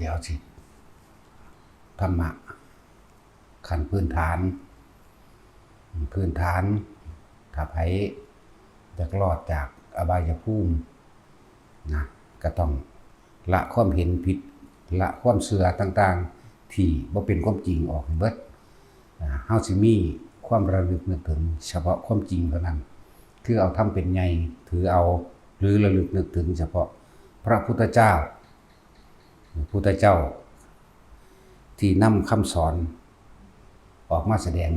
ດຽວຊິ ທຳມະຂັ້ນພື້ນຖານ ພື້ນຖານ ຖ້າໃຜຢາກລອດຈາກອະບາຍະພູມນະ ກໍຕ້ອງລະຄວາມເຫັນຜິດ ລະຄວາມເຊື່ອຕ່າງໆ ທີ່ບໍ່ເປັນຄວາມຈິງອອກໃຫ້ເບິດ. ອາ ເຮົາຊິມີຄວາມລະລຶກນຶກເຖິງສະເພາະຄວາມຈິງເທົ່ານັ້ນ ຄືເອົາທຳເປັນໃຫຍ່ ຖືເອົາ ຫຼື ລະລຶກນຶກເຖິງສະເພາະພະພຸດທະເຈົ້າ ພະພຸດທະເຈົ້າທີ່ນຳຄຳສອນອອກມາສະແດງ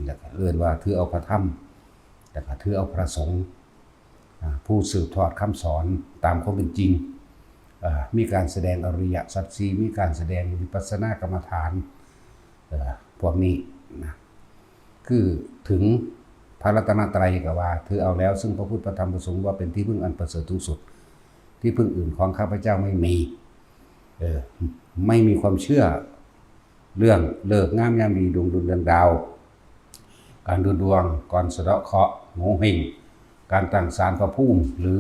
ແລ້ວກໍເອີ້ນວ່າຖືເອົາພະທຳ ແລ້ວກໍຖືເອົາພະສົງ ອາ ຜູ້ສືບທອດຄຳສອນຕາມຄວາມເປັນຈິງ. ເອີ ມີການສະແດງອະລິຍະສັດສີ່ ມີການສະແດງວິປັດສະນາກຳມະຖານ ເອີ ພວກນີ້ນະ ຄືເຖິງພະລັດຕະນະໄຕກໍວ່າ ຖືເອົາແລ້ວເຊິ່ງພະພຸດ ພະທຳ ພະສົງ ວ່າເປັນທີ່ເພິ່ງອັນປະເສີດສູງສຸດ ທີ່ເພິ່ງອື່ນຂອງຂ້າພະເຈົ້າໄມ່ມີ. ເອີ ໄມ່ມີຄວາມເຊື່ອເລື່ອງເລີກງາມຍາມດີ ດວງດຸນເດືອນດາວ ການດູດວງ ການສະເດາະເຄາະ ໂງເຮັງ ການຕັ້ງສານພະພູມ ຫຼື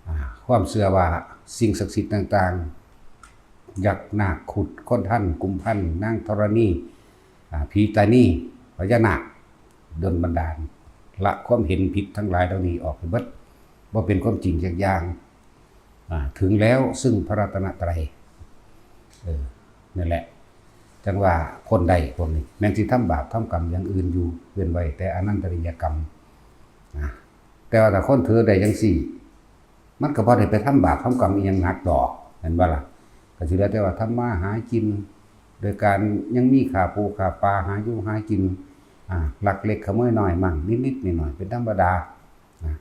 ອາ ຄວາມເຊື່ອວ່າສິ່ງສັກສິດຕ່າງໆ ຍັກ ນາກ ຄຸດ ຄົນທັນ ກຸມພັນ ນາງທໍລະນີ ອາ ຜີຕານີ ພະຍານາກ ດົນບັນດານ ລະຄວາມເຫັນຜິດທັງຫຼາຍເຫຼົ່ານີ້ອອກໃຫ້ເບິດ ບໍ່ເປັນຄວາມຈິງຈັກຢ່າງ. ອາ ເຖິງແລ້ວເຊິ່ງພະລັດຕະນະໄຕ ເອີ ນັ້ນແຫຼະ ຈັ່ງວ່າພົ້ນໄດ້ພວກນີ້ ແມ່ນຊິທຳບາບທຳກຳຢ່າງອື່ນຢູ່ ເວັ້ນໄວ້ແຕ່ອະນັນຕະລິຍະກຳນະ. ແຕ່ວ່າຖ້າຄົນຖືໄດ້ຈັ່ງຊີ້ ມັນກໍບໍ່ໄດ້ໄປທຳບາບທຳກຳອີ່ຫຍັງໜັກດອກ ແມ່ນບໍ່ລະ? ກໍຊິເຫຼືອແຕ່ວ່າທຳມາຫາກິນ ໂດຍການຍັງມີຂ້າປູຂ້າປາ ຫາຢູ່ຫາກິນ ອາ ລັກເລັກຂະໂມຍນ້ອຍໝັ້ງ ນິດໆໜ້ອຍໆ ເປັນທຳມະດານະ.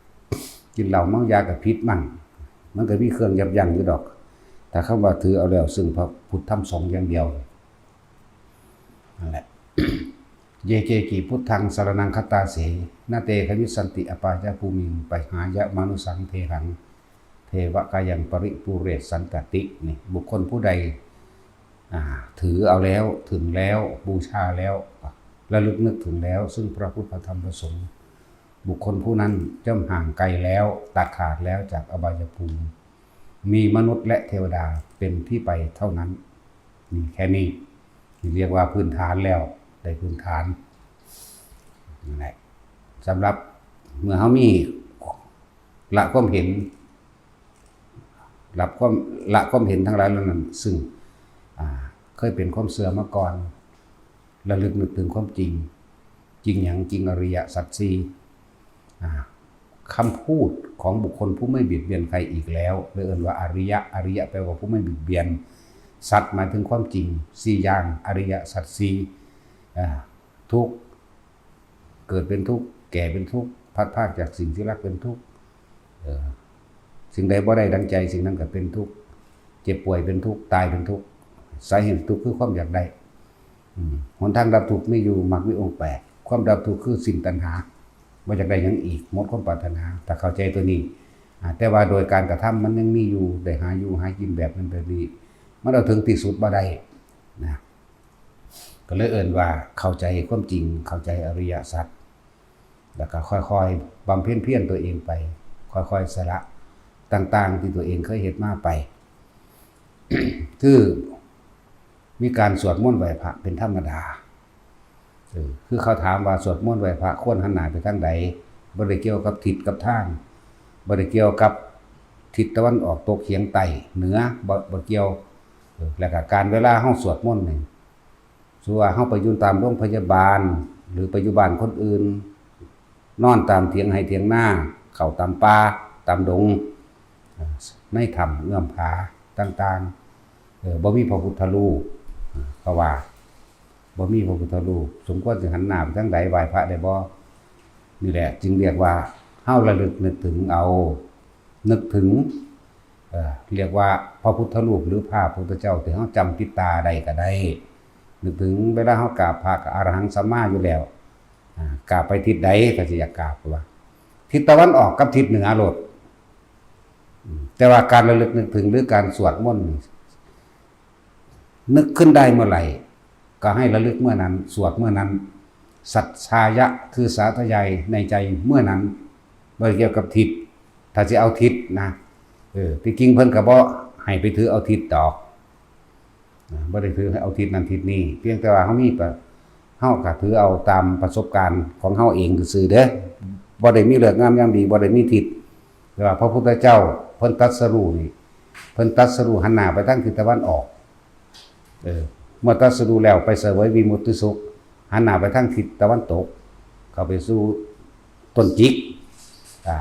ກິນເຫຼົ້າເມົາຢາກໍຜິດໝັ້ງ ມັນກໍມີເຄື່ອງຢັບຢັ້ງຢູ່ດອກ ຖ້າຄຳວ່າຖືເອົາແລ້ວເຊິ່ງພະພຸດທຳສົງຢ່າງດຽວ ນັ້ນແຫຼະ. ເຢເກກິ ພຸດທັງ ສະລະນັງ ຄັດຕາເສ ນະເຕ ຄະມິດສັນຕິ ອະປາຍະພູມິງ ປະຫາຍະມານຸສັງ ເທຫັງ ເທວະກາຍັງ ປະລິປູເຣສັນຕະຕິ. ນີ້ ບຸກຄົນຜູ້ໃດ ອາ ຖືເອົາແລ້ວ ເຖິງແລ້ວ ບູຊາແລ້ວ ລະລຶກນຶກເຖິງແລ້ວ ເຊິ່ງພະພຸດ ພະທຳ ພະສົງ ບຸກຄົນຜູ້ນັ້ນຍ່ອມຫ່າງໄກແລ້ວ ຕັດຂາດແລ້ວຈາກອະບາຍະພູມ ມີມະນຸດ ແລະ ເທວະດາເປັນທີ່ໄປເທົ່ານັ້ນ. ນີ້ ແຄ່ນີ້ ນີ້ລຽກວ່າພື້ນຖານແລ້ວ ໄດ້ພື້ນຖານ. ນັ້ນແຫຼະ ສຳລັບເມື່ອເຮົາມີ ລະຄວາມເຫັນ ລະຄວາມ ລະຄວາມເຫັນທັງຫຼາຍເຫຼົ່ານັ້ນ ຊຶ່ງ ອາ ເຄີຍເປັນຄວາມເຊື່ອມາກ່ອນ ລະລຶກນຶກເຖິງຄວາມຈິງ. ຈິງຫຍັງ? ຈິງອະລິຍະສັດສີ່. ອາ ຄຳພູດຂອງບຸກຄົນຜູ້ໄມ່ບຽດບຽນໃຜອີກແລ້ວ ເລີຍເອີ້ນວ່າອະລິຍະ. ອະລິຍະແປວ່າຜູ້ໄມ່ບຽດບຽນ, ສັດໝາຍເຖິງຄວາມຈິງສີ່ຢ່າງ, ອະລິຍະສັດສີ່. ອາ ທຸກ ເກີດເປັນທຸກ, ແກ່ເປັນທຸກ, ພັດພາກຈາກສິ່ງທີ່ຮັກເປັນທຸກ. ເອີ ສິ່ງໃດບໍ່ໄດ້ດັ່ງໃຈ, ສິ່ງນັ້ນກໍເປັນທຸກ, ເຈັບປ່ວຍເປັນທຸກ, ຕາຍເປັນທຸກ. ສາເຫດທຸກຄືຄວາມຢາກໄດ້. ອືມ ຫົນທາງດັບທຸກມີຢູ່ ມັກມີອົງແປດ. ຄວາມດັບທຸກຄືສິ້ນຕັນຫາ, ບໍ່ຢາກໄດ້ຫຍັງອີກ, ໝົດຄວາມປາດຖະໜາ. ຖ້າເຂົ້າໃຈຕົວນີ້, ອາ, ແຕ່ວ່າໂດຍການກະທຳມັນຍັງມີຢູ່, ໄດ້ຫາຢູ່ຫາກິນແບບນັ້ນແບບນີ້, ມັນເອົາເຖິງທີ່ສຸດບໍ່ໄດ້ນະ. ກໍເລີຍເອີ້ນວ່າເຂົ້າໃຈຄວາມຈິງ, ເຂົ້າໃຈອະລິຍະສັດ, ແລ້ວກໍຄ່ອຍໆບຳເພັນພຽນຕົວເອງໄປ, ຄ່ອຍໆສະຫຼະຕ່າງໆທີ່ຕົວເອງເຄີຍເຮັດມາໄປ. ຄືມີການສວດມົນໄຫວ້ພະເປັນທຳມະດາ. ເອີ ຄືເຂົາຖາມວ່າສວດມົນໄຫວ້ພະຄວນຫັນໜ້າໄປທາງໃດ? ບໍ່ໄດ້ກ່ຽວກັບທິດກັບທາງ, ບໍ່ໄດ້ກ່ຽວກັບທິດຕາເວັນອອກ, ຕົກ, ສຽງໃຕ້, ເໜືອ, ບໍ່, ບໍ່ກ່ຽວ. ເອີ ແລ້ວກໍການເວລາເຮົາສວດມົນນີ້, ສົມມຸດວ່າເຮົາໄປຢູ່ຕາມໂຮງພະຍາບານ ຫຼື ໄປຢູ່ບ້ານຄົນອື່ນ, ນອນຕາມຖຽງໄຮ່ຖຽງນາ, ເຂົ້າຕາມປ່າຕາມດົງ, ໃນຖ້ຳເງື້ອມຜາຕ່າງໆ, ເອີ ບໍ່ມີພະພຸດທະຮູບ, ເພາະວ່າບໍ່ມີພະພຸດທະຮູບ, ສົມຄວນຊິຫັນໜ້າໄປທາງໃດ? ໄຫວ້ພະໄດ້ບໍ່? ນີ້ແຫຼະ ຈຶ່ງຮຽກວ່າເຮົາລະລຶກນຶກເຖິງເອົາ, ນຶກເຖິງ ເອີ ຮຽກວ່າພະພຸດທະຮູບ ຫຼື ພະພຸດທະເຈົ້າທີ່ເຮົາຈຳຕິດຕາໄດ້ກໍໄດ້. ນຶກເຖິງເວລາເຮົາກາບພະກໍອະລະຫັງສຳມາຢູ່ແລ້ວ, ອາ, ກາບໄປທິດໃດກໍຊິຢາກກາບ, ວ່າທິດຕາເວັນອອກກັບທິດເໜືອໂລດ. ອາ, ແຕ່ວ່າການລະລຶກນຶກເຖິງ ຫຼື ການສວດມົນນີ້ ນຶກຂຶ້ນໄດ້ເມື່ອໃດ ກໍໃຫ້ລະລຶກເມື່ອນັ້ນ, ສວດເມື່ອນັ້ນ, ສັດສາຍະ ຄືສາທະຍາຍໃນໃຈເມື່ອນັ້ນ, ບໍ່ໄດ້ກ່ຽວກັບທິດ. ຖ້າຊິເອົາທິດນະ, ເອີ, ທີ່ຈິງເພິ່ນກໍບໍ່ໃຫ້ໄປຖືເອົາທິດດອກ, ບໍ່ໄດ້ຖືເອົາທິດນັ້ນທິດນີ້ ພຽງແຕ່ວ່າເຮົາມີປະ ເຮົາກໍຖືເອົາຕາມປະສົບການຂອງເຮົາເອງຊື່ໆເດີ້ ບໍ່ໄດ້ມີເລີກງາມຍາມດີ ບໍ່ໄດ້ມີທິດ. ແຕ່ວ່າພະພຸດທະເຈົ້າເພິ່ນຕັດສະຮູ້ນີ້ ເພິ່ນຕັດສະຮູ້ຫັນໜ້າໄປທາງທິດຕາເວັນອອກ. ເອີ ເມື່ອຕັດສະຮູ້ແລ້ວໄປສະເຫວີຍວິມຸດຕິສຸກ ຫັນໜ້າໄປທາງທິດຕາເວັນຕົກ ເຂົ້າໄປສູ່ຕົ້ນຈິກ. ອາ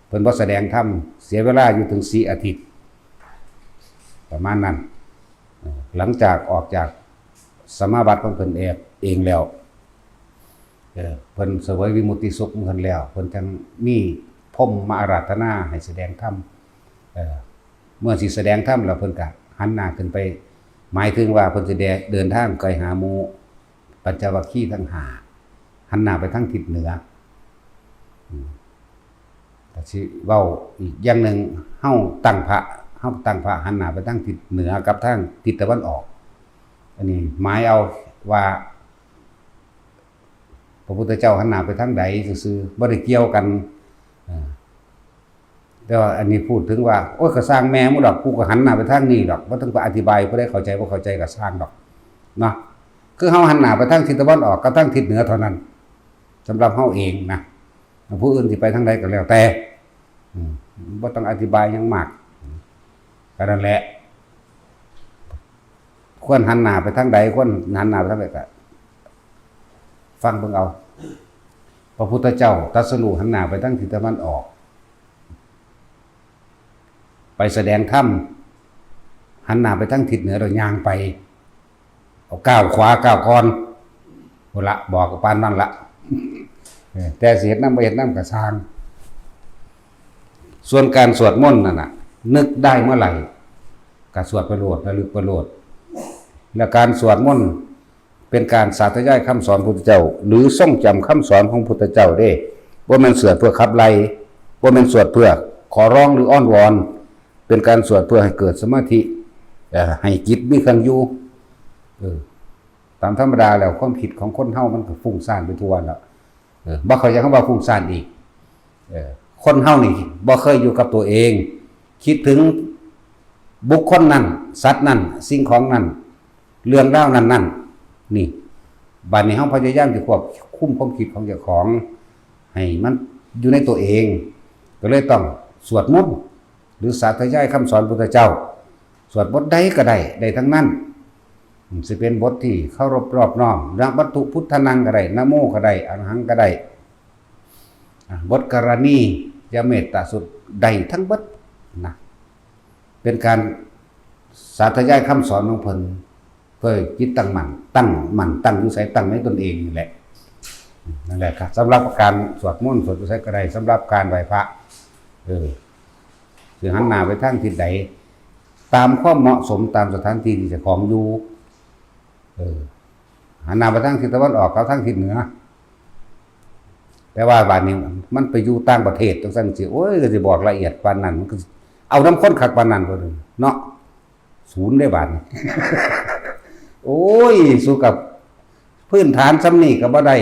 ເພິ່ນບໍ່ສະແດງທຳ ເສຍເວລາຢູ່ເຖິງສີ່ອາທິດ ປະມານນັ້ນ. ເອີ ຫຼັງຈາກອອກຈາກສະມາບັດຂອງເພິ່ນເອງແລ້ວ ເອີ ເພິ່ນສະເຫວີຍວິມຸດຕິສຸກຂອງເພິ່ນແລ້ວ ເພິ່ນຈັ່ງມີພົມມາອາລາທະນາໃຫ້ສະແດງທຳ. ເອີ ເມື່ອຊິສະແດງທຳແລ້ວ ເພິ່ນກະຫັນໜ້າຂຶ້ນໄປ ໝາຍເຖິງວ່າເພິ່ນຊິໄດ້ເດີນທາງໄກຫາໝູ່ປັນຈະວັກຄີທັງຫ້າ ຫັນໜ້າໄປທາງທິດເໜືອ. ອືມ ກະຊິເວົ້າອີກຢ່າງໜຶ່ງ ເຮົາຕັ້ງພະ ເຮົາຕັ້ງພະຫັນໜ້າໄປທາງທິດເໜືອກັບທາງທິດຕາເວັນອອກ. ອັນນີ້ໝາຍເອົາວ່າ ພະພຸດທະເຈົ້າຫັນໜ້າໄປທາງໃດຊື່ໆ ບໍ່ໄດ້ກ່ຽວກັນ. ເອີ ແຕ່ວ່າອັນນີ້ພູດເຖິງວ່າ ໂອ້ຍ ກໍຊ່າງແມ່ມຶງດອກ ກູກໍຫັນໜ້າໄປທາງນີ້ດອກ ບໍ່ຕ້ອງໄປອະທິບາຍ ຜູ້ໃດເຂົ້າໃຈບໍ່ເຂົ້າໃຈກໍຊ່າງດອກເນາະ. ຄືເຮົາຫັນໜ້າໄປທາງທິດຕາເວັນອອກກັບທາງທິດເໜືອເທົ່ານັ້ນ ສຳລັບເຮົາເອງນະ. ຜູ້ອື່ນຊິໄປທາງໃດກໍແລ້ວແຕ່ ອືມ ບໍ່ຕ້ອງອະທິບາຍຫຍັງມາກ ກໍນັ້ນແຫຼະ. ຄວນຫັນໜ້າໄປທາງໃດ ຄວນຫັນໜ້າໄປທາງໃດ ກໍຟັງເບິ່ງເອົາ. ພະພຸດທະເຈົ້າຕັດສະຮູ້ຫັນໜ້າໄປທາງທິດຕາເວັນອອກ ໄປສະແດງທຳ ຫັນໜ້າໄປທາງທິດເໜືອ ແລ້ວຍ່າງໄປ ເອົາກ້າວຂວາກ້າວກ່ອນ ພຸ້ນລະ ບອກປານນັ້ນລະ. ເອີ ແຕ່ຊິເຮັດນຳບໍ່ເຮັດນຳກໍຊ່າງ. ສ່ວນການສວດມົນນັ້ນນະ ນຶກໄດ້ເມື່ອໃດກໍສວດໄປໂລດ ລະລຶກໄປໂລດ. ແລະ ການສວດມົນເປັນການສາທະຍາຍຄຳສອນພຸດທະເຈົ້າ ຫຼື ຊົງຈຳຄຳສອນຂອງພຸດທະເຈົ້າເດ້. ບໍ່ແມ່ນສວດເພື່ອຂັບໄລ່ ບໍ່ແມ່ນສວດເພື່ອຂໍຮ້ອງ ຫຼື ອ້ອນວອນ. ເປັນການສວດເພື່ອໃຫ້ເກີດສະມາທິ ເອີ ໃຫ້ຈິດມີເຄື່ອງຢູ່. ເອີ ຕາມທຳມະດາແລ້ວ ຄວາມຄິດຂອງຄົນເຮົາມັນກໍຟຸ້ງສ້ານໄປທົ່ວແລ້ວ. ເອີ ບໍ່ເຂົ້າໃຈຄຳວ່າຟຸ້ງສ້ານອີກ. ເອີ ຄົນເຮົານີ້ບໍ່ເຄີຍຢູ່ກັບຕົວເອງ ຄິດເຖິງບຸກຄົນນັ້ນ ສັດນັ້ນ ສິ່ງຂອງນັ້ນ ເລື່ອງລາວນັ້ນໆ ນີ້ ບາດນີ້ເຮົາພະຍາຍາມຊິຄວບຄຸມຄວາມຄິດຂອງເຈົ້າຂອງ ໃຫ້ມັນຢູ່ໃນຕົວເອງ ກໍເລີຍຕ້ອງສວດມົນ ຫຼື ສາທະຍາຍຄຳສອນພຸດທະເຈົ້າ. ສວດບົດໃດກໍໄດ້ ໄດ້ທັງນັ້ນ. ຊິເປັນບົດທີ່ເຄົາລົບນອບນ້ອມ ນະ ວັດຖຸພຸດທະນັງກໍໄດ້ ນະໂມກໍໄດ້ ອະລະຫັງກໍໄດ້ ອາ ບົດກະລະນີ ຍະເມດຕະສຸດ ໄດ້ທັງເບິດນະ. ເປັນການສາທະຍາຍຄຳສອນຂອງເພິ່ນ ເພື່ອໃຫ້ຈິດຕັ້ງໝັ້ນ ຕັ້ງໝັ້ນ ຕັ້ງຢູ່ໃສ? ຕັ້ງໃນຕົນເອງນີ້ແຫຼະ. ນັ້ນແຫຼະ ສຳລັບການສວດມົນ ສວດຢູ່ໃສກໍໄດ້ ສຳລັບການໄຫວ້ພະ ເອີ ຊິຫັນໜ້າໄປທາງທິດໃດ ຕາມຄວາມເໝາະສົມ ຕາມສະຖານທີ່ທີ່ເຈົ້າຂອງຢູ່. ເອີ ຫັນໜ້າໄປທາງທິດຕາເວັນອອກກັບທາງທິດເໜືອ. ແຕ່ວ່າບາດນີ້ມັນໄປຢູ່ຕ່າງປະເທດ ຈັ່ງຊັ້ນຊິ ໂອ້ຍ ກໍຊິບອກລະອຽດປານນັ້ນ ມັນກໍເອົານຳຄົນຄັກປານນັ້ນບໍ່ເນາະ. ສູນເດ້ບາດນີ້. ໂອ້ຍ ສຸກັບພື້ນຖານສ່ຳນີ້ກໍບໍ່ໄດ້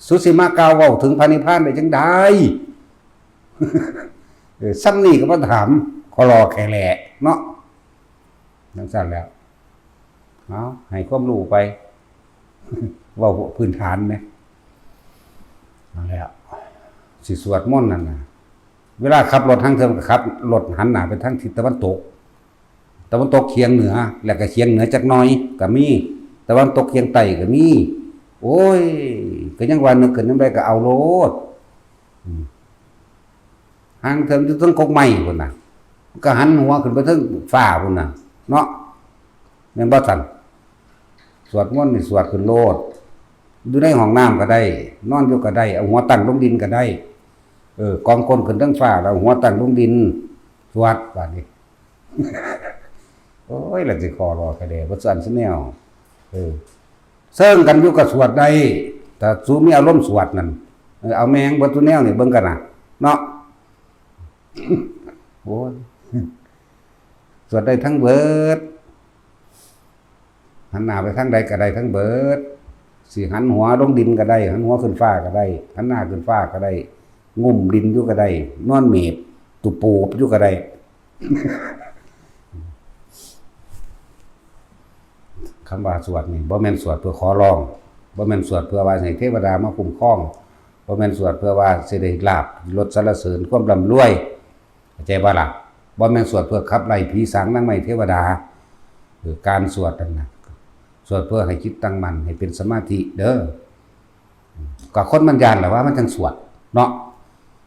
ສຸຊິມາກ່າວເວົ້າເຖິງພະນິບພານໄດ້ຈັ່ງໃດ? ເອີ ສ່ຳນີ້ກໍມາຖາມຂໍລໍແຄ່ແຫຼະເນາະ. ຈັ່ງຊັ້ນແລ້ວ ເອົາ ໃຫ້ຄວາມຮູ້ໄປ ເວົ້າພື້ນຖານແໝ. ນັ້ນແຫຼະ ຊິສວດມົນນັ້ນນະ ເວລາຂັບລົດ ຫາງເທື່ອກໍຂັບລົດຫັນໜ້າໄປທາງທິດຕາເວັນຕົກ ຕາເວັນຕົກຄຽງເໜືອ ແລ້ວກໍຄຽງເໜືອຈັກໜ້ອຍກໍມີ ຕາເວັນຕົກຄຽງໃຕ້ກໍມີ. ໂອ້ຍ ກໍຍັງວ່ານຶກຂຶ້ນຍາມໃດກໍເອົາໂລດ. ອືມ ຫາງເຖິງຢູ່ເທິງກົກໄມ້ພຸ້ນນະ ກໍຫັນຫົວຂຶ້ນໄປເທິງຟ້າພຸ້ນນະເນາະ ແມ່ນບໍ່ຊັ້ນ? ສວດມົນນີ້ສວດຂຶ້ນໂລດ ຢູ່ໃນຫ້ອງນ້ຳກໍໄດ້ ນອນຢູ່ກໍໄດ້ ເອົາຫົວຕັ້ງລົງດິນກໍໄດ້. ເອີ ກອງກົ້ນຂຶ້ນເທິງຟ້າ ແລ້ວເອົາຫົວຕັ້ງລົງດິນ ສວດບາດນີ້. ໂອ້ຍ ລະຊິຂໍລໍແຄ່ແດ່ ບໍ່ຊວນຊະແນວ. ເອີ ເຊິ່ງກັນຢູ່ກໍສວດໄດ້ ຖ້າສູມີອາລົມສວດນັ້ນ. ເອີ ເອົາແມ່ງເບິດສູ່ແນວນີ້ເບິ່ງກັນນະເນາະ. ໂອ້ຍ ສວດໄດ້ທັງເບິດ ຫັນໜ້າໄປທາງໃດກໍໄດ້ທັງເບິດ. ຊິຫັນຫົວລົງດິນກໍໄດ້, ຫັນຫົວຂຶ້ນຟ້າກໍໄດ້, ຫັນໜ້າຂຶ້ນຟ້າກໍໄດ້, ງຸ້ມດິນຢູ່ກໍໄດ້, ນອນເມບຕຸບໂປບຢູ່ກໍໄດ້. ຄຳວ່າສວດນີ້ ບໍ່ແມ່ນສວດເພື່ອຂໍຮ້ອງ, ບໍ່ແມ່ນສວດເພື່ອວ່າໃຫ້ເທວະດາມາຄຸ້ມຄອງ, ບໍ່ແມ່ນສວດເພື່ອວ່າຊິໄດ້ລາບ, ລົດ, ສັນລະເສີນ, ຄວາມລ່ຳລວຍ, ເຂົ້າໃຈບໍ່ລະ? ບໍ່ແມ່ນສວດເພື່ອຂັບໄລ່ຜີສາງນາງໄມ້ເທວະດາ. ເອີ ການສວດນັ້ນນະ ສວດເພື່ອໃຫ້ຈິດຕັ້ງໝັ້ນ, ໃຫ້ເປັນສະມາທິເດີ. ກໍຄົນມັນຢ້ານແຫຼະວ່າມັນຈັ່ງສວດເນາະ,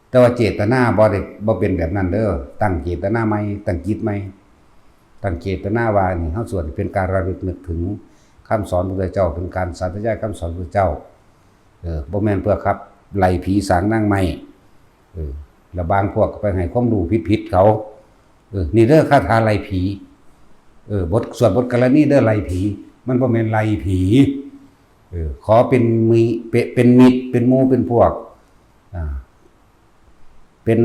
ແຕ່ວ່າເຈດຕະນາບໍ່ໄດ້ ບໍ່ເປັນແບບນັ້ນເດີ. ຕັ້ງເຈດຕະນາໃໝ່, ຕັ້ງຈິດໃໝ່, ຕັ້ງເຈດຕະນາວ່ານີ້ເຮົາສວດເປັນການລະລຶກນຶກເຖິງຄຳສອນພະພຸດທະເຈົ້າ, ເປັນການສາທະຍາຍຄຳສອນພະພຸດທະເຈົ້າ. ເອີ ບໍ່ແມ່ນເພື່ອຂັບໄລ່ຜີສາງນາງໄມ້. ເອີ ແລ້ວບາງພວກກໍໄປໃຫ້ຄວາມຮູ້ຜິດໆເຂົາ. ເອີ ນີ້ເດີຄາຖາໄລ່ຜີ. ເອີ ບົດ ສວດບົດກະລະນີເດີໄລ່ຜີ, ມັນບໍ່ແມ່ນໄລ່ຜີ. ເອີ ຂໍເປັນມິ ເປັນ ເປັນມິດ ເປັນໝູ່ເປັນພວກ ອ່າ ເປັນ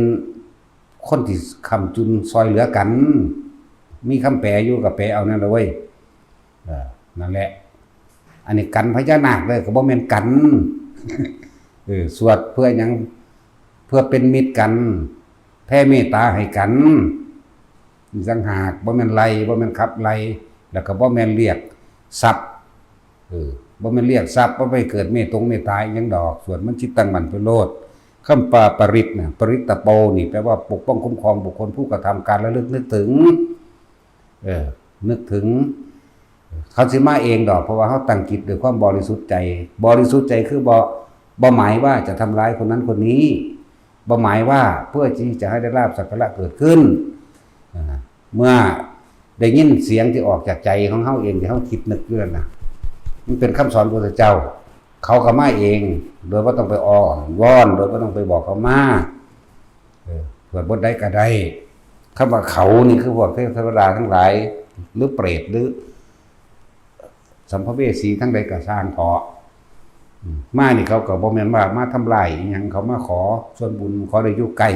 ຄົນທີ່ຄ້ຳຈຸນຊ່ອຍເຫຼືອກັນ. ມີຄຳແປຢູ່ກໍແປເອົານັ້ນລະເວີຍ. ເອີ ນັ້ນແຫຼະ. ອັນນີ້ກັນພະຍານາກເດີ ກໍບໍ່ແມ່ນກັນ. ເອີ ສວດເພື່ອຫຍັງ? ເພື່ອເປັນມິດກັນ, ແຜ່ເມດຕາໃຫ້ກັນ. ອີກຕ່າງຫາກ, ບໍ່ແມ່ນໄລ່, ບໍ່ແມ່ນຂັບໄລ່, ແລ້ວກໍບໍ່ແມ່ນລຽກຊັບ. ເອີ ບໍ່ແມ່ນລຽກຊັບ, ບໍ່ໄປເກີດເມດຕົງເມດຕາອີ່ຫຍັງດອກ. ສວດມັນຈິດຕັ້ງໝັ້ນໄປໂລດ. ຄຳວ່າປະລິດນະ, ປະລິດຕະໂປ ນີ້ແປວ່າປົກປ້ອງຄຸ້ມຄອງບຸກຄົນຜູ້ກະທຳການລະລຶກນຶກເຖິງ. ເອີ ນຶກເຖິງ. ເຂົາຊິມາເອງດອກ, ເພາະວ່າເຮົາຕັ້ງຈິດດ້ວຍຄວາມບໍລິສຸດໃຈ. ບໍລິສຸດໃຈຄືບໍ່ ບໍ່ໝາຍວ່າຈະທຳລາຍຄົນນັ້ນຄົນນີ້, ບໍ່ໝາຍວ່າເພື່ອທີ່ຈະໃຫ້ໄດ້ລາບສັກກາລະເກີດຂຶ້ນ. ເມື່ອໄດ້ຍິນສຽງທີ່ອອກຈາກໃຈຂອງເຮົາເອງ ທີ່ເຮົາຄິດນຶກຢູ່ນັ້ນນະ, ມັນເປັນຄຳສອນພະພຸດທະເຈົ້າ, ເຂົາກໍມາເອງ ໂດຍບໍ່ຕ້ອງໄປອ້ອນວອນ, ໂດຍບໍ່ຕ້ອງໄປບອກເຂົາມາ. ເອີ ເພື່ອບົດໃດກໍໄດ້. ຄຳວ່າເຂົານີ້ຄືພວກເທວະດາທັງຫຼາຍ ຫຼືເປດ ຫຼື ສຳພະເວສີທາງໃດກໍຊ່າງເຖາະ. ອືມ ມານີ້ເຂົາກໍບໍ່ແມ່ນວ່າມາທຳລາຍອີ່ຫຍັງ, ເຂົາມາຂໍສ່ວນບຸນ, ຂໍໄດ້ຢູ່ໃກ້.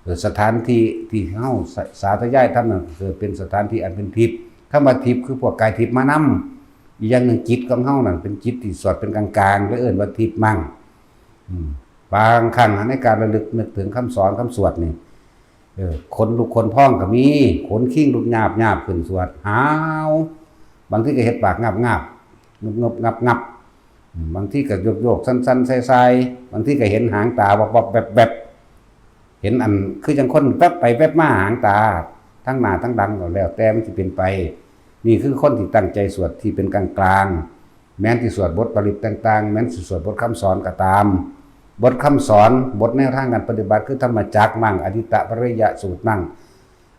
ເອີ ສະຖານທີ່ທີ່ເຮົາສາ ສາທະຍາຍທຳນັ້ນ ເກີດເປັນສະຖານທີ່ອັນເປັນທິບ. ຄຳວ່າທິບ ຄືພວກກາຍທິບມານຳ. ອີກຢ່າງໜຶ່ງ ຈິດຂອງເຮົານັ້ນເປັນຈິດທີ່ສອດເປັນກາງໆ ແລະເອີ້ນວ່າທິບມັງ. ອືມ ບາງຄັ້ງໃນການລະລຶກນຶກເຖິງຄຳສອນຄຳສວດນີ້ ເອີ ຂົນລຸກຂົນພອງກໍມີ, ຂົນຄີງລຸກຍາບໆຂຶ້ນສວດ ຫາວ, ບາງທີກໍເຮັດປາກງາບໆ ງຶບໆ ງັບໆ, ບາງທີກໍໂຍກໆ ສັ່ນໆ ສາຍໆ, ບາງທີກໍເຫັນຫາງຕາວັບໆ ແວັບໆ, ເຫັນອັນ ຄືຈັ່ງຄົນແວັບໄປແວັບມາ ຫາງຕາທັງໜ້າທັງຫຼັງ ກໍແລ້ວແຕ່ມັນຊິເປັນໄປ. ນີ້ຄືຄົນທີ່ຕັ້ງໃຈສວດທີ່ເປັນກາງໆ. ແມ່ນຊິສວດບົດປະລິດຕ່າງໆ, ແມ່ນຊິສວດບົດຄຳສອນກໍຕາມ, ບົດຄຳສອນ, ບົດແນວທາງການປະຕິບັດ ຄືທຳມະຈັກມັງ, ອະທິດຕະປະລິຍະສູດມັງ,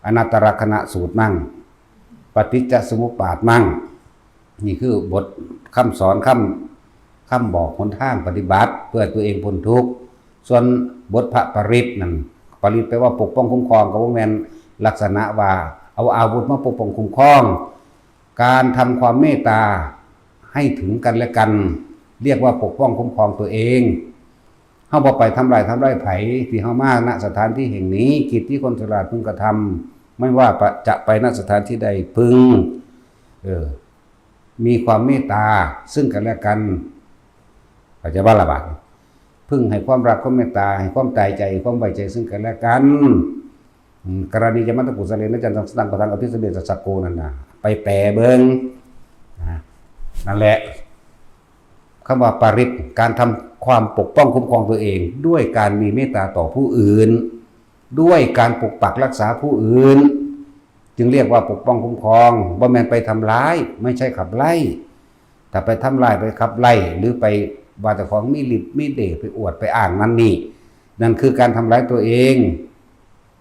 ອະນັດຕະລັກຂະນະສູດມັງ, ປະຕິດຈະສະມຸບປາດມັງ, ນີ້ຄືບົດຄຳສອນ, ຄຳ ຄຳບອກຫົນທາງປະຕິບັດເພື່ອຕົວເອງພົ້ນທຸກ. ສ່ວນບົດພະປະລິດນັ້ນ, ປະລິດແປວ່າປົກປ້ອງຄຸ້ມຄອງ, ກໍບໍ່ແມ່ນລັກສະນະວ່າເອົາອາວຸດມາປົກປ້ອງຄຸ້ມຄອງ. ການທຳຄວາມເມດຕາໃຫ້ເຖິງກັນແລະກັນ ຮຽກວ່າປົກປ້ອງຄຸ້ມຄອງຕົວເອງ. ເຮົາບໍ່ໄປທຳລາຍ ທຳລາຍໃຜ. ທີ່ເຮົາມາ ນະ ສະຖານທີ່ແຫ່ງນີ້, ກິດທີ່ຄົນສະຫຼາດເພິ່ງກະທຳ, ແມ່ນວ່າ ປະ ຈະໄປ ນະ ສະຖານທີ່ໃດ ເພິ່ງ ເອີ ມີຄວາມເມດຕາເຊິ່ງກັນແລະກັນ. ເຂົ້າໃຈບໍ່ລະບາດ? ເພິ່ງໃຫ້ຄວາມຮັກ ຄວາມເມດຕາ, ໃຫ້ຄວາມຕາຍໃຈ, ຄວາມໄວ້ໃຈເຊິ່ງກັນແລະກັນ. ອືມ ກະລະນີຍະມັດຕະກຸສະເລນະ ຈັນຕັງ ສະຕັງ ປະທັງ ອະພິສະເມ ສະສັກໂກ ນັ້ນນະ, ໄປແປເບິ່ງນະ. ນັ້ນແຫຼະ ຄຳວ່າປະລິດ, ການທຳຄວາມປົກປ້ອງຄຸ້ມຄອງຕົວເອງ ດ້ວຍການມີເມດຕາຕໍ່ຜູ້ອື່ນ, ດ້ວຍການປົກປັກລັກສາຜູ້ອື່ນ, ຈຶ່ງຮຽກວ່າປົກປ້ອງຄຸ້ມຄອງ, ບໍ່ແມ່ນໄປທຳລາຍ, ໄມ່ໃຊ່ຂັບໄລ່. ຖ້າໄປທຳລາຍ, ໄປຂັບໄລ່ ຫຼື ໄປວ່າເຈົ້າຂອງມີລິດມີເດດ, ໄປອວດໄປອ້າງນັ້ນນີ້, ນັ້ນຄືການທຳລາຍຕົວເອງ.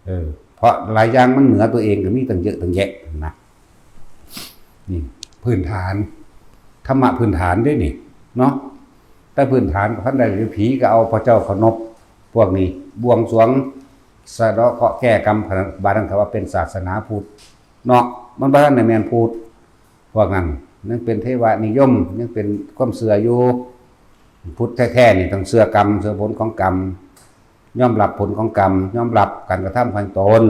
ເອີ ເພາະຫຼາຍຢ່າງມັນເໜືອຕົວເອງກໍມີຕັ້ງເຍອະຕັ້ງແຍະນະ. ນີ້ພື້ນຖານ, ທຳມະພື້ນຖານເດ້ນີ້ເນາະ. ແຕ່ພື້ນຖານກໍພັນໄດ້ ຜີກໍເອົາພະເຈົ້າເຄົາລົບພວກນີ້, ບວງສວງ ສະເດາະເຄາະແກ້ກຳ, ບາດນັ້ນເຂົາວ່າເປັນສາສະໜາພຸດເນາະ, ມັນບໍ່ທັນໄດ້ແມ່ນພຸດ. ພວກນັ້ນຍັງເປັນເທວະນິຍົມ, ຍັງເປັນຄວາມເຊື່ອຢູ່. ພຸດແທ້ໆນີ້ຕ້ອງເຊື່ອກຳ, ເຊື່ອຜົນຂອງກຳ, ຍອມຮັບຜົນຂອງກຳ, ຍອມຮັບການກະທຳຂອງຕົນ,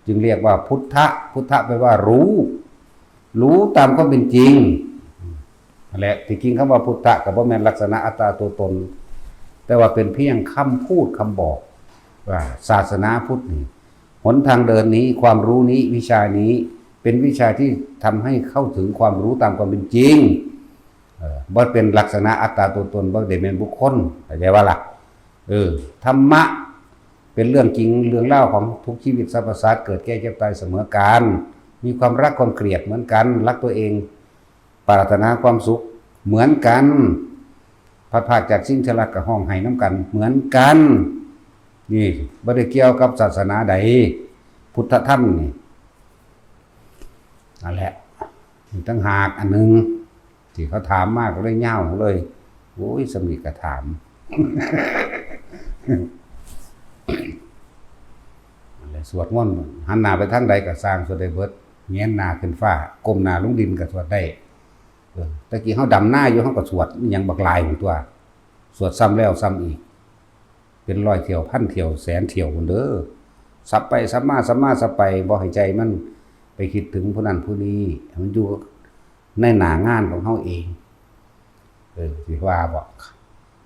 ຈຶ່ງຮຽກວ່າພຸດທະ. ພຸດທະແປວ່າຮູ້, ຮູ້ຕາມຄວາມເປັນຈິງ. ຫັ້ນແຫຼະ ທີ່ຈິງຄຳວ່າພຸດທະກໍບໍ່ແມ່ນລັກສະນະອັດຕາຕົວຕົນ, ແຕ່ວ່າເປັນພຽງຄຳພູດຄຳບອກວ່າ ສາສະໜາພຸດນີ້, ຫົນທາງເດີນນີ້, ຄວາມຮູ້ນີ້, ວິຊານີ້ ເປັ ປັນວິຊາທີ່ທຳໃຫ້ເຂົ້າເຖິງຄວາມຮູ້ຕາມຄວາມເປັນຈິງ ເອີ ບໍ່ເປັນລັກສະນະອັດຕາຕົວຕົນ ບໍ່ໄດ້ແມ່ນບຸກຄົນ ເຂົ້າໃຈບໍ່ລະ? ເອີ ທຳມະເປັນເລື່ອງຈິງ ເລື່ອງລາວຂອງທຸກຊີວິດສັບພະສັດ ເກີດແກ່ເຈັບຕາຍສະເໝີກັນ ມີຄວາມຮັກຄວາມກຽດເໝືອນກັນ ຮັກຕົວເອງ ປາດຖະໜາຄວາມສຸກເໝືອນກັນ ພັດພາກຈາກສິ່ງທີ່ຮັກກໍຮ້ອງໄຫ້ນຳກັນເໝືອນກັນ. ນີ້ບໍ່ໄດ້ກ່ຽວກັບສາສະໜາໃດ ພຸດທະທຳນີ້ ນັ້ນແຫຼະ ມີຕ່າງຫາກອັນໜຶ່ງທີ່ເຂົາຖາມມາ ກໍເລີຍຍາວເລີຍ ໂອ້ຍ ສ່ຳນີ້ກໍຖາມ ແລະ ສວດມົນ ຫັນໜ້າໄປທາງໃດກໍຊ່າງ ສວດໄດ້ເບິດ ແງນໜ້າຂຶ້ນຟ້າ ກົ້ມໜ້າລົງດິນກໍສວດໄດ້. ເອີ ແຕ່ກີ້ເຮົາດຳນາຢູ່ ເຮົາກໍສວດອີ່ຫຍັງບັກຫຼາຍພຸ້ນຕົວະ ສວດຊ້ຳແລ້ວຊ້ຳອີກ ເປັນຮ້ອຍຖ້ຽວ ພັນຖ້ຽວ ແສນຖ້ຽວພຸ້ນເດີ ສັບໄປສັບມາ ສັບມາສັບໄປ ບໍ່ໃຫ້ໃຈມັນໄປຄິດເຖິງຜູ້ນັ້ນຜູ້ນີ້ ໃຫ້ມັນຢູ່ໃນໜ້າງານຂອງເຮົາເອງ. ເອີ ຊິວ່າບໍ່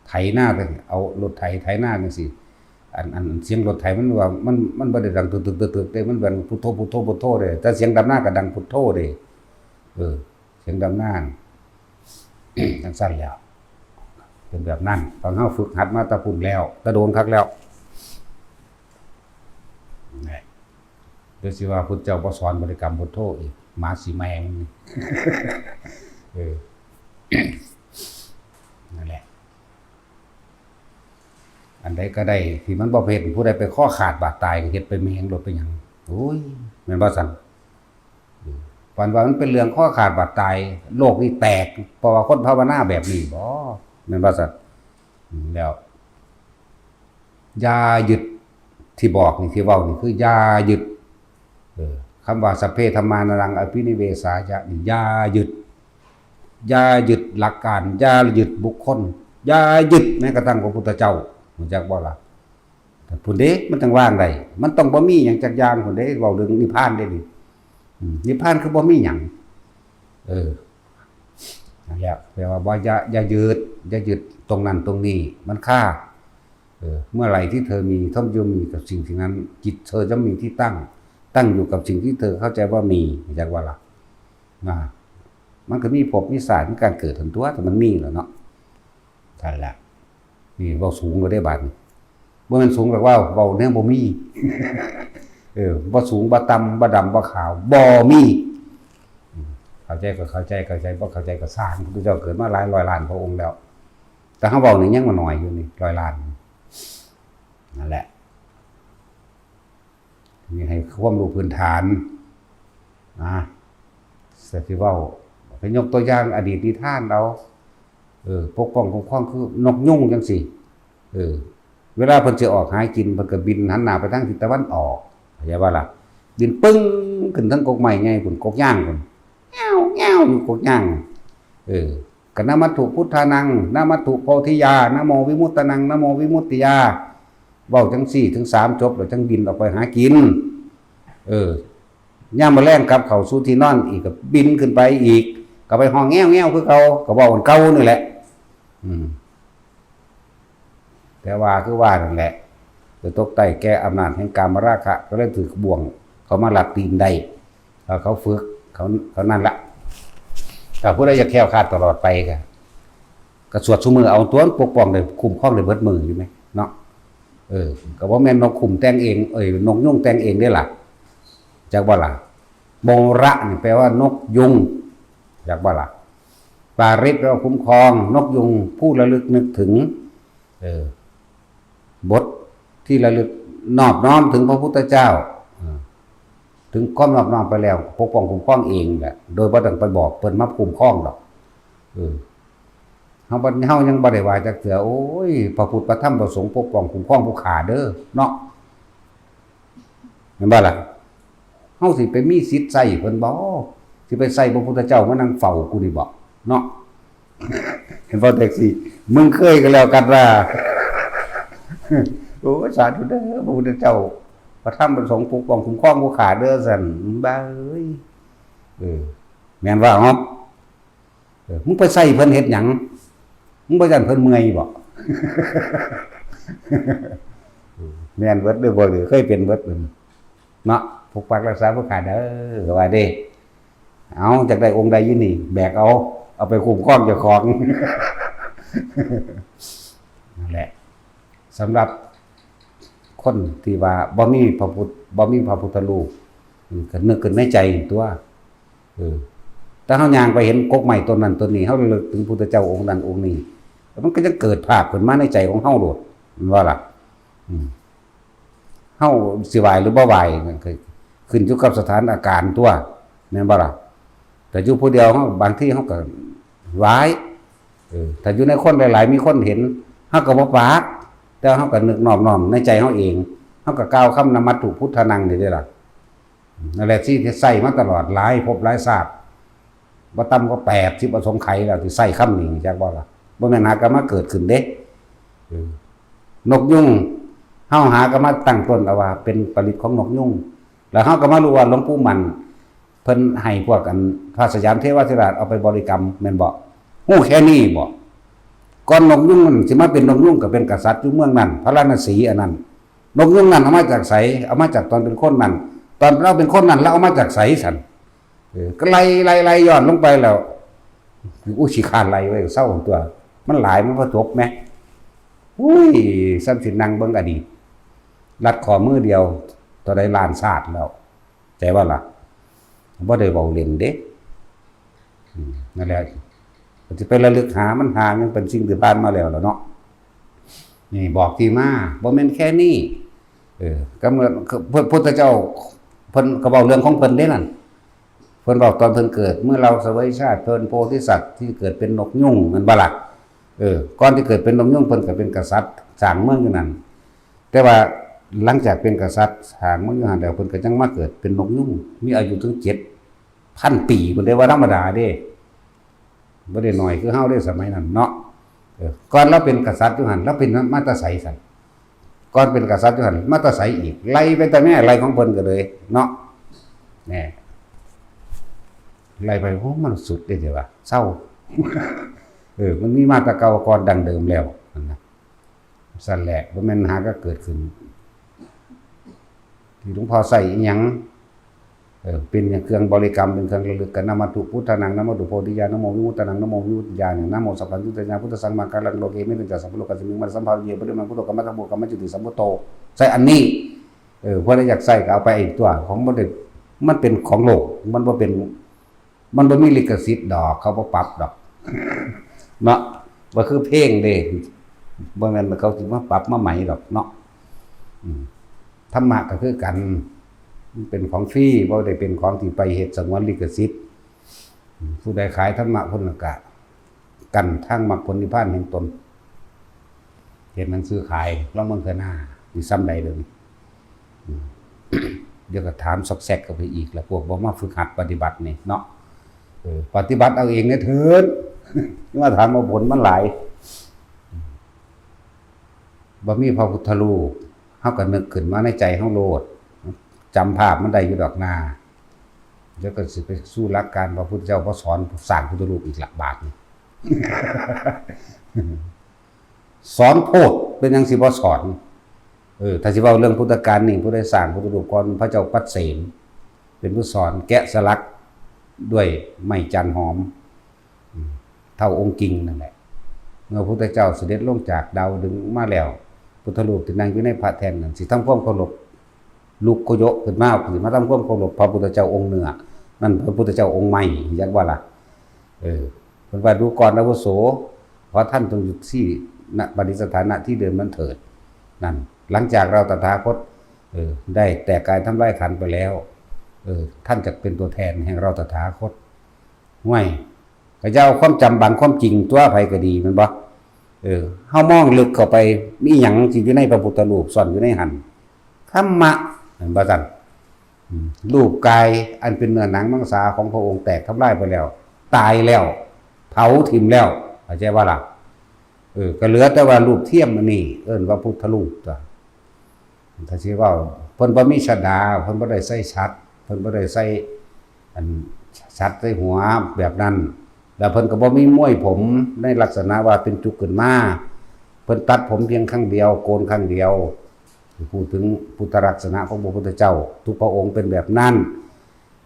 ໄຖນາ ເອົາລົດໄຖໄຖນາຈັ່ງຊີ້ ອັນ ອັນສຽງລົດໄຖມັນວ່າ ມັນ ມັນບໍ່ໄດ້ດັງຕຶກໆໆໆເດ້ ມັນເປັນພຸດໂທ ພຸດໂທ ພຸດໂທເດ້ ແຕ່ສຽງດຳນາກໍດັງພຸດໂທເດ້. ເອີ ສຽງດຳນາ ຈັ່ງຊັ້ນແຫຼ້ວ ເປັນແບບນັ້ນ. ຂອງເຮົາຝຶກຫັດມາແຕ່ພຸ້ນແລ້ວ ແຕ່ດົນຄັກແລ້ວ ແລະ ເດີຊິວ່າພຸດທະເຈົ້າບໍ່ສອນບໍລິກຳພຸດໂທອີກ ໝາຊິແມງ ເອີ ນັ້ນແຫຼະ ອັນໃດກໍໄດ້ທີ່ມັນບໍ່ເຮັດ ຜູ້ໃດໄປຄໍຂາດບາດຕາຍກໍເຮັດໄປແມ່ນໂລດ ເປັນຫຍັງ? ໂອ້ຍ ແມ່ນບໍ່ຊັ້ນ? ປານວ່າມັນເປັນເລື່ອງຄໍຂາດບາດຕາຍ ໂລກນີ້ແຕກ ເພາະວ່າຄົນພາວະນາແບບນີ້ບໍ? ແມ່ນບໍ່ຊັ້ນ? ແລ້ວ ຢ່າຍຶດ ທີ່ບອກນີ້ ທີ່ເວົ້ານີ້ ຄືຢ່າຍຶດ ເອີ ຄຳວ່າ ສັບເພ ທຳມານານັງ ອະພິນິເວສາຍະ ນີ້ ຢ່າຍຶດ ຢ່າຍຶດຫຼັກການ ຢ່າຍຶດບຸກຄົນ ຢ່າຍຶດແມ້ກະທັ່ງພະພຸດທະເຈົ້າ ຮູ້ຈັກບໍ່ລະ? ພຸ້ນເດ້ ມັນຈັ່ງວາງໄດ້ ມັນຕ້ອງບໍ່ມີຫຍັງຈັກຢ່າງພຸ້ນເດ້ ເວົ້າເລື່ອງນິບພານເດ້ນີ້ ອືມ ນິບພານຄືບໍ່ມີຫຍັງ ເອີ ນັ້ນແຫຼະ ແປວ່າບໍ່ ຢ່າ ຢ່າຍຶດ ຢ່າຍຶດຕົງນັ້ນຕົງນີ້ ມັນຄາ ເອີ ເມື່ອไหร่ที่เธอมี เธอย่อมมีกับสิ่งสิ่งนั้น จิตเธอย่อมมีที่ตั้ง ตั้งอยู่กับสิ่งที่เธอเข้าใจว่ามี รู้จักบ่ล่ะ? นะ มันก็มีภพมีชาติ มีการเกิดหั่นตั่ว ถ้ามันมีแล้วเนาะ นั่นแหละ นี่เว้าสูงแล้วเด้บาดนี้ บ่แม่นสูงดอกเว้า เว้าแนวบ่มี เออ บ่สูงบ่ต่ำ บ่ดำบ่ขาว บ่มี อืม เข้าใจก็เข้าใจ เข้าใจบ่เข้าใจก็ซ่าง พุทธเจ้าเกิดมาหลายร้อยล้านพระองค์แล้ว แต่เฮาเว้านี่ยังมาน้อยอยู่นี่ ร้อยล้าน นั่นแหละ นี่ให้ความรู้พื้นฐานนะ สิเว้า ไปยกตัวอย่างอดีตนิทานเอา เออ ปกป้องคุ้มครองคือนกยูงจั่งซี้ เออ เวลาเพิ่นสิออกหากิน เพิ่นก็บินหันหน้าไปทางทิศตะวันออก เข้าใจบ่ล่ะ บินปึ้งขึ้นเทิงกกไม้ใหญ่พุ้น กกยางพุ้น แง่วๆ อยู่กกยาง เออ ก็ นะมัตถุพุทธานัง นะมัตถุโพธิยา นะโมวิมุตตานัง นะโมวิมุตติยา เว้าจั่งซี้ถึงสามจบ แล้วจั่งบินออกไปหากิน เออ ยามมื้อแลงกลับเข้าสู่ที่นอนอีก ก็บินขึ้นไปอีก ก็ไปฮ้องแง่วๆ คือเก่า ก็เว้าอันเก่านี่แหละ อืม แต่ว่าคือว่านั่นแหละ ไปตกใต้แก่อำนาจแห่งกามราคะ ก็เลยถืกบ่วงเข้ามาลัดตีนได้ ถ้าเขาฝึก เขา เขานั่นละ ถ้าผู้ใดอยากแคล้วคลาดตลอดไปก็ ก็สวดซุมื้อเอาตั๊ว ปกป้องได้ คุ้มครองได้เบิดมื้ออยู่แหมเนาะ เออ ก็บ่แม่นนกคุ้มแต่งเอง เอ้ย นกยูงแต่งเองเด้ล่ะ จักบ่ล่ะ โมระนี่แปลว่านกยูง จักบ่ล่ะ ปาริตแปลว่าคุ้มครอง นกยูง ผู้ระลึกนึกถึง เออ บทที่ระลึกนอบน้อมถึงพระพุทธเจ้า เออ ถึงความนอบน้อมไปแล้ว ปกป้องคุ้มครองเองแหละ โดยบ่ต้องไปบอกเพิ่นมาคุ้มครองดอก เออ เฮาบ่ เฮายังบ่ได้ว่าจักเทื่อ โอ้ย พระพุทธ พระธรรม พระสงฆ์ ปกป้องคุ้มครองผู้ข้าเด้อ เนาะ แม่นบ่ล่ะ เฮาสิไปมีสิทธิ์ใช้เพิ่นบ่ สิไปใช้พระพุทธเจ้ามานั่งเฝ้ากูนี่บ่ เนาะ เห็นบ่ แท็กซี่ มึงเคยก็แล้วกันว่า โอ้ย สาธุเด้อ พระพุทธเจ้า พระธรรม พระสงฆ์ ปกป้องคุ้มครองผู้ข้าเด้อ ซั่น บ้าเอ้ย เออ แม่นว่า เนาะ เออ มึงไปใช้เพิ่นเฮ็ดหยัง มึงบ่ย้านเพิ่นเมื่อยบ่ แม่นเบิดเด้อ บ่เคยเป็นเบิด เนาะ ปกปักรักษาผู้ข้าเด้อ ว่าเด้ ເອົາ ຢາກໄດ້ອົງໃດຢູ່ນີ້ ແບກເອົາ ເອົາໄປຄຸ້ມຄອງເຈົ້າຂອງ. ນັ້ນແຫຼະ ສຳລັບຄົນທີ່ວ່າບໍ່ມີພະພຸດ ບໍ່ມີພະພຸດທະຮູບ ອືມ ກໍນຶກຂຶ້ນໃນໃຈຕົວະ ເອີ ແຕ່ເຮົາຍ່າງໄປເຫັນກົກໄມ້ຕົ້ນນັ້ນຕົ້ນນີ້ ເຮົາລະລຶກເຖິງພຸດທະເຈົ້າອົງນັ້ນອົງນີ້ ແລ້ວມັນກໍຍັງເກີດພາບຂຶ້ນມາໃນໃຈຂອງເຮົາໂລດ ແມ່ນບໍ່ລະ? ອືມ ເຮົາຊິໄຫວ້ຫຼືບໍ່ໄຫວ້ນັ້ນ ກໍຂຶ້ນຢູ່ກັບສະຖານະການຕົວະ ແມ່ນບໍ່ລະ? ແຕ່ຢູ່ຜູ້ດຽວເຮົາ ບາງທີເຮົາກໍໄຫວ້ ເອີ ຖ້າຢູ່ໃນຄົນຫຼາຍໆ ມີຄົນເຫັນ ເຮົາກໍບໍ່ປາກ ແຕ່ເຮົາກໍນຶກນ້ອມໆ ໃນໃຈເຮົາເອງ ເຮົາກໍກ່າວຄຳນະມັດຖຸພຸດທະນັງນີ້ເດ້ລະ. ນັ້ນແຫຼະ ທີ່ໃຊ້ມາຕະຫຼອດຫຼາຍພົບຫຼາຍຊາດ ບໍ່ຕ່ຳກວ່າແປດສິບອະສົງໄຂແລ້ວທີ່ໃຊ້ຄຳນີ້ ຮູ້ຈັກບໍ່ລະ? ບໍ່ແມ່ນຫາກໍມາເກີດຂຶ້ນເດ້. ເອີ ນົກຍຸງ ເຮົາຫາກໍມາຕັ້ງຕົ້ນເອົາວ່າເປັນປະລິດຂອງນົກຍຸງ ແລ້ວເຮົາກໍມາຮູ້ວ່າຫຼວງປູ່ໝັ້ນເພິ່ນໃຫ້ພວກອັນພະສະຫຍາມເທວາທິລາດເອົາໄປບໍລິກຳ ແມ່ນບໍ່? ຮູ້ແຄ່ນີ້ບໍ່? ກ່ອນນົກຍຸງມັນຊິມາເປັນນົກຍຸງ ກໍເປັນກະສັດຢູ່ເມືອງນັ້ນ ພາລານະສີອັນນັ້ນ ນົກຍຸງນັ້ນເອົາມາຈາກໃສ? ເອົາມາຈາກຕອນເປັນຄົນນັ້ນ ຕອນລາວເປັນຄົນນັ້ນລາວເອົາມາຈາກໃສຊັ້ນ? ເອີ ກໍໄລ່ ໄລ່ ໄລ່ຍ້ອນລົງໄປແລ້ວ ອຸຊິຄານໄລ່ໄວ້ເຊົາຕົວະ ມັນຫຼາຍ ມັນບໍ່ຈົບແມ. ອຸ້ຍ ສ່ຳຊິນັ່ງເບິ່ງອະດີດ ລັດຂໍ້ມືດຽວເທົ່າໃດລ້ານຊາດແລ້ວ ແຕ່ວ່າລະ ບໍ່ໄດ້ເວົ້າເລ່ນເດ້. ອືມ ນັ້ນແຫຼະ ກໍຊິໄປລະລຶກຫາ ມັນຫາຍັງເປັນສິ່ງທີ່ຜ່ານມາແລ້ວລະເນາະ. ນີ້ບອກທີ່ມາ ບໍ່ແມ່ນແຄ່ນີ້ ເອີ ກໍເມື່ອ ພະ ພຸດທະເຈົ້າ ເພິ່ນກໍເວົ້າເລື່ອງຂອງເພິ່ນເດ້ນັ້ນ ເພິ່ນເວົ້າຕອນເພິ່ນເກີດ ເມື່ອລາວສະເຫວີຍຊາດ ເພິ່ນໂພທິສັດທີ່ເກີດເປັນນົກຍຸງ ແມ່ນບໍ່ລະ? ເອີ ກ່ອນທີ່ເກີດເປັນນົກຍຸງ ເພິ່ນກໍເປັນກະສັດ ສ້າງເມືອງຢູ່ນັ້ນ ແຕ່ວ່າຫຼັງຈາກເປັນກະສັດ ສ້າງເມືອງຢູ່ຫັ້ນແລ້ວ ເພິ່ນກໍຍັງມາເກີດເປັນນົກຍຸງ ມີອາຍຸເຖິງເຈັດພັນປີພຸ້ນເດ້ ບໍ່ທຳມະດາເດ້. ບໍ່ໄດ້ໜ້ອຍຄືເຮົາເດ້ສະໄໝນັ້ນເນາະ. ເອີ ກ່ອນລາວເປັນກະສັດຢູ່ຫັ້ນ ລາວເປັນມາແຕ່ໃສຊັ້ນ? ກ່ອນເປັນກະສັດຢູ່ຫັ້ນ ມາແຕ່ໃສອີກ? ໄລ່ໄປແຕ່ແມ່ໄລ່ຂອງເພິ່ນກໍເລີຍເນາະ. ແນ່ ໄລ່ໄປ ໂອ້ ມັນສຸດເດ້ ເດ້ວ່າ ເຊົາ. ເອີ ມັນມີມາແຕ່ເກົ່າກ່ອນດັ້ງເດີມແລ້ວ ນັ້ນນະ. ຊັ້ນແຫຼະ ບໍ່ແມ່ນຫາກໍເກີດຂຶ້ນ. ທີ່ຫຼວງພໍ່ໃຊ້ອີ່ຫຍັງ? ເອີ ເປັນຫຍັງເຄື່ອງບໍລິກຳ ເປັນເຄື່ອງລະລຶກກັນ ນະມະຕຸພຸດທານັງ ນະມະຕຸໂພທິຍາ ນະໂມວິມຸດຕານັງ ນະໂມວິມຸດຕະຍາ ນະໂມສັບພັນຍຸຕຍາ ພຸດທະສັງມະຫາກັງ ໂລເກ ເມ ເມ ສະ ສັບພະໂລກາ ສະມິງ ມະນະ ສຳພາວະເຍ ປະລິມະ ພຸດໂທ ກຳມັດຖະໂມ ກຳມັດຈຸຕິ ສຳພຸດໂທ ໃຊ້ອັນນີ້. ເອີ ຜູ້ໃດຢາກໃຊ້ກໍເອົາໄປອີກຕົວະ ຂອງບໍ່ໄດ້ ມັນເປັນຂອງໂລກ ມັນບໍ່ເປັນ ມັນບໍ່ມີລິຂະສິດດອກ ເຂົາບໍ່ປັບດອກເນາະ. ບໍ່ຄືເພງເດ້ ບໍ່ແມ່ນວ່າເຂົາຊິມາປັບມາໃໝ່ດອກເນາະ. ອືມ ທຳມະກໍຄືກັນ ມັນເປັນຂອງຟຣີ ບໍ່ໄດ້ເປັນຂອງທີ່ໄປເຮັດສະຫງວນລິຂະສິດ. ອືມ ຜູ້ໃດຂາຍທຳມະ ຜູ້ນັ້ນກະ ກັນທາງມັກຜົນນິບພານແຫ່ງຕົນ. ເຮັດໜັງສືຂາຍ ລອງເບິ່ງເທື່ອໜ້າ ຊິສ່ຳໃດເດີນີ້. ອືມ ດຽວກໍຖາມຊອກແຊກເຂົ້າໄປອີກລະ ພວກບໍ່ມາຝຶກຫັດປະຕິບັດນີ້ເນາະ. ເອີ ປະຕິບັດເອົາເອງແດ່ເຖີ້ນ ຢ່າມາຖາມເອົາຜົນມັນຫຼາຍ. ບໍ່ມີພະພຸດທະຮູບ ເຮົາກໍນຶກຂຶ້ນມາໃນໃຈເຮົາໂລດ ຈຳພາບມັນໄດ້ຢູ່ດອກນາ. ແລ້ວກໍຊິໄປສູ່ຫຼັກການວ່າພຸດທະເຈົ້າບໍ່ສອນສ້າງພຸດທະຮູບອີກລະບາດນີ້. ສອນໂພດ ເປັນຫຍັງຊິບໍ່ສອນ? ເອີ ຖ້າຊິເວົ້າເລື່ອງພຸດທະການນີ້ ຜູ້ໃດສ້າງພຸດທະຮູບກ່ອນ? ພະເຈົ້າປັດເສນ ເປັນຜູ້ສອນແກະສະຫຼັກດ້ວຍໄມ້ຈັນຫອມ. ອືມ ເຖົ້າອົງກິ່ງນັ້ນແຫຼະ. ເມື່ອພຸດທະເຈົ້າສະເດັດລົງຈາກດາວດຶງມາແລ້ວ ພຸດທະຮູບທີ່ນັ່ງຢູ່ໃນພະແທ່ນນັ້ນ ຊິທຳຄວາມເຄົາລົບ ລຸກໂຄໂຍະຂຶ້ນມາ ຊິມາທຳຄວາມເຄົາລົບພະພຸດທະເຈົ້າອົງເໜືອ ນັ້ນພະພຸດທະເຈົ້າອົງໃໝ່ ຮູ້ຈັກບໍ່ລະ? ເອີ ເພິ່ນວ່າ ດູກ່ອນອາວຸໂສ ຂໍທ່ານຈົ່ງຢຸດທີ່ ນະ ປະດິດສະຖານະທີ່ເດີມນັ້ນເຖີດ. ນັ້ນ ຫຼັງຈາກເຮົາຕະຖາຄົດ ເອີ ໄດ້ແຕກກາຍທຳລາຍຂັນໄປແລ້ວ ເອີ ທ່ານຈັກເປັນຕົວແທນແຫ່ງເຮົາຕະຖາຄົດ. ຫ້ວຍ ກໍຢ່າເອົາຄວາມຈຳບັງຄວາມຈິງຕົວະ ໃຜກໍດີ ແມ່ນບໍ່? ເອີ ເຮົາມອງເລິກເຂົ້າໄປ ມີຫຍັງທີ່ຢູ່ໃນພະພຸດທະຮູບ ສ້ອນຢູ່ໃນຫັ້ນ? ທຳມະ ແມ່ນບໍ່ຊັ້ນ? ອືມ ຮູບກາຍອັນເປັນເນື້ອໜັງມັງສາຂອງພະອົງແຕກທຳລາຍໄປແລ້ວ ຕາຍແລ້ວ ເຜົາຖິ້ມແລ້ວ ເຂົ້າໃຈບໍ່ລະ? ເອີ ກໍເຫຼືອແຕ່ວ່າຮູບທຽມອັນນີ້ ເອີ້ນວ່າພຸດທະຮູບຕົວະ. ຖ້າຊິເວົ້າ ເພິ່ນບໍ່ມີຊະດາ ເພິ່ນບໍ່ໄດ້ໃສ່ສັດ ເພິ່ນບໍ່ໄດ້ໃສ່ອັນສັດໃສ່ຫົວແບບນັ້ນ ແລ້ວເພິ່ນກໍບໍ່ມີມວຍຜົມໃນລັກສະນະວ່າເປັນຈຸກຂຶ້ນມາ ເພິ່ນຕັດຜົມພຽງຄັ້ງດຽວ ໂກນຄັ້ງດຽວ. ຜູ້ເຖິງພຸດທະລັກສະນະຂອງພະພຸດທະເຈົ້າ ທຸກພະອົງເປັນແບບນັ້ນ.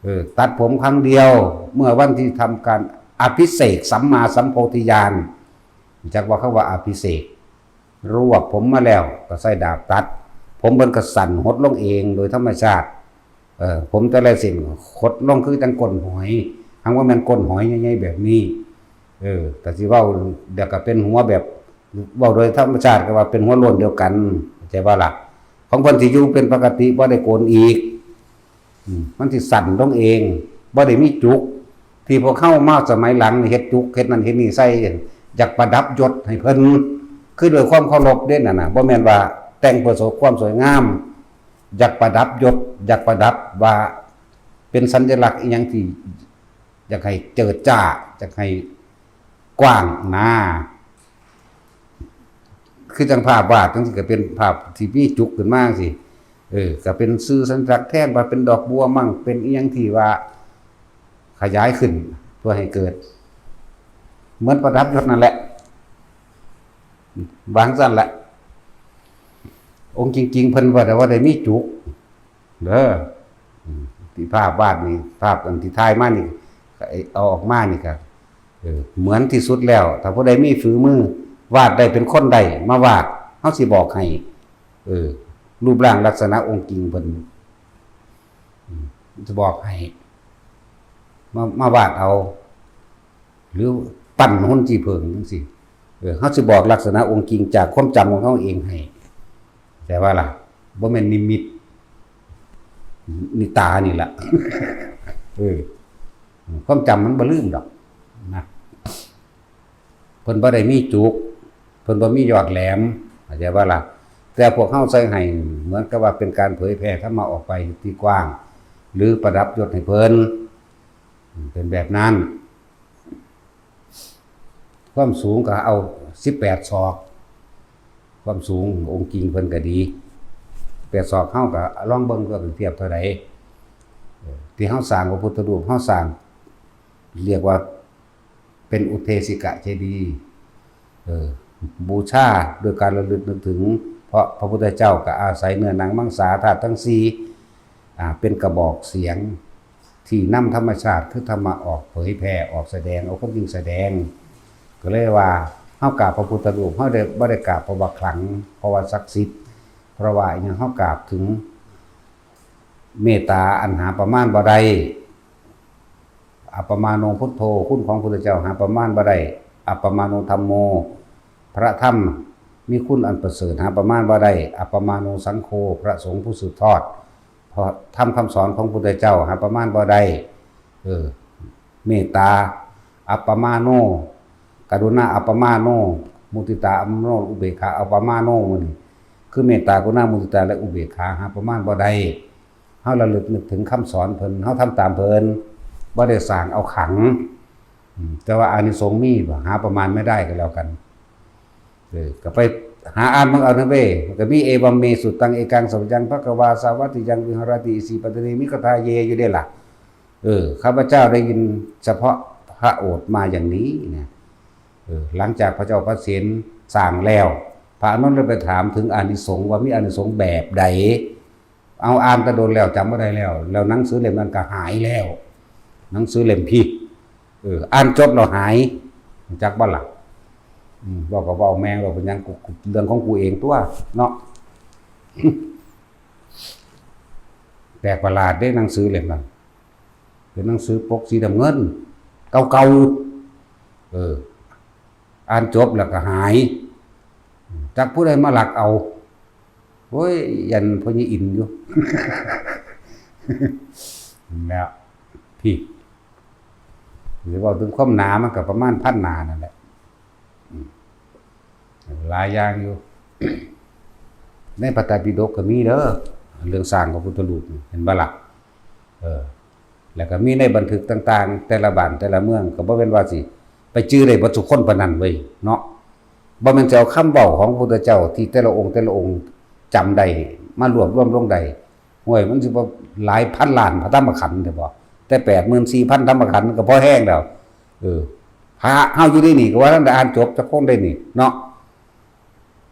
ເອີ ຕັດຜົມຄັ້ງດຽວ ເມື່ອວັນທີ່ທຳການອະພິເສກສຳມາສຳໂພທິຍານ. ຮູ້ຈັກບໍ່ ຄຳວ່າອະພິເສກ? ລວບຜົມມາແລ້ວກໍໃຊ້ດາບຕັດ, ຜົມເພິ່ນກໍສັ້ນຫົດລົງເອງໂດຍທຳມະຊາດ. ເອີ ຜົມແຕ່ລະເສັ້ນຫົດລົງຄືຈັ່ງກົ້ນຫອຍ, ຫາກວ່າແມ່ນກົ້ນຫອຍໃຫຍ່ໆແບບນີ້. ເອີ ແຕ່ຊິເວົ້າ ແລ້ວກໍເປັນຫົວແບບ ເວົ້າໂດຍທຳມະຊາດກໍວ່າເປັນຫົວໂລ້ນດຽວກັນ, ເຂົ້າໃຈບໍ່ລະ? ຂອງເພິ່ນທີ່ຢູ່ເປັນປົກກະຕິ ບໍ່ໄດ້ໂກນອີກ. ອືມ ມັນຊິສັ້ນລົງເອງ, ບໍ່ໄດ້ມີຈຸກ. ທີ່ພວກເຮົາມາສະໄໝຫຼັງນີ້ເຮັດຈຸກ ເຮັດນັ້ນເຮັດນີ້ໃສ່ ຢາກປະດັບຍົດໃຫ້ເພິ່ນ. ຄືດ້ວຍຄວາມເຄົາລົບເດ້ນັ້ນນະ, ບໍ່ແມ່ນວ່າແຕ່ງເພື່ອຄວາມສວຍງາມ, ຢາກປະດັບຍົດ, ຢາກປະດັບວ່າເປັນສັນຍະລັກອີ່ຫຍັງທີ່ຢາກໃຫ້ເຈີດຈ້າ, ຢາກໃຫ້ກວ້າງນາ. ຄືຈັ່ງພາບວາດຈັ່ງຊີ້ ກໍເປັນພາບທີ່ມີຈຸກຂຶ້ນມາຈັ່ງຊີ້. ເອີ ກໍເປັນສື່ສັນລັກແທນວ່າເປັນດອກບົວມັ້ງ ເປັນອີ່ຫຍັງທີ່ວ່າຂະຫຍາຍຂຶ້ນເພື່ອໃຫ້ເກີດ ເໝືອນປະດັບຍົດນັ້ນແຫຼະ ວ່າງຊັ້ນແຫຼະ. ອົງຈິງໆ ເພິ່ນບໍ່ໄດ້ ບໍ່ໄດ້ມີຈຸກເດີ. ອືມ ທີ່ພາບວາດນີ້ ພາບອັນທີ່ຖ່າຍມານີ້ ເອົາອອກມານີ້ກໍ ເອີ ເໝືອນທີ່ສຸດແລ້ວ. ຖ້າຜູ້ໃດມີຝີມືວາດໄດ້ເປັນຄົນໄດ້ມາວາດ ເຮົາຊິບອກໃຫ້ ເອີ ຮູບຮ່າງລັກສະນະອົງຈິງເພິ່ນ ອືມ ຈະບອກໃຫ້ ມາ ມາວາດເອົາ ຫຼື ປັ້ນຮຸນຈີເຜິງຈັ່ງຊີ້. ເອີ ເຮົາຊິບອກລັກສະນະອົງຈິງຈາກຄວາມຈຳຂອງເຮົາເອງໃຫ້. ແຕ່ວ່າລະ ບໍ່ແມ່ນນິມິດ ນິຕານີ້ລະ. ເອີ ຄວາມຈຳມັນບໍ່ລືມດອກນະ. ເພິ່ນບໍ່ໄດ້ມີຈຸກ, ເພິ່ນບໍ່ມີຍອດແຫຼມ, ເຂົ້າໃຈບໍ່ລະ? ແຕ່ພວກເຮົາໃສ່ໃຫ້ເໝືອນກັບວ່າເປັນການເຜີຍແຜ່ທຳມະອອກໄປທີ່ກວ້າງ ຫຼື ປະດັບຍົດໃຫ້ເພິ່ນ, ເປັນແບບນັ້ນ. ຄວາມສູງກໍເອົາສິບແປດສອກ, ຄວາມສູງອົງຈິງເພິ່ນກໍດີ, ແປດສອກເຮົາກໍລອງເບິ່ງວ່າເປັນທຽບເທົ່າໃດ. ເອີ ທີ່ເຮົາສ້າງພະພຸດທະຮູບ, ເຮົາສ້າງ ລຽກວ່າເປັນອຸເທສິກະເຈດີ, ເອີ ບູຊາດ້ວຍການລະລຶກນຶກເຖິງ, ເພາະພະພຸດທະເຈົ້າກໍອາໄສເນື້ອໜັງມັງສາທາດທັງສີ່ ອາ ເປັນກະບອກສຽງທີ່ນຳທຳມະຊາດ ຄືທຳມະອອກເຜີຍແຜ່ ອອກສະແດງ ເອົາຄວາມຈິງສະແດງ. ກໍເລີຍວ່າເຮົາກາບພະພຸດທະຮູບ, ເຮົາໄດ້ ບໍ່ໄດ້ກາບເພາະວ່າຂລັງ, ເພາະວ່າສັກສິດ, ເພາະວ່າອີ່ຫຍັງ? ເຮົາກາບເຖິງເມດຕາອັນຫາປະມານບໍ່ໄດ້. ອັບປະມາໂນພຸດໂທ, ຄຸນຂອງພຸດທະເຈົ້າຫາປະມານບໍ່ໄດ້. ອັບປະມາໂນທຳໂມ, ພະທຳມີຄຸນອັນປະເສີດ ຫາປະມານບໍ່ໄດ້. ອັບປະມາໂນສັງໂຄ, ພະສົງຜູ້ສືບທອດ ພະທຳຄຳສອນຂອງພຸດທະເຈົ້າຫາປະມານບໍ່ໄດ້. ເອີ ເມດຕາອັບປະມາໂນ, ກະລຸນາອັບປະມາໂນ, ມຸທິຕາອັບປະມາໂນ, ອຸເບກຂາອັບປະມາໂນ. ມື້ນີ້ຄືເມດຕາ, ກະລຸນາ, ມຸທິຕາ ແລະ ອຸເບກຂາຫາປະມານບໍ່ໄດ້. ເຮົາລະລຶກນຶກເຖິງຄຳສອນເພິ່ນ, ເຮົາທຳຕາມເພິ່ນ, ບໍ່ໄດ້ສ້າງເອົາຂັງ. ອືມ ແຕ່ວ່າອານິສົງມີບໍ່? ຫາປະມານໄມ່ໄດ້ກໍແລ້ວກັນ. ເອີ ກໍໄປຫາອ່ານເບິ່ງເອົານະເວີຍ, ມັນກໍມີ ເອວັມເມ ສຸດຕັງ ເອກັງ ສະວະຍັງ ພະຄະວາ ສາວັດທິຍັງ ວິຫາຣະຕິ ອິສິ ປັດຕະເນ ມິກຂະທາເຍ ຢູ່ເດ້ລະ. ເອີ ຂ້າພະເຈົ້າໄດ້ຍິນສະເພາະພະໂອດມາຢ່າງນີ້ນະ. ເອີ ຫຼັງຈາກພະເຈົ້າພະເສນສ້າງແລ້ວ, ພະອານົນເລີຍໄປຖາມເຖິງອານິສົງ ວ່າມີອານິສົງແບບໃດ. ເອົາ ອ່ານແຕ່ດົນແລ້ວ ຈຳບໍ່ໄດ້ແລ້ວ, ແລ້ວໜັງສືເຫຼັ້ມນັ້ນກໍຫາຍແລ້ວ. ໜັງສືເຫຼັ້ມພີ້ ເອີ ອ່ານຈົບແລ້ວຫາຍ, ຮູ້ຈັກບໍ່ລະ? ອືມ ເວົ້າກໍເວົ້າແມ່ງ ເວົ້າເປັນຫຍັງ? ກູ ກູ ເລື່ອງຂອງກູເອງຕົວະເນາະ. ແປກປະຫຼາດເດ້ ໜັງສືເຫຼັ້ມນັ້ນ ເປັນໜັງສືປົກສີນ້ຳເງິນ ເກົ່າໆ. ເອີ ອ່ານຈົບແລ້ວກໍຫາຍ, ຈັກຜູ້ໃດມາລັກເອົາ. ໂອ້ຍ ຢ້ານພໍ່ໃຫຍ່ອິນຢູ່. ແລ້ວ ພີ້ ຊິເວົ້າເຖິງຄວາມໜາ ມັນກໍປະມານພັນໜ້ານັ້ນແຫຼະ. ອືມ ຫຼາຍຢ່າງຢູ່. ໃນພະໄຕປິດົກກໍມີເດີ ເລື່ອງສ້າງພະພຸດທະຮູບ ເຫັນບໍ່ລະ? ເອີ ແລ້ວກໍມີໃນບັນທຶກຕ່າງໆ ແຕ່ລະບ້ານແຕ່ລະເມືອງ ກໍບໍ່ແມ່ນວ່າຊິໄປຈື່ໄດ້ເບິດທຸກຄົນປານນັ້ນເວີຍເນາະ. ບໍ່ແມ່ນຊິເອົາຄຳເວົ້າຂອງພະພຸດທະເຈົ້າທີ່ແຕ່ລະອົງແຕ່ລະອົງຈຳໄດ້ ມາລວບລວມລົງໄດ້. ໂອ້ຍ ມັນຊິບໍ່ຫຼາຍພັນລ້ານພະທຳມະຂັນເດບໍ? ແຕ່ແປດໝື່ນສີ່ພັນທຳມະຂັນກໍພໍແຮງແລ້ວ. ເອີ ພະເຮົາຢູ່ໃນນີ້ກໍວ່າທັນໄດ້ອ່ານຈົບຈັກຄົນເດ້ນີ້ເນາະ.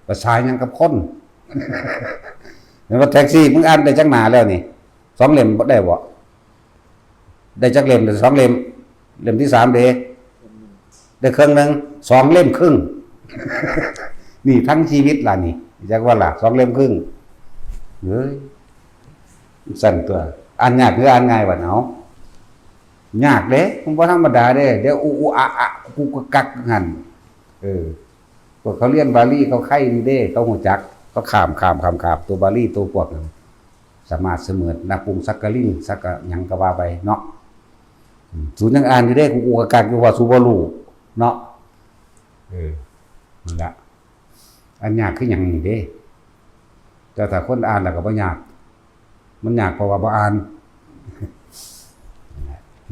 ພາສາຫຍັງກັບຄົນ? ແມ່ນວ່າແທັກຊີ ມຶງອ່ານໄດ້ຈັກໜ້າແລ້ວນີ້? ສອງເຫຼັ້ມບໍ່ໄດ້ບໍ? ໄດ້ຈັກເຫຼັ້ມ? ໄດ້ສອງເຫຼັ້ມ. ເຫຼັ້ມທີສາມເດ? ໄດ້ເຄິ່ງໜຶ່ງ. ສອງເຫຼັ້ມເຄິ່ງ. ນີ້ທັງຊີວິດລະນີ້ ຈັກວ່າລະ ສອງເຫຼັ້ມເຄິ່ງ. ເອີຍ ຊັ້ນຕົວະ. ອ່ານຍາກຫຼືອ່ານງ່າຍບາດເຮົາ? ຍາກເດ້ ມັນບໍ່ທຳມະດາເດ້. ດຽວອຸອຸອະອະ ກຸກກັກຫັ້ນ. ເອີ ພວກເຂົາລຽນບາລີເຂົາໄຄຢູ່ເດ້ ເຂົາຮູ້ຈັກ. ເຂົາຂ້າມ ຂ້າມ ຂ້າມ ຂ້າມ ຕົວບາລີ ຕົວພວກນັ້ນ ສາມາດສະເໝີນນະປຸງສັກກະລິງ ສັກກະຫຍັງກໍວ່າໄປເນາະ. ອືມ ສູນຍັງອ່ານຢູ່ເດ້ ກຸກກຸກກັກກັກຢູ່ ວ່າສູບໍ່ຮູ້ເນາະ. ເອີ ນັ້ນລະ ອັນຍາກຄືຫຍັງນີ້ເດ້. ແຕ່ຖ້າຄົນອ່ານແລ້ວກໍບໍ່ຍາກ. ມັນຍາກເພາະວ່າບໍ່ອ່ານ.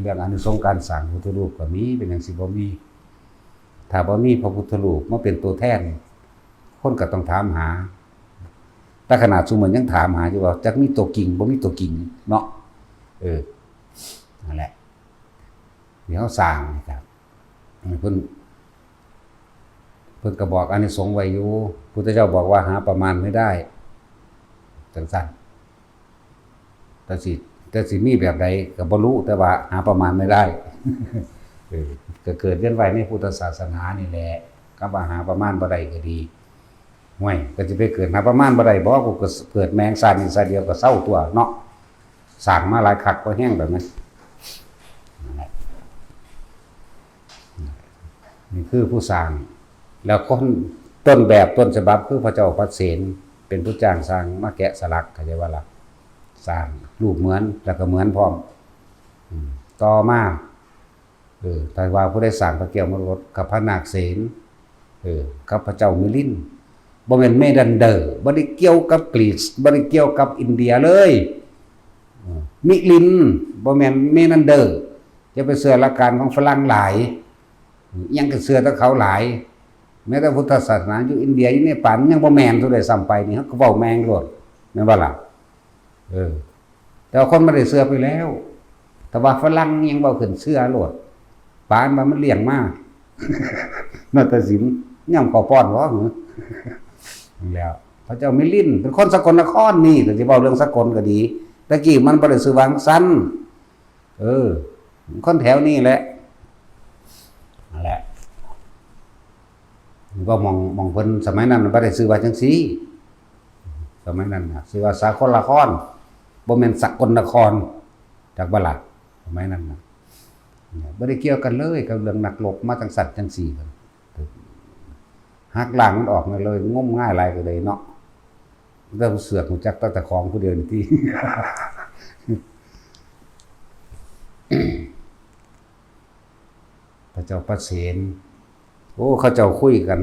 ເລື່ອງອານິສົງການສ້າງພະພຸດທະຮູບກໍມີ ເປັນຫຍັງຊິບໍ່ມີ? ຖ້າບໍ່ມີພະພຸດທະຮູບມາເປັນຕົວແທນ ຄົນກໍຕ້ອງຖາມຫາ. ແຕ່ຂະໜາດຊຸມື້ນີ້ຍັງຖາມຫາຢູ່ວ່າ ຈັກມີຕົວຈິງ ບໍ່ມີຕົວຈິງເນາະ. ເອີ ນັ້ນແຫຼະ ທີ່ເຮົາສ້າງນີ້ກໍ ເພິ່ນ ເພິ່ນກໍບອກອານິສົງໄວ້ຢູ່. ພຸດທະເຈົ້າບອກວ່າ "ຫາປະມານໄມ່ໄດ້" ຈັ່ງຊັ້ນ. ແຕ່ຊິ ແຕ່ຊິມີແບບໃດກໍບໍ່ຮູ້ ແຕ່ວ່າຫາປະມານໄມ່ໄດ້. ເອີ ກໍເກີດວຽນວ່າຍໃນພຸດທະສາສະໜານີ້ແຫຼະ. ຄຳວ່າຫາປະມານບໍ່ໄດ້ກໍດີ. ຫ້ວຍ ກໍຊິໄປເກີດຫາປະມານບໍ່ໄດ້ບໍ? ກູກໍເກີດແມ່ງຊາດນີ້ຊາດດຽວກໍເຊົາຕົວະເນາະ. ສ້າງມາຫຼາຍຄັກກໍແຮງແບບນັ້ນ. ນັ້ນແຫຼະ ນີ້ຄືຜູ້ສ້າງ. ແລ້ວຄົນຕົ້ນແບບຕົ້ນສະບັບຄືພະເຈົ້າປະເສນ ເປັນຜູ້ຈ້າງຊ່າງມາແກະສະຫຼັກ ເຂົ້າໃຈບໍ່ລະ? ສ້າງຮູບເໝືອນ ແລ້ວກໍເໝືອນພ້ອມ. ອືມ ຕໍ່ມາ ເອີ ຖ້າວ່າຜູ້ໃດສ້າງພະແກ້ວມະລະກົດກັບພະນາກເສນ ເອີ ກັບພະເຈົ້າມິລິນ ບໍ່ແມ່ນເມນັນເດີ ບໍ່ໄດ້ກ່ຽວກັບກຣີສ ບໍ່ໄດ້ກ່ຽວກັບອິນເດຍເລີຍ. ເອີ ມິລິນ ບໍ່ແມ່ນເມນັນເດີ. ຢ່າໄປເຊື່ອຫຼັກການຂອງຝຣັ່ງຫຼາຍ. ອີ່ຫຍັງກໍເຊື່ອແຕ່ເຂົາຫຼາຍ. ແມ້ແຕ່ພຸດທະສາສະໜາຢູ່ອິນເດຍ ຢູ່ເນປານ ມັນຍັງບໍ່ແມ່ນຊະດ້ວຍຊ້ຳໄປ. ນີ້ເຮົາກໍເວົ້າແມ່ງໂລດ ແມ່ນບໍ່ລະ? ເອີ ແຕ່ວ່າຄົນມັນໄດ້ເຊື່ອໄປແລ້ວ. ແຕ່ວ່າຝຣັ່ງຍັງເວົ້າຂຶ້ນເຊື່ອໂລດ ປານວ່າມັນລ້ຽງມາ. ນາຕະສິນ ຍາມເຂົ້າປ້ອນບໍ່? ຫັ້ນແຫຼ້ວ ພະເຈົ້າມິລິນ ເປັນຄົນສະກົນນະຄອນນີ້ ກໍຊິເວົ້າເລື່ອງສະກົນກໍດີ. ແຕ່ກີ້ມັນບໍ່ໄດ້ຊື່ວ່າຈັ່ງຊັ້ນ. ເອີ ຄົນແຖວນີ້ແຫຼະ. ນັ້ນແຫຼະ ກໍໝ່ອງ ໝ່ອງເພິ່ນສະໄໝນັ້ນມັນບໍ່ໄດ້ຊື່ວ່າຈັ່ງຊີ້. ສະໄໝນັ້ນນະ ຊື່ວ່າສາຄົນລະຄອນ ບໍ່ແມ່ນສະກົນນະຄອນ. ຈັກບໍ່ລະ? ສະໄໝນັ້ນນະ ບໍ່ໄດ້ກ່ຽວກັນເລີຍກັບເລື່ອງນັກລົບມາຈັ່ງຊັ້ນຈັ່ງຊີ້. ຫັກລ້າງມັນອອກນັ້ນເລີຍ ງົມງາຍຫຼາຍກໍເລີຍເນາະ. ແຕ່ເສືອກຮູ້ຈັກແຕ່ເຈົ້າຂອງຜູ້ດຽວນີ້ຕິ. ພະເຈົ້າປະເສນ ໂອ້ ເຂົາເຈົ້າຄຸຍກັນ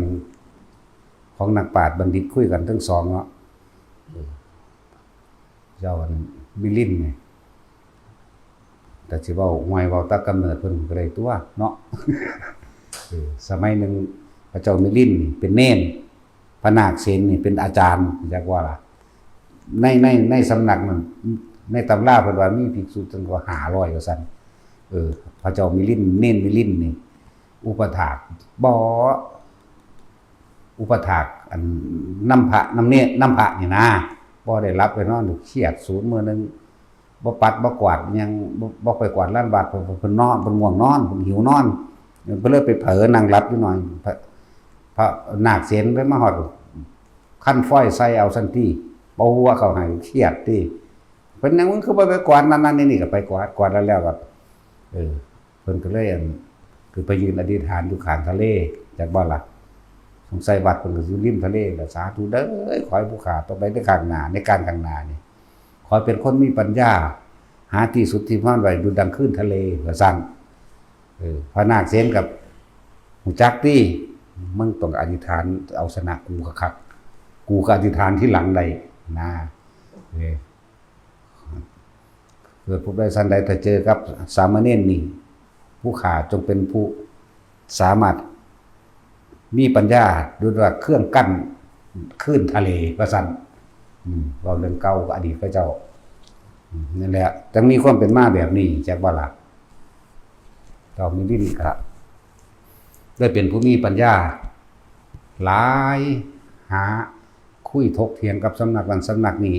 ຂອງນັກປາດບັນດິດຄຸຍກັນທັງສອງເນາະ. ເຈົ້າອັນມິລິນນີ້ ແຕ່ຊິເວົ້າ ຫ້ວຍ ເວົ້າແຕ່ກຳເນີດເພິ່ນກໍໄດ້ຕົວະເນາະ. ເອີ ສະໄໝໜຶ່ງພະເຈົ້າມິລິນນີ້ເປັນເນນ ພະນາກເສນນີ້ເປັນອາຈານ ຈັກວ່າລະ. ໃນ ໃນ ໃນສຳນັກນັ້ນ ໃນຕຳລາເພິ່ນວ່າມີພິກສຸຕັ້ງກວ່າຫ້າຮ້ອຍວ່າຊັ້ນ. ເອີ ພະເຈົ້າມິລິນ ເນນມິລິນນີ້ ອຸປະຖາກ ບໍ່ ອຸປະຖາກ ອັນ ນຳພະ ນຳເນ ນຳພະນີ້ນາ ບໍ່ໄດ້ຫຼັບໄດ້ນອນ ຄຽດສູນມື້ໜຶ່ງ ບໍ່ປັດບໍ່ກວາດຫຍັງ ບໍ່ ບໍ່ໄປກວາດລານວັດ ເພິ່ນ ເພິ່ນນອນ ເພິ່ນງ່ວງນອນ ເພິ່ນຫິວນອນ ເພິ່ນເລີຍໄປເຜີນັ່ງຫຼັບຢູ່ໜ້ອຍ. ພະ ພະນາກເສນໄປມາຮອດ ຄັນຟອຍໃສ່ເອົາຊັ້ນຕິ ເປົ່າຫົວເຂົາໃຫ້ ຄຽດຕິ. ເປັນຫຍັງ ມຶງຄືບໍ່ໄປກວາດນັ້ນໆ ນີ້ໆ ກໍໄປກວາດ ກວາດແລ້ວໆ ກໍ ເອີ ເພິ່ນກໍເລີຍ ອັນ ຄືໄປຢືນອະທິຖານຢູ່ຂ້າງທະເລ ຈັກບໍ່ລະ? ສົງໄສວັດເພິ່ນກໍຢູ່ລິມທະເລລະ. ສາທຸເດີ ຂໍໃຫ້ຜູ້ຂ້າຕໍ່ໄປໃນຂ້າງໜ້າ ໃນການຂ້າງໜ້ານີ້ ຂໍໃຫ້ເປັນຄົນມີປັນຍາ ຫາທີ່ສຸດທີ່ພອນໄວ້ ດຸດດັ່ງຄື້ນທະເລ ວ່າຊັ້ນ. ເອີ ພະນາກເສນກໍຮູ້ຈັກຕິ ມຶງຕ້ອງອະທິຖານເອົາຊະນະກູຄັກໆ ກູກໍອະທິຖານທີຫຼັງໄດ້ນະ. ເອີ ເກີດພົບໃດຊາດໃດ ຖ້າເຈີກັບສາມະເນນນີ້ ຜູ້ຂ້າຈົ່ງເປັນຜູ້ສາມາດມີປັນຍາ ດຸດວ່າເຄື່ອງກັ້ນຄື້ນທະເລ ວ່າຊັ້ນ. ອືມ ເວົ້າເລື່ອງເກົ່າ ອະດີດເຂົາເຈົ້າ. ອືມ ນັ້ນແຫຼະ ຈັ່ງມີຄວາມເປັນມາແບບນີ້ ຈັກວ່າລະ. ເຈົ້າມິລິນກະໄດ້ເປັນຜູ້ມີປັນຍາຫຼາຍ ຫາ ຄຸຍຖົກຖຽງກັບສຳນັກນັ້ນສຳນັກນີ້.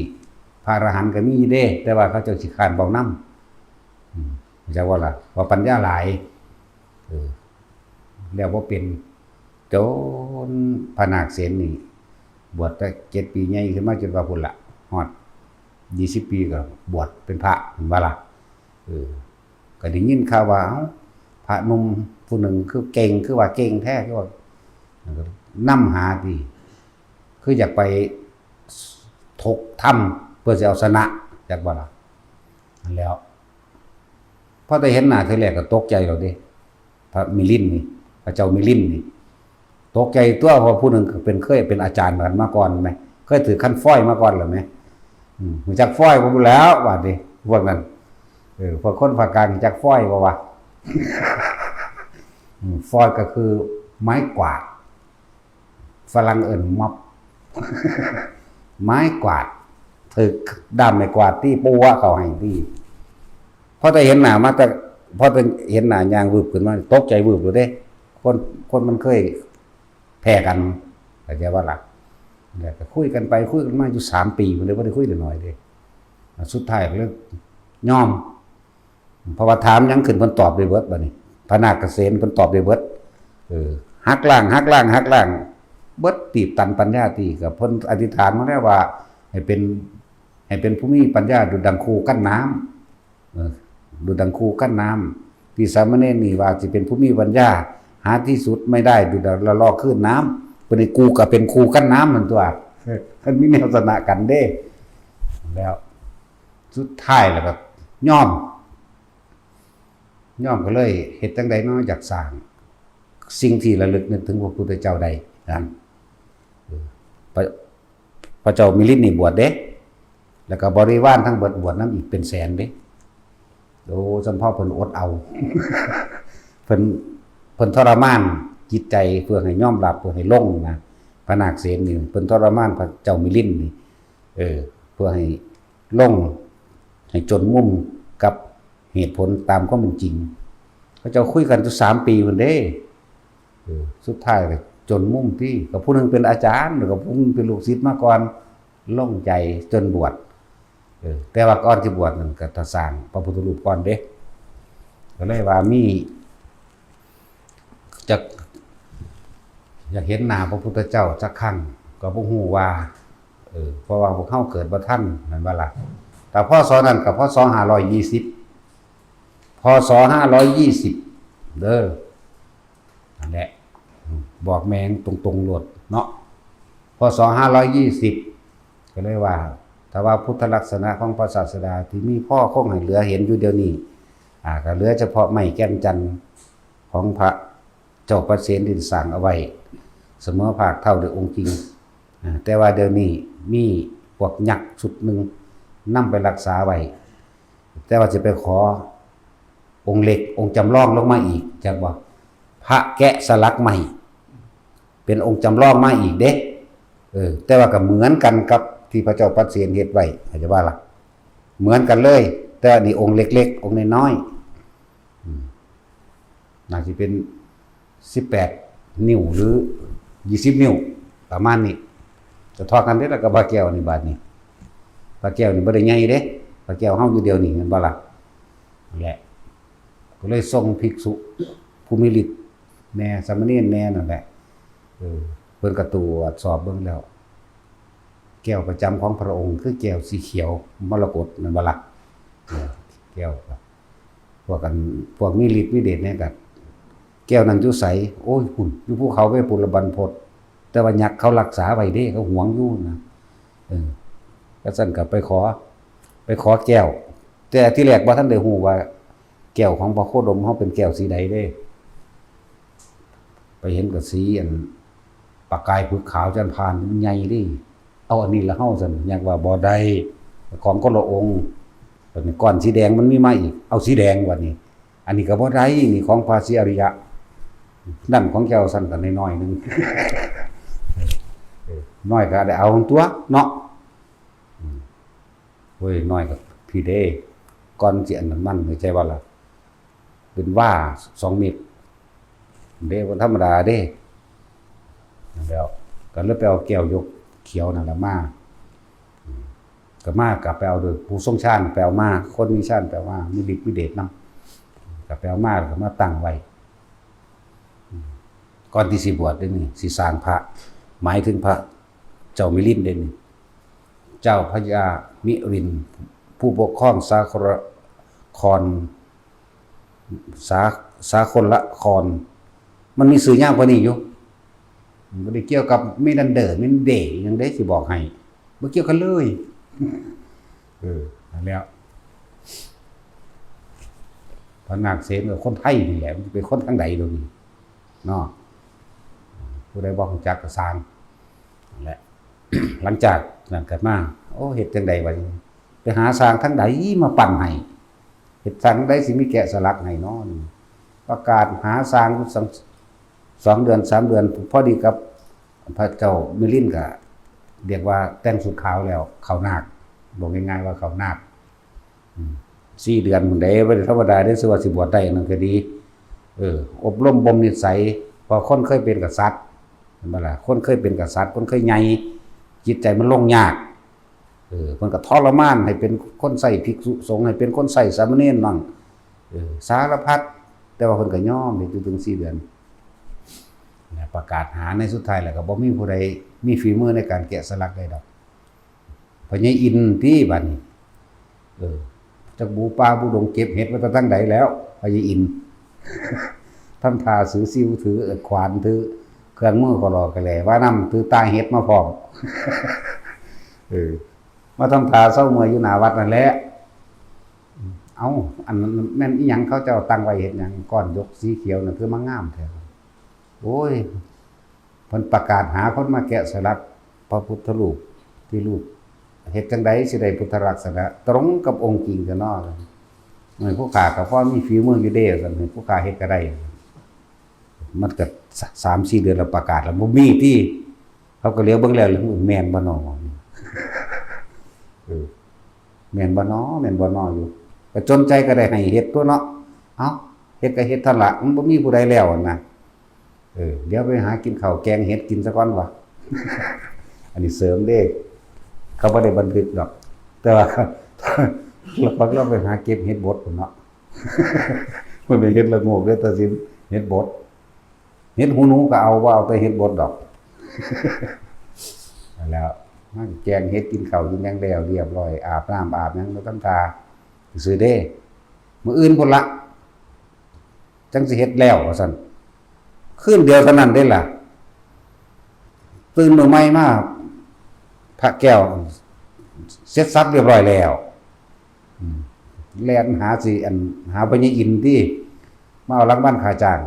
ພະອະລະຫັນກໍມີຢູ່ເດ້ ແຕ່ວ່າເຂົາເຈົ້າຂີ້ຄ້ານເວົ້ານຳ. ອືມ ເຈົ້າວ່າລະ ວ່າປັນຍາຫຼາຍ ເອີ ແລ້ວບໍ່ເປັນ ຈົນພະນາກເສນນີ້ ບວດແຕ່ເຈັດປີ ໃຫຍ່ຂຶ້ນມາຈົນວ່າພຸ້ນລະ ຮອດຊາວປີກໍບວດເປັນພະ ເຫັນບໍ່ລະ? ເອີ ກໍໄດ້ຍິນຂ່າວວ່າ ເອົ້າ ພະໜຸ່ມຜູ້ໜຶ່ງຄືເກັ່ງ ຄືວ່າເກັ່ງແທ້ ຄືວ່ານຳຫາຕິ ຄືຢາກໄປ ຖົກຖ້ຳເພື່ອຊິເອົາຊະນະ ຈັກບໍ່ລະ? ນັ້ນແຫຼ້ວ ພໍແຕ່ເຫັນໜ້າເທື່ອແລກກໍຕົກໃຈແລ້ວເດ້ ພະມິລິນນີ້ ພະເຈົ້າມິລິນນີ້ ຕົກໃຈຕົວະ ເພາະຜູ້ໜຶ່ງເປັນ ເຄີຍເປັນອາຈານກັນມາກ່ອນແມ ເຄີຍຖືກຄັນຟອຍມາກ່ອນແລ້ວແມ ອືມ ຮູ້ຈັກຟອຍບໍ່ແລ້ວບາດນີ້ ພວກນັ້ນ ເອີ ພວກຄົນພາກກາງຮູ້ຈັກຟອຍບໍ່ວະ? ອືມ ຟອຍກໍຄືໄມ້ກວາດ ຝຣັ່ງເອີ້ນມັອບ ໄມ້ກວາດ ຖືກດ້າມໄມ້ກວາດຕີປົວເຂົ້າໃຫ້ຕີ ພໍແຕ່ເຫັນໜ້າມາ ແຕ່ ພໍແຕ່ເຫັນໜ້າຍ່າງວືບຂຶ້ນມາ ຕົກໃຈວືບໂລດເດ້ ຄົນ ຄົນມັນເຄີຍແພ້ກັນ ເຂົ້າໃຈບໍ່ລະ? ແລ້ວກໍຄຸຍກັນໄປຄຸຍກັນມາຢູ່ສາມປີພຸ້ນເດ້ ບໍ່ໄດ້ຄຸຍນ້ອຍເດ້ ສຸດທ້າຍກໍເລີຍຍອມ ເພາະວ່າຖາມຫຍັງຂຶ້ນເພິ່ນຕອບໄດ້ເບິດ ບາດນີ້ພະນາກກະເສນເພິ່ນຕອບໄດ້ເບິດ ເອີ ຫັກລ້າງ ຫັກລ້າງ ຫັກລ້າງ ເບິດຕີບຕັນປັນຍາຕີ ກໍເພິ່ນອະທິຖານມາແລ້ວວ່າ ໃຫ້ເປັນ ໃຫ້ເປັນຜູ້ມີປັນຍາດຸດດັ່ງຄູກັ້ນນ້ຳ ເອີ ດຸດດັ່ງຄູກັ້ນນ້ຳ ທີ່ສາມະເນນນີ້ວ່າຊິເປັນຜູ້ມີປັນຍາ ຫາທີ່ສຸດໄມ່ໄດ້ ດຸດດັ່ງລະລໍຄື້ນນ້ຳ ບາດນີ້ກູກໍເປັນຄູກັ້ນນ້ຳຫັ້ນຕົວະ ເອີ ມັນມີແນວຊະນະກັນເດ້ ແລ້ວ ສຸດທ້າຍແລ້ວກໍຍອມ ຍອມກໍເລີຍເຮັດຈັ່ງໃດເນາະ ຢາກສ້າງສິ່ງທີ່ລະລຶກນຶກເຖິງພະພຸດທະເຈົ້າໄດ້ນັ້ນ ເອີ ພະ ພະເຈົ້າມິລິນນີ້ບວດເດ້ ແລ້ວກໍບໍລິວານທັງເບິດບວດນຳອີກເປັນແສນເດ້ ໂອ້ ສຳເພາເພິ່ນອົດເອົາ ເພິ່ນ ເພິ່ນທໍລະມານຈິດໃຈເພື່ອໃຫ້ຍອມຮັບ ເພື່ອໃຫ້ລົງນະ ພະນາກເສນນີ້ ເພິ່ນທໍລະມານພະເຈົ້າມິລິນນີ້ ເອີ ເພື່ອໃຫ້ ລົງໃຫ້ຈົນມຸມກັບເຫດຜົນຕາມຄວາມເປັນຈິງ ເຂົາເຈົ້າຄຸຍກັນຢູ່ສາມປີພຸ້ນເດ້ ເອີ ສຸດທ້າຍກໍຈົນມຸມຕິ ກໍຜູ້ໜຶ່ງເປັນອາຈານ ແລ້ວກໍຜູ້ໜຶ່ງເປັນລູກສິດມາກ່ອນ ລົງໃຈຈົນບວດ ເອີ ແຕ່ວ່າກ່ອນຊິບວດນັ້ນກໍຕ້ອງສ້າງພະພຸດທະຮູບກ່ອນເດ້ ກໍເລີຍວ່າມີ ຈັກ ຢາກເຫັນໜ້າພະພຸດທະເຈົ້າຈັກຄັ້ງ ກໍບໍ່ຮູ້ວ່າ ເອີ ເພາະວ່າພວກເຮົາເກີດບໍ່ທັນ ແມ່ນບໍ່ລະ? ຖ້າ ພ.ສ. ນັ້ນກໍ ພ.ສ. ຫ້າຮ້ອຍຊາວ ພ.ສ. ຫ້າຮ້ອຍຊາວ ເດີ ນັ້ນແຫຼະ ບອກແມ່ງຕົງໆໂລດເນາະ ພ.ສ. ຫ້າຮ້ອຍຊາວ ກໍເລີຍວ່າ ຖ້າວ່າພຸດທະລັກສະນະຂອງພະສາສະດາທີ່ມີພໍຄົງໃຫ້ເຫຼືອເຫັນຢູ່ດຽວນີ້ ອາ ກໍເຫຼືອສະເພາະໄມ້ແກ່ນຈັນຂອງພະ ເຈົ້າປະເສນດິນສ້າງເອົາໄວ້ສະເໝີພາກເທົ່າດ້ວຍອົງຈິງ ອາ ແຕ່ວ່າດຽວນີ້ມີພວກຍັກຊຸດໜຶ່ງນຳໄປຮັກສາໄວ້ ແຕ່ວ່າຊິໄປຂໍອົງເລັກ ອົງຈຳລອງລົງມາອີກ ຈັກບໍ່? ພະແກະສະຫຼັກໄມ້ ເປັນອົງຈຳລອງມາອີກເດ້ ເອີ ແຕ່ວ່າກໍເໝືອນກັນກັບທີ່ພະເຈົ້າປະເສນເຮັດໄວ້ ເຂົ້າໃຈບໍ່ລະ? ເໝືອນກັນເລີຍ ແຕ່ວ່ານີ້ອົງເລັກໆ ອົງນ້ອຍໆ ອືມ ໜ້າຊິເປັນສິບແປດນິ້ວ ຫຼື ຊາວນິ້ວ ປະມານນີ້ ສະເທາະກັນເດ້ລະກັບພະແກ້ວນີ້ ບາດນີ້ ພະແກ້ວນີ້ບໍ່ໄດ້ໃຫຍ່ເດ້ ພະແກ້ວເຮົາຢູ່ດຽວນີ້ ແມ່ນບໍ່ລະ? ນັ້ນແຫຼະ ກໍເລີຍສົ່ງພິກສຸຜູ້ມີລິດແດ່ ສາມະເນນແດ່ນັ້ນແຫຼະ ເອີ ເພິ່ນກໍຕວດສອບເບິ່ງແລ້ວ ແກ້ວປະຈຳຂອງພະອົງຄືແກ້ວສີຂຽວມໍລະກົດ ແມ່ນບໍ່ລະ? ເອີ ແກ້ວ ພວກອັນ ພວກມີລິດມີເດດແດ່ກໍ ແກ້ວນັ້ນຢູ່ໃສ? ໂອ້ຍ ພຸ້ນ ຢູ່ພູເຂົາເວປຸລະບັນພົດ ແຕ່ວ່າຍັກເຂົາຮັກສາໄວ້ເດ້ ເຂົາຫວງຢູ່ນະ ເອີ ກະຊັ້ນກໍໄປຂໍ ໄປຂໍແກ້ວ ແຕ່ທີແລກບໍ່ທັນໄດ້ຮູ້ວ່າ ແກ້ວຂອງພະໂຄດົມເຮົາເປັນແກ້ວສີໃດເດ້ ໄປເຫັນກໍສີອັນປະກາຍຜຶກຂາວຈັນພານ ມັນໃຫຍ່ເດ້ ເອົາອັນນີ້ລະເຮົາ ຊັ້ນ ຍັກວ່າບໍ່ໄດ້ ຂອງຄົນລະອົງ ບາດນີ້ກ້ອນສີແດງມັນມີມາອີກ ເອົາສີແດງ ບາດນີ້ ອັນນີ້ກໍບໍ່ໄດ້ ນີ້ຂອງພະສີອາລິຍະ ນັ້ນຂອງເຈົ້າ ຊັ້ນກໍນ້ອຍໆໜຶ່ງ ເອີ ນ້ອຍກໍໄດ້ເອົາຕົວະເນາະ ອືມ ໂອ້ຍ ນ້ອຍກໍພີ້ເດ້ ກ່ອນຊິອັນນັ້ນມັນ ເຂົ້າໃຈບໍ່ລະ? ເປັນວາສອງເມັດເດ້ ບໍ່ທຳມະດາເດ້ ນັ້ນແຫຼ້ວ ກໍເລີຍໄປເອົາແກ້ວຢົກຂຽວນັ້ນລະມາ ອືມ ກໍມາ ກໍໄປເອົາໂດຍຜູ້ຊົງຊານ ໄປເອົາມາ ຄົນມີຊານໄປເອົາມາ ມີລິດມີເດດນຳ ກໍໄປເອົາມາ ແລ້ວກໍມາຕັ້ງໄວ້ ອືມ ກ່ອນທີ່ຊິບວດເດ້ນີ້ ຊິສ້າງພະ ໝາຍເຖິງພະເຈົ້າມິລິນເດ້ນີ້ ເຈົ້າພະຍາມິລິນ ຜູ້ປົກຄອງສາຄົນລະຄອນ ສາ ສາຄົນລະຄອນ ມັນມີຊື່ຍາວກວ່ານີ້ຢູ່ ມັນບໍ່ໄດ້ກ່ຽວກັບເມນແລນເດີ ເມນເດ ອີ່ຫຍັງເດ້ ຊິບອກໃຫ້ ບໍ່ກ່ຽວກັນເລີຍ ເອີ ນັ້ນແຫຼະ ພະນາກເສນກໍຄົນໄທນີ້ແຫຼະ ມັນຊິເປັນຄົນທາງໃດດຽວນີ້ເນາະ ຜູ້ໃດບໍ່ຮູ້ຈັກກໍຊ່າງ ນັ້ນແຫຼະ ຫຼັງຈາກນັ້ນກໍມາ ໂອ້ ເຮັດຈັ່ງໃດບັດນີ້ ໄປຫາຊ່າງທາງໃດມາປັ້ນໃຫ້ ເຮັດຊ່າງໃດຊິມີແກະສະຫຼັກໃຫ້ເນາະ ປະກາດຫາຊ່າງຢູ່ສອງ ສອງເດືອນ ສາມເດືອນ ພໍດີກັບພະເຈົ້າມິລິນກະ ຮຽກວ່າແຕ່ງຊຸດຂາວແລ້ວ ເຂົ້ານາກ ບອກງ່າຍໆວ່າເຂົ້ານາກ ອືມ ສີ່ເດືອນພຸ້ນເດ້ ບໍ່ໄດ້ທຳມະດາເດ້ ຊື່ວ່າຊິບວດໄດ້ນັ້ນກໍດີ ເອີ ອົບຮົມບົ່ມນິໄສ ເພາະຄົນເຄີຍເປັນກະສັດ ແມ່ນບໍ່ລະ? ຄົນເຄີຍເປັນກະສັດ ຄົນເຄີຍໃຫຍ່ ຈິດໃຈມັນລົງຍາກ ເອີ ເພິ່ນກໍທໍລະມານໃຫ້ເປັນຄົນໃຊ້ພິກສຸສົງ ໃຫ້ເປັນຄົນໃຊ້ສາມະເນນໝັ້ງ ເອີ ສາລະພັດ ແຕ່ວ່າເພິ່ນກໍຍອມເຮັດຢູ່ເຖິງສີ່ເດືອນ ແລະ ປະກາດຫາ ໃນສຸດທ້າຍແລ້ວກໍບໍ່ມີຜູ້ໃດມີຝີມືໃນການແກະສະຫຼັກໄດ້ດອກ ພໍ່ໃຫຍ່ອິນຕິບາດນີ້ ເອີ ຈັກບຸປ່າບຸດົງເກັບເຫັດມາແຕ່ທາງໃດແລ້ວ ພໍ່ໃຫຍ່ອິນ ທຳທ່າຖືຊິວ ຖືຂວານ ຖືເຄື່ອງມືກໍຫຼໍ່ກະແຫຼວ່ານຳ ຖືຕ່າເຫັດມາພ້ອມ ເອີ ມາທຳທ່າເຊົາເມື່ອຍຢູ່ໜ້າວັດນັ້ນແຫຼະ ເອົ້າ ອັນນັ້ນແມ່ນອີ່ຫຍັງ ເຂົາເຈົ້າຕັ້ງໄວ້ເຮັດຫຍັງ ກ້ອນຢົກສີຂຽວນັ້ນຄືມາງາມແທ້ ໂອ້ຍ ເພິ່ນປະກາດຫາຄົນມາແກະສະຫຼັກພະພຸດທະຮູບ ທີ່ຮູບ ເຮັດຈັ່ງໃດຊິໄດ້ພຸດທະລັກສະນະຕົງກັບອົງຈິງແທ້ນໍ ເອີ ຜູ້ຂ້າກໍພໍມີຝີມືຢູ່ເດ້ ວ່າຊັ້ນ ໃຫ້ຜູ້ຂ້າເຮັດກໍໄດ້ ມັນກໍສາມສີ່ເດືອນແລ້ວ ປະກາດແລ້ວ ບໍ່ມີຕິ ເຂົາກໍຫຼຽວເບິ່ງແລ້ວ ແມ່ນບໍ່ນໍ ເອີ ແມ່ນບໍ່ນໍ ແມ່ນບໍ່ນໍ ຢູ່ ກໍຈົນໃຈກໍໄດ້ໃຫ້ເຮັດຕົວເນາະ ເອົ້າ ເຮັດກໍເຮັດເທົ່ານັ້ນລະ ມັນບໍ່ມີຜູ້ໃດແລ້ວຫັ້ນນະ ເອີ ດຽວໄປຫາກິນເຂົ້າແກງເຫັດກິນຊະກ່ອນວ່າ ອັນນີ້ເສີມເດ້ ເຂົາບໍ່ໄດ້ບັນທຶກດອກ ແຕ່ວ່າ ລາວໄປຫາເກັບເຫັດບົດພຸ້ນເນາະ ບໍ່ແມ່ນເຫັດລະໂງກເດ້ ແຕ່ຊິເຫັດບົດ ເຫັດຫູໜູກໍເອົາ ບໍ່ເອົາແຕ່ເຫັດບົດດອກ ແລ້ວມາແກງເຫັດ ກິນເຂົ້າກິນຫຍັງແລ້ວຮຽບຮ້ອຍ ອາບນ້ຳອາບຫຍັງ ແລ້ວທຳທ່າຊື່ໆເດ້ ມື້ອື່ນພຸ້ນລະ ຈັ່ງຊິເຮັດແລ້ວວ່າຊັ້ນ ຄືນດຽວເທົ່ານັ້ນເດ້ລະ ຕື່ນມື້ໃໝ່ມາ ພະແກ້ວເສັດສັບຮຽບຮ້ອຍແລ້ວ ອືມ ແລ່ນຫາຊິ ອັນ ຫາພໍ່ໃຫຍ່ອິນຕິ ມາເອົາລາງວັນຄ່າຈ້າງ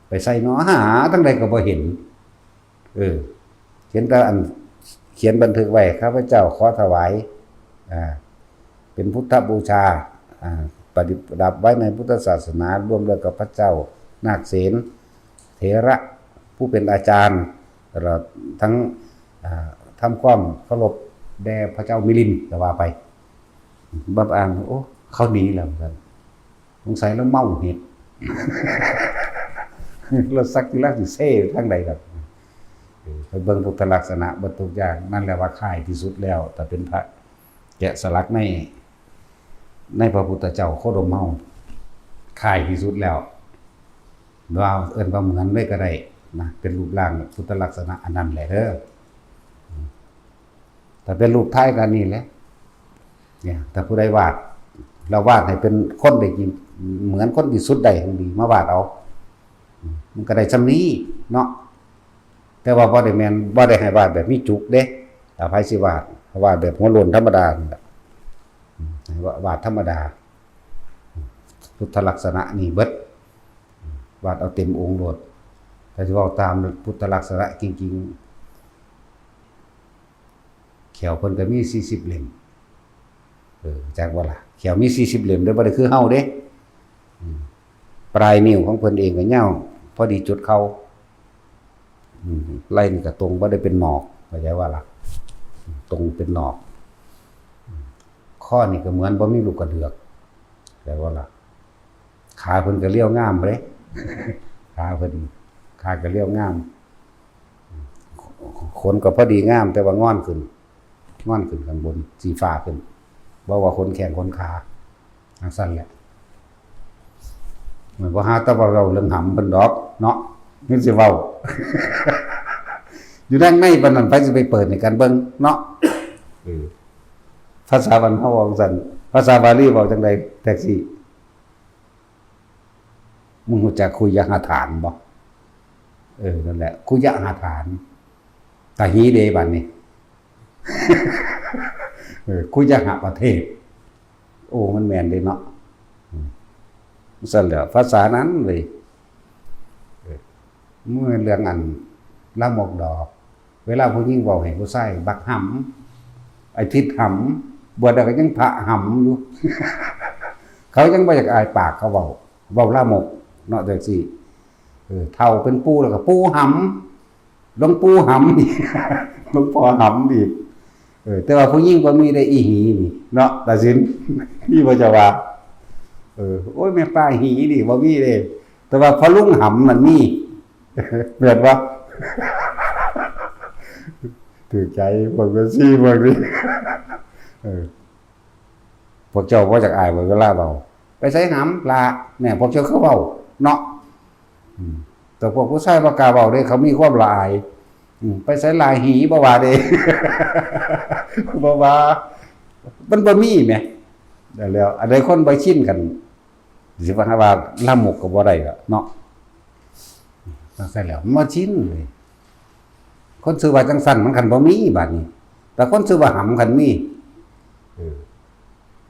ໄປໃສນໍ ຫາທາງໃດກໍບໍ່ເຫັນ ເອີ ເຫັນແຕ່ອັນຂຽນບັນທຶກໄວ້ ຂ້າພະເຈົ້າຂໍຖວາຍ ອ່າ ເປັນພຸດທະບູຊາ ອ່າ ປະດິດປະດັບໄວ້ໃນພຸດທະສາສະໜາ ຮ່ວມດ້ວຍກັບພະເຈົ້ານາກເສນເຖລະ ຜູ້ເປັນອາຈານ ຕະຫຼອດທັງ ອ່າ ທຳຄວາມເຄົາລົບແດ່ພະເຈົ້າມິລິນ ກໍວ່າໄປ ບັບອ່ານ ໂອ້ ເຂົາໜີແລ້ວ ວ່າຊັ້ນ. ສົງໄສລາວເມົາເຫັດ ລາວສັກຢູ່ ລາວຊິເຊໄປທາງໃດດອກ ເອີ ໄປເບິ່ງພຸດທະລັກສະນະເບິດທຸກຢ່າງ ນັ້ນແຫຼະວ່າຄ້າຍທີ່ສຸດແລ້ວ ຖ້າເປັນພະແກະສະຫຼັກໃນ ໃນພະພຸດທະເຈົ້າໂຄດົມເຮົາ ຄ້າຍທີ່ສຸດແລ້ວ ວ່າເອີ້ນວ່າເໝືອນເລີຍກໍໄດ້ນະ ເປັນຮູບຮ່າງພຸດທະລັກສະນະອັນນັ້ນແຫຼະເດີ. ຖ້າເປັນຮູບໄທກໍອັນນີ້ແຫຼະ ເນຍ ຖ້າຜູ້ໃດວາດ ລະວາດໃຫ້ເປັນຄົນໄດ້ກິນ ເໝືອນຄົນທີ່ສຸດໄດ້ຫັ້ນດີ ມາວາດເອົາ ມັນກໍໄດ້ສ່ຳນີ້ເນາະ ແຕ່ວ່າບໍ່ໄດ້ແມ່ນ ບໍ່ໄດ້ໃຫ້ວາດແບບມີຈຸກເດ້ ຖ້າໃຜຊິວາດ ວາດແບບຫົວໂລ້ນທຳມະດານີ້ລະ ໃຫ້ວາດທຳມະດາ ພຸດທະລັກສະນະນີ້ເບິດ ວາດເອົາເຕັມອົງໂລດ ຖ້າຊິເວົ້າຕາມພຸດທະລັກສະນະຈິງໆ ແຂ້ວເພິ່ນກໍມີສີ່ສິບເຫຼັ້ມ ເອີ ຈັກບໍ່ລະ ແຂ້ວມີສີ່ສິບເຫຼັ້ມເດ້ ບໍ່ໄດ້ຄືເຮົາເດ້ ອືມ ປາຍນິ້ວຂອງເພິ່ນເອງກໍຍາວພໍດີຈຸດເຂົ່າ ອືມ ໄລ່ນີ້ກໍຕົງ ບໍ່ໄດ້ເປັນໜອກ ເຂົ້າໃຈບໍ່ລະ ຕົງເປັນໜອກ ອືມ ຄໍນີ້ກໍເໝືອນບໍ່ມີລູກກະເດືອກ ເຂົ້າໃຈບໍ່ລະ ຂາເພິ່ນກໍລຽວງາມເດ້ ຂາເພິ່ນ ຂາກໍລຽວງາມ ຂົນກໍພໍດີງາມ ແຕ່ວ່າງອນຂຶ້ນ ງອນຂຶ້ນຂ້າງບົນ ສີຟ້າຂຶ້ນ ເວົ້າວ່າຂົນແຂ້ງຂົນຂາ ຈັ່ງຊັ້ນແຫຼະ ມັນບໍ່ຫາແຕ່ວ່າເວົ້າເລື່ອງຫຳເພິ່ນດອກເນາະ ຍັງຊິເວົ້າ ຢູ່ທາງໃນປານນັ້ນ ໃຜຊິໄປເປີດໃຫ້ກັນເບິ່ງເນາະ. ເອີ ພາສາບ້ານເຮົາເວົ້າຈັ່ງຊັ້ນ ພາສາບາລີເວົ້າຈັ່ງໃດແທັກຊີ? ມຶງຮູ້ຈັກຄຸຍະຫະຖານບໍ່? ເອີ ນັ້ນແຫຼະ ຄຸຍະຫະຖານ ຕາຫີເດ ບາດນີ້ ເອີ ຄຸຍະຫະປະເທດ. ໂອ້ ມັນແມ່ນເດ້ເນາະ. ອືມ ຊັ້ນແຫຼະ ພາສານັ້ນເວີຍ. ເອີ ບໍ່ແມ່ນເລື່ອງອັນລາມົກດອກ. ເວລາຜູ້ຍິງເວົ້າໃຫ້ຜູ້ຊາຍ ບັກຫຳ ໄອ້ທິດຫຳ ບວດແລ້ວກໍຍັງພະຫຳຢູ່. ເຂົາຍັງບໍ່ຢາກອາຍປາກເຂົາເວົ້າ ເວົ້າລາມົກເນາະ ແທັກຊີ. ເອີ ເຖົ້າເປັນປູ່ແລ້ວກໍປູ່ຫຳ ຫຼວງປູ່ຫຳ ຫຼວງພໍ່ຫຳອີກ. ເອີ ແຕ່ວ່າຜູ້ຍິງບໍ່ມີໄດ້ອີ່ຫີນີ້ເນາະ ຕາສິນ ມີບໍ່ເຈົ້າວ່າ? ເອີ ໂອ້ຍ ແມ່ປ້າຫີນີ້ບໍ່ມີເດ້ ແຕ່ວ່າພໍ່ລຸງຫຳນັ້ນມີ ແມ່ນບໍ່? ຖືກໃຈພວກແມ່ຊີພວກນີ້. ເອີ ພວກເຈົ້າບໍ່ຢາກອາຍບໍ່ ເວລາເວົ້າ ໄປໃສຫຳຫຼ້າ ແນ່ ພວກເຈົ້າຄືເວົ້າເນາະ. ອືມ ແຕ່ພວກຜູ້ຊາຍບໍ່ກ້າເວົ້າເດ້ ເຂົາມີຄວາມລະອາຍ. ອືມ ໄປໃສຫຼ້າ ຫີ ບໍ່ວ່າເດ້ ບໍ່ວ່າ ມັນບໍ່ມີແໝ. ແລ້ວອັນໃດຄົນບໍ່ຊິນກັນ ຊິວ່າ ວ່າລາມົກກໍບໍ່ໄດ້ລະເນາະ. ຈັ່ງຊັ້ນແລ້ວ ມັນບໍ່ຊິນເລີຍ. ຄົນຊື່ວ່າຈັ່ງຊັ້ນມັນຄັນບໍ່ມີບາດນີ້ ແຕ່ຄົນຊື່ວ່າຫຳຄັນມີ. ເອີ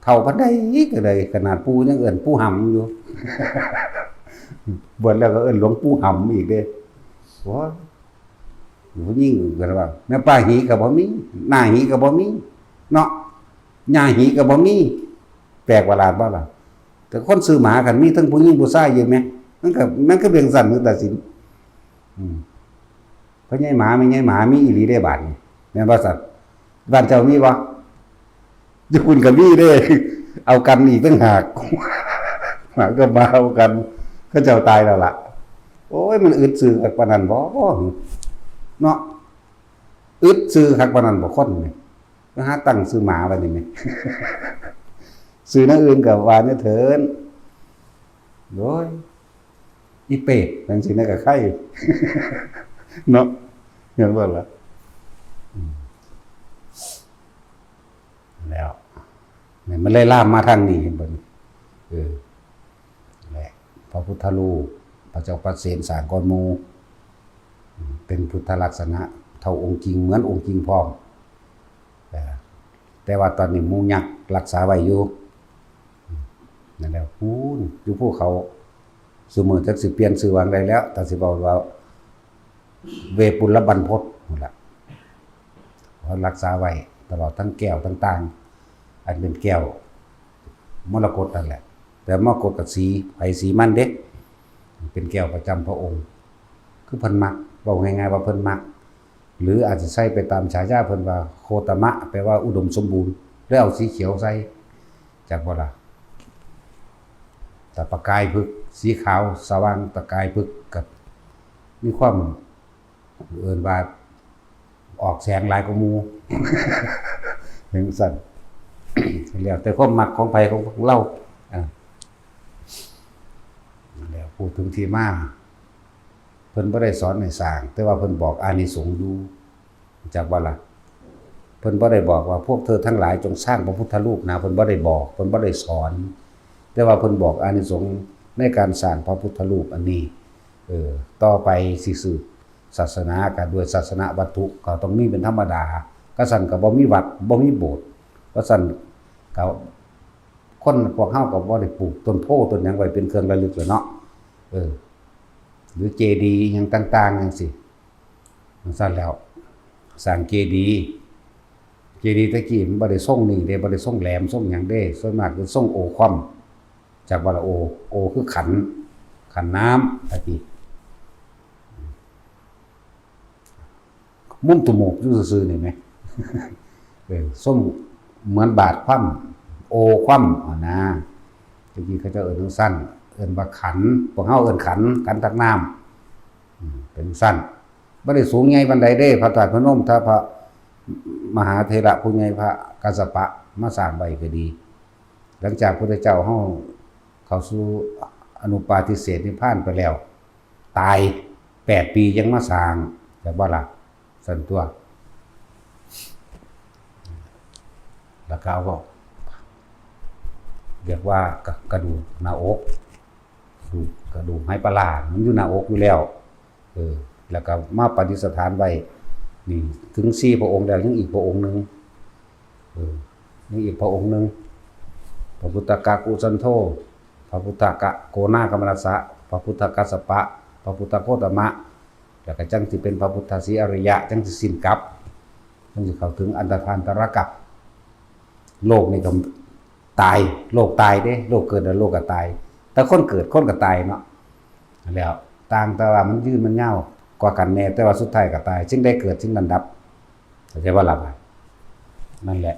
ເຖົ້າປານໃດກໍໄດ້ ຂະໜາດປູ່ຍັງເອີ້ນປູ່ຫຳຢູ່ ບວດແລ້ວກໍເອີ້ນຫຼວງປູ່ຫຳອີກເດ້. ໂອ້ຍ ຜູ້ຍິງກໍວ່າ ແມ່ປ້າຫີກໍບໍ່ມີ ນ້າຫີກໍບໍ່ມີເນາະ ຍ່າຫີກໍບໍ່ມີ. ແປກປະຫຼາດບໍ່ລະ? ແຕ່ຄົນຊື່ໝາຄັນມີທັງຜູ້ຍິງຜູ້ຊາຍຢູ່ແມ ມັນກໍ ມັນກໍເປັນຈັ່ງຊັ້ນຢູ່ຕາສິນ. ອືມ ພໍ່ໃຫຍ່ໝາ ແມ່ໃຫຍ່ໝາ ມີອີ່ຫຼີເດ້ບາດນີ້ ແມ່ນບໍ່ຊັ້ນ? ບ້ານເຈົ້າມີບໍ່? ຢູ່ພຸ້ນກໍມີເດ້ ເອົາກັນອີກຕ່າງຫາກ ໝາກັບໝາເອົາກັນ ເຂົາເຈົ້າຕາຍແລ້ວລະ. ໂອ້ຍ ມັນອຶດຊື່ຄັກປານນັ້ນບໍ່ເນາະ? ອຶດຊື່ຄັກປານນັ້ນບໍ່ຄົນນີ້? ໄປຫາຕັ້ງຊື່ໝາບາດນີ້ແມ ຊື່ແນວອື່ນກໍວ່າແນວເທີ້ນ. ໂອ້ຍ ອີເປດ ຈັ່ງຊີ້ນະກໍໄຄເນາະ ແມ່ນບໍ່ລະ? ອືມ ແລ້ວ ແມ່ນ ມັນເລີຍລາມມາທາງນີ້ ເຫັນບໍ່? ເອີ ແລະ ພະພຸດທະຮູບ ພະເຈົ້າປັດເສນສ້າງກ່ອນໝູ່ ເປັນພຸດທະລັກສະນະ ເທົ່າອົງຈິງ ເໝືອນອົງຈິງພ້ອມ. ເອີ ແຕ່ວ່າຕອນນີ້ໝູ່ຍັກລັກສາໄວ້ຢູ່ ນັ້ນແຫຼະ ພຸ້ນຢູ່ພູເຂົາ. ຊຸມື້ຈັກຊິປ່ຽນຊື່ວ່າໃດແລ້ວ ຖ້າຊິເວົ້າວ່າເວປຸນລະບັນພົດພຸ້ນລະ ເຂົາລັກສາໄວ້ຕະຫຼອດ ທັງແກ້ວຕ່າງໆ ອັນເປັນແກ້ວມໍລະກົດນັ້ນແຫຼະ ແຕ່ມໍລະກົດກໍສີໃຜສີມັນເດ້ ເປັນແກ້ວປະຈຳພະອົງ ຄືເພິ່ນມັກ ເວົ້າງ່າຍໆວ່າເພິ່ນມັກ ຫຼືອາດຈະໃຊ້ໄປຕາມສາຍາເພິ່ນວ່າໂຄຕະມະ ແປວ່າອຸດົມສົມບູນ ແລ້ວເອົາສີຂຽວໃສ່ ຈັກບໍ່ລະ? ຕະປະກາຍພຶກ ສີຂາວສະຫວ່າງຕະກາຍພຶກ ກໍມີຄວາມ ເອີ້ນວ່າອອກແສງຫຼາຍກວ່າໝູ່ ຈັ່ງຊັ້ນ. ແລ້ວແຕ່ຄວາມມັກຂອງໃຜຂອງລາວ. ອາ ແລ້ວ ພູດເຖິງທີ່ມາ ເພິ່ນບໍ່ໄດ້ສອນໃຫ້ສ້າງ ແຕ່ວ່າເພິ່ນບອກອານິສົງຢູ່ ຮູ້ຈັກບໍ່ລະ? ເພິ່ນບໍ່ໄດ້ບອກວ່າ ພວກເທີທັງຫຼາຍຈົ່ງສ້າງພະພຸດທະຮູບນະ ເພິ່ນບໍ່ໄດ້ບອກ ເພິ່ນບໍ່ໄດ້ສອນ ແຕ່ວ່າເພິ່ນບອກອານິສົງໃນການສ້າງພະພຸດທະຮູບອັນນີ້. ເອີ ຕໍ່ໄປຊິສືບສາສະໜາ ກໍດ້ວຍສາສະນະວັດຖຸກໍຕ້ອງມີເປັນທຳມະດາ ຄັນຊັ້ນກໍບໍ່ມີວັດ ບໍ່ມີໂບດ ຄັນຊັ້ນກໍ ຄົນພວກເຮົາກໍບໍ່ໄດ້ປູກຕົ້ນໂພຕົ້ນຫຍັງໄວ້ເປັນເຄື່ອງລະລຶກແລ້ວເນາະ. ເອີ ຫຼືເຈດີຫຍັງຕ່າງໆຈັ່ງຊີ້ ຈັ່ງຊັ້ນແລ້ວ ສ້າງເຈດີ ເຈດີແຕ່ກີ້ມັນບໍ່ໄດ້ຊົງນີ້ເດ້ ບໍ່ໄດ້ຊົງແຫຼມຊົງຫຍັງເດ້ ສ່ວນມາກຄືຊົງໂອຄວ່ຳ ຈັກວ່າລະໂອ ໂອຄືຂັນ ຂັນນ້ຳຕະກີ້. ມຸມຕຸໂມກຢູ່ຊື່ໆນີ້ແມ ເອີ ຊົງເໝືອນບາດຄວ່ຳ ໂອຄວ່ຳຫັ້ນນາ ແຕ່ກີ້ເຂົາເຈົ້າເອີ້ນຈັ່ງຊັ້ນ ເອີ້ນວ່າຂັນ ພວກເຮົາເອີ້ນຂັນ ຂັນຕັກນ້ຳ ອືມ ເປັນຈັ່ງຊັ້ນ ບໍ່ໄດ້ສູງໃຫຍ່ປານໃດເດ້ ພະທາດພະນົມ ຖ້າພະມະຫາເຖລະຜູ້ໃຫຍ່ພະກັດສະປະມາສ້າງໄວ້ກໍດີ ຫຼັງຈາກພຸດທະເຈົ້າເຮົາເຂົ້າສູ່ ອະນຸປາທິເສດນິບພານໄປແລ້ວ ຕາຍແປດປີຍັງມາສ້າງ ແມ່ນບໍ່ລະ? ຊັ້ນຕົວະ. ແລ້ວກໍເອົາ ຮຽກວ່າກະ ກະດູກໜ້າອົກ ກະດູກ ກະດູກໄຮປະລາ ມັນຢູ່ໜ້າອົກຢູ່ແລ້ວ. ເອີ ແລ້ວກໍມາປະດິດສະຖານໄວ້ ນີ້ເຖິງສີ່ພະອົງແລ້ວ ຍັງອີກພະອົງໜຶ່ງ ເອີ ຍັງອີກພະອົງໜຶ່ງ ພະພຸດທະກະກຸສັນໂທ ພະພຸດທະກະໂກນາກຳມະລະສະ ພະພຸດທະກັດສະປະ ພະພຸດທະໂຄຕະມະ ແລ້ວກໍຈັ່ງຊິເປັນພະພຸດທະສີອາລິຍະ ຈັ່ງຊິສິ້ນກັບ ຈັ່ງຊິເຂົ້າເຖິງອັນຕະທານຕະລະກັບ. ໂລກນີ້ກໍ ຕາຍ ໂລກຕາຍເດ້ ໂລກເກີດແລ້ວໂລກກໍຕາຍ ແຕ່ຄົນເກີດຄົນກໍຕາຍເນາະ ແລ້ວຕ່າງແຕ່ວ່າມັນຍືນມັນຍາວກວ່າກັນແດ່ ແຕ່ວ່າສຸດທ້າຍກໍຕາຍ ສິ່ງໃດເກີດສິ່ງນັ້ນດັບ ເຂົ້າໃຈບໍ່ລະ? ນັ້ນແຫຼະ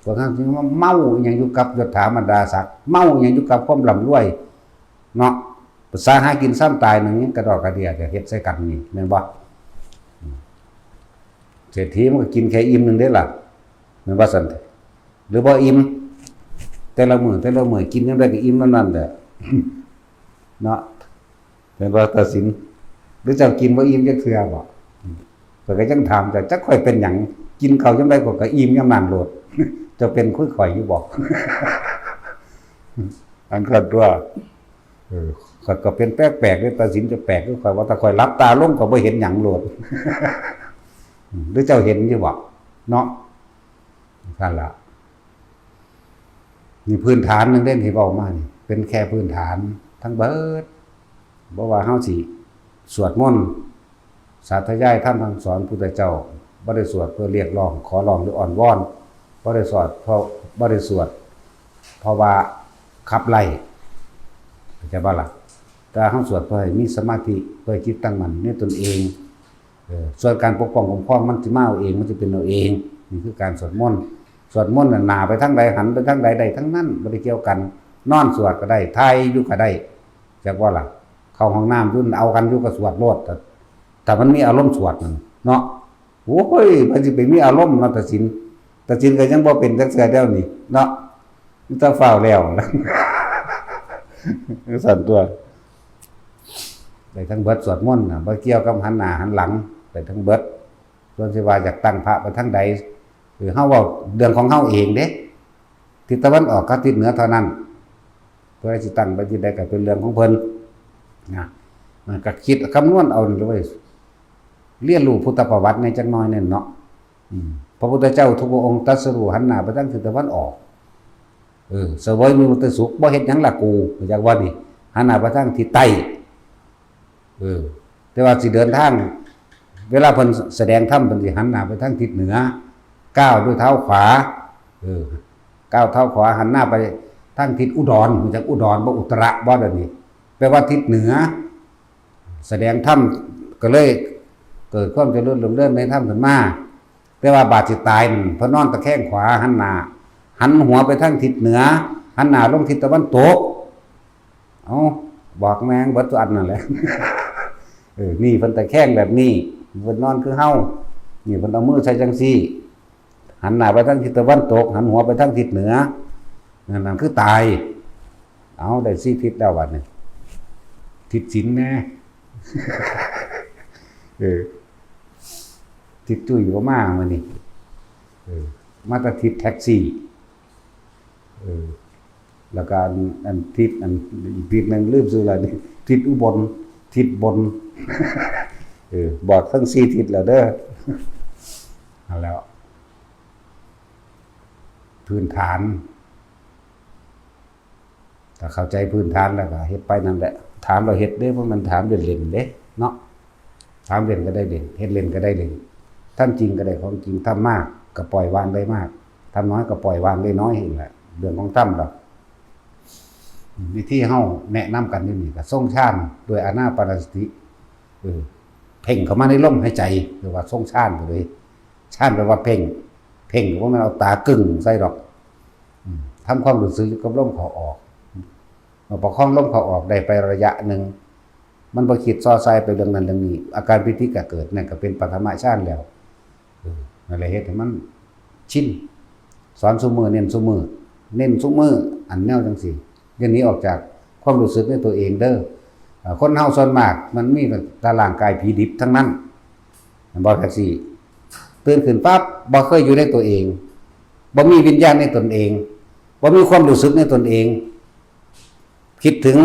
ພວກເຮົາຈຶ່ງມາເມົາອີ່ຫຍັງຢູ່ກັບຍົດຖາບັນດາສັກ ເມົາອີ່ຫຍັງຢູ່ກັບຄວາມລ່ຳລວຍເນາະ ປະສາຫາກິນຊຳຕາຍໜຶ່ງ ກະດອກກະເດຍຈະເຮັດໃສ່ກັນນີ້ ແມ່ນບໍ່? ເສດຖີມັນກໍກິນແຄ່ອີ່ມໜຶ່ງເດ້ລະ ແມ່ນວ່າຊັ້ນ ຫຼືບໍ່ອີ່ມ ແຕ່ລະມື້ ແຕ່ລະມື້ ກິນຍາມໃດກໍອີ່ມນຳນັ້ນແຫຼະ ເນາະ ແມ່ນບໍ່ຕາສິນ? ຫຼືເຈົ້າກິນບໍ່ອີ່ມຈັກເທື່ອບໍ່? ຂ້ອຍກໍຍັງຖາມເຈົ້າ ຈັກຂ້ອຍເປັນຫຍັງ ກິນເຂົ້າຍາມໃດຂ້ອຍກໍອີ່ມຍາມນັ້ນໂລດ ເຈົ້າເປັນຄືຂ້ອຍຢູ່ບໍ່? ອັນຄັນຕົວະ ເອີ ຂ້ອຍກໍເປັນແປກໆເດ້ ຕາສິນຈະແປກຄືຂ້ອຍ ວ່າຖ້າຂ້ອຍຫຼັບຕາລົງ ຂ້ອຍບໍ່ເຫັນຫຍັງໂລດ ຫຼືເຈົ້າເຫັນຢູ່ບໍ່? ເນາະ ນັ້ນລະ ນີ້ພື້ນຖານໜຶ່ງເດ້ທີ່ເວົ້າມານີ້ ເປັນແຄ່ພື້ນຖານທັງເບິດ ບໍ່ວ່າເຮົາຊິສວດມົນ ສາທະຍາຍທຳຄຳສອນພຸດທະເຈົ້າ ບໍ່ໄດ້ສວດເພື່ອຮຽກຮ້ອງ ຂໍຮ້ອງ ຫຼື ອ້ອນວອນ ບໍ່ໄດ້ສວດເພາະ ບໍ່ໄດ້ສວດເພາະວ່າຂັບໄລ່ ເຂົ້າໃຈບໍ່ລະ? ແຕ່ເຮົາສວດເພື່ອໃຫ້ມີສະມາທິ ເພື່ອໃຫ້ຈິດຕັ້ງໝັ້ນໃນຕົນເອງ ເອີ ສ່ວນການປົກປ້ອງຄຸ້ມຄອງ ມັນຊິມາເອົາເອງ ມັນຊິເປັນເອົາເອງ ນີ້ຄືການສວດມົນ ສວດມົນນັ້ນ ໜ້າໄປທາງໃດ ຫັນໄປທາງໃດ ໄດ້ທັງນັ້ນ ບໍ່ໄດ້ກ່ຽວກັນ ນອນສວດກໍໄດ້ ຖ່າຍຢູ່ກໍໄດ້ ຈັກວ່າລະ ເຂົ້າຫ້ອງນ້ຳຢູ່ ເອົາກັນຢູ່ກໍສວດໂລດ ຖ້າ ຖ້າມັນມີອາລົມສວດນັ້ນເນາະ ໂອ້ຍ ໃຜຊິໄປມີອາລົມເນາະ ຕາສິນ ຕາສິນກໍຍັງບໍ່ເປັນຈັກເທື່ອແນວນີ້ເນາະ ມີແຕ່ຟ້າວແລ້ວ ຈັ່ງຊັ້ນຕົວະ ໄດ້ທັງເບິດ ສວດມົນນະ ບໍ່ກ່ຽວກັບຫັນໜ້າຫັນຫຼັງ ໄດ້ທັງເບິດ ສ່ວນຊິວ່າຢາກຕັ້ງພະໄປທາງໃດ ຄືເຮົາເວົ້າເລື່ອງຂອງເຮົາເອງເດ້ ທິດຕາເວັນອອກກັບທິດເໜືອເທົ່ານັ້ນ ເພິ່ນຊິຕັ້ງໄປທິດໃດກໍເປັນເລື່ອງຂອງເພິ່ນນະ ມັນກໍຄິດຄຳນວນເອົານີ້ເລີຍ ຮຽນຮູ້ພຸດທະປະຫວັດແດ່ຈັກໜ້ອຍແນ່ເນາະ ອືມ ພະພຸດທະເຈົ້າທຸກພະອົງຕັດສະຮູ້ຫັນໜ້າໄປທາງທິດຕາເວັນອອກ ເອີ ສະເຫວີຍມີມຸດຕະສຸກ ບໍ່ເຮັດຫຍັງລະກູ ຢາກວ່ານີ້ ຫັນໜ້າໄປທາງທິດໃຕ້ ເອີ ແຕ່ວ່າຊິເດີນທາງ ເວລາເພິ່ນສະແດງທຳ ເພິ່ນຊິຫັນໜ້າໄປທາງທິດເໜືອ ກ້າວດ້ວຍເທົ້າຂວາ ເອີ ກ້າວເທົ້າຂວາຫັນໜ້າໄປທາງທິດອຸດອນ ຮູ້ຈັກອຸດອນບໍ່? ອຸດຕະລະບໍ່? ດຽວນີ້ແປວ່າທິດເໜືອ ສະແດງທຳກໍເລີຍເກີດຄວາມຈະເລີນຮຸ່ງເຮືອງໃນທຳຂຶ້ນມາ ແຕ່ວ່າບາດຊິຕາຍນັ້ນ ເພິ່ນນອນຕະແຄງຂວາຫັນໜ້າ ຫັນຫົວໄປທາງທິດເໜືອ ຫັນໜ້າລົງທິດຕາເວັນຕົກ ເອົ້າ ບອກແມ່ງເບິດທຸກອັນນັ້ນແຫຼະ ເອີ ນີ້ເພິ່ນຕະແຄງແບບນີ້ ເພິ່ນນອນຄືເຮົາ ນີ້ເພິ່ນເອົາມືໃສ່ຈັ່ງຊີ້ ຫັນໜ້າໄປທາງທິດຕາເວັນຕົກ ຫັນຫົວໄປທາງທິດເໜືອ ນັ້ນ ນັ້ນຄືຕາຍ ເອົາ ໄດ້ສີ່ທິດແລ້ວບັດນີ້ ທິດສິນແດ່ ເອີ ທິດຈຸ້ຍບໍ່ມາມື້ນີ້ ເອີ ມາແຕ່ທິດແທັກຊີ ເອີ ແລ້ວກໍອັນ ອັນທິດ ອັນ ອີກທິດໜຶ່ງລືມຊື່ແລ້ວນີ້ ທິດອຸບົນ ທິດບົນ ເອີ ບອກທັງສີ່ທິດແລ້ວເດີ ຫັ້ນແຫຼ້ວ ພື້ນຖານ ຖ້າເຂົ້າໃຈພື້ນຖານແລ້ວກໍເຮັດໄປນັ້ນແຫຼະ ຖາມແລ້ວເຮັດເດ້ ບໍ່ແມ່ນຖາມເລ່ນໆເດ້ເນາະ ຖາມເລ່ນກໍໄດ້ເລ່ນ ເຮັດເລ່ນກໍໄດ້ເລ່ນ ທຳຈິງກໍໄດ້ຂອງຈິງ ທຳມາກກໍປ່ອຍວາງໄດ້ມາກ ທຳນ້ອຍກໍປ່ອຍວາງໄດ້ນ້ອຍ ເອງແຫຼະ ເລື່ອງຂອງທຳດອກ ວິທີເຮົາແນະນຳກັນຢູ່ນີ້ກໍຊົງຊານດ້ວຍອານາປານະສະຕິ ເອີ ເພັ່ງເຂົ້າມາໃນລົມຫາຍໃຈ ຫຼືວ່າຊົງຊານໄປເລີຍ ຊານແປວ່າເພັ່ງ ເພັ່ງກໍບໍ່ແມ່ນເອົາຕາກຶ້ງໃສ່ດອກ ອືມ ທຳຄວາມຮູ້ສຶກຢູ່ກັບລົມເຂົ້າອອກ ເມື່ອປະຄອງລົມເຂົ້າອອກໄດ້ໄປໄລຍະໜຶ່ງ ມັນບໍ່ຄິດຊໍ່ຊາຍໄປເລື່ອງນັ້ນເລື່ອງນີ້ ອາການປີຕິກໍເກີດ ນັ້ນກໍເປັນປະຖະມະຊານແລ້ວ ເອີ ນັ້ນແຫຼະ ເຮັດໃຫ້ມັນຊິນ ສອນຊຸມື້ ເນັ້ນຊຸມື້ ເນັ້ນຊຸມື້ ອັນແນວຈັ່ງຊີ້ ຢ່າໜີອອກຈາກ ຄວາມຮູ້ສຶກໃນຕົວເອງເດີ. ເອີ ຄົນເຮົາສ່ວນມາກມັນມີແຕ່ຮ່າງກາຍຜີດິບທັງນັ້ນ ແມ່ນບໍ່? ແທັກຊີ ຕື່ນຂຶ້ນປັບ ບໍ່ເຄີຍຢູ່ໃນຕົວເອງ, ບໍ່ມີວິນຍານໃນຕົນເອງ, ບໍ່ມີຄວາມຮູ້ສຶກໃນຕົນເອງ, ຄິດເຖິງ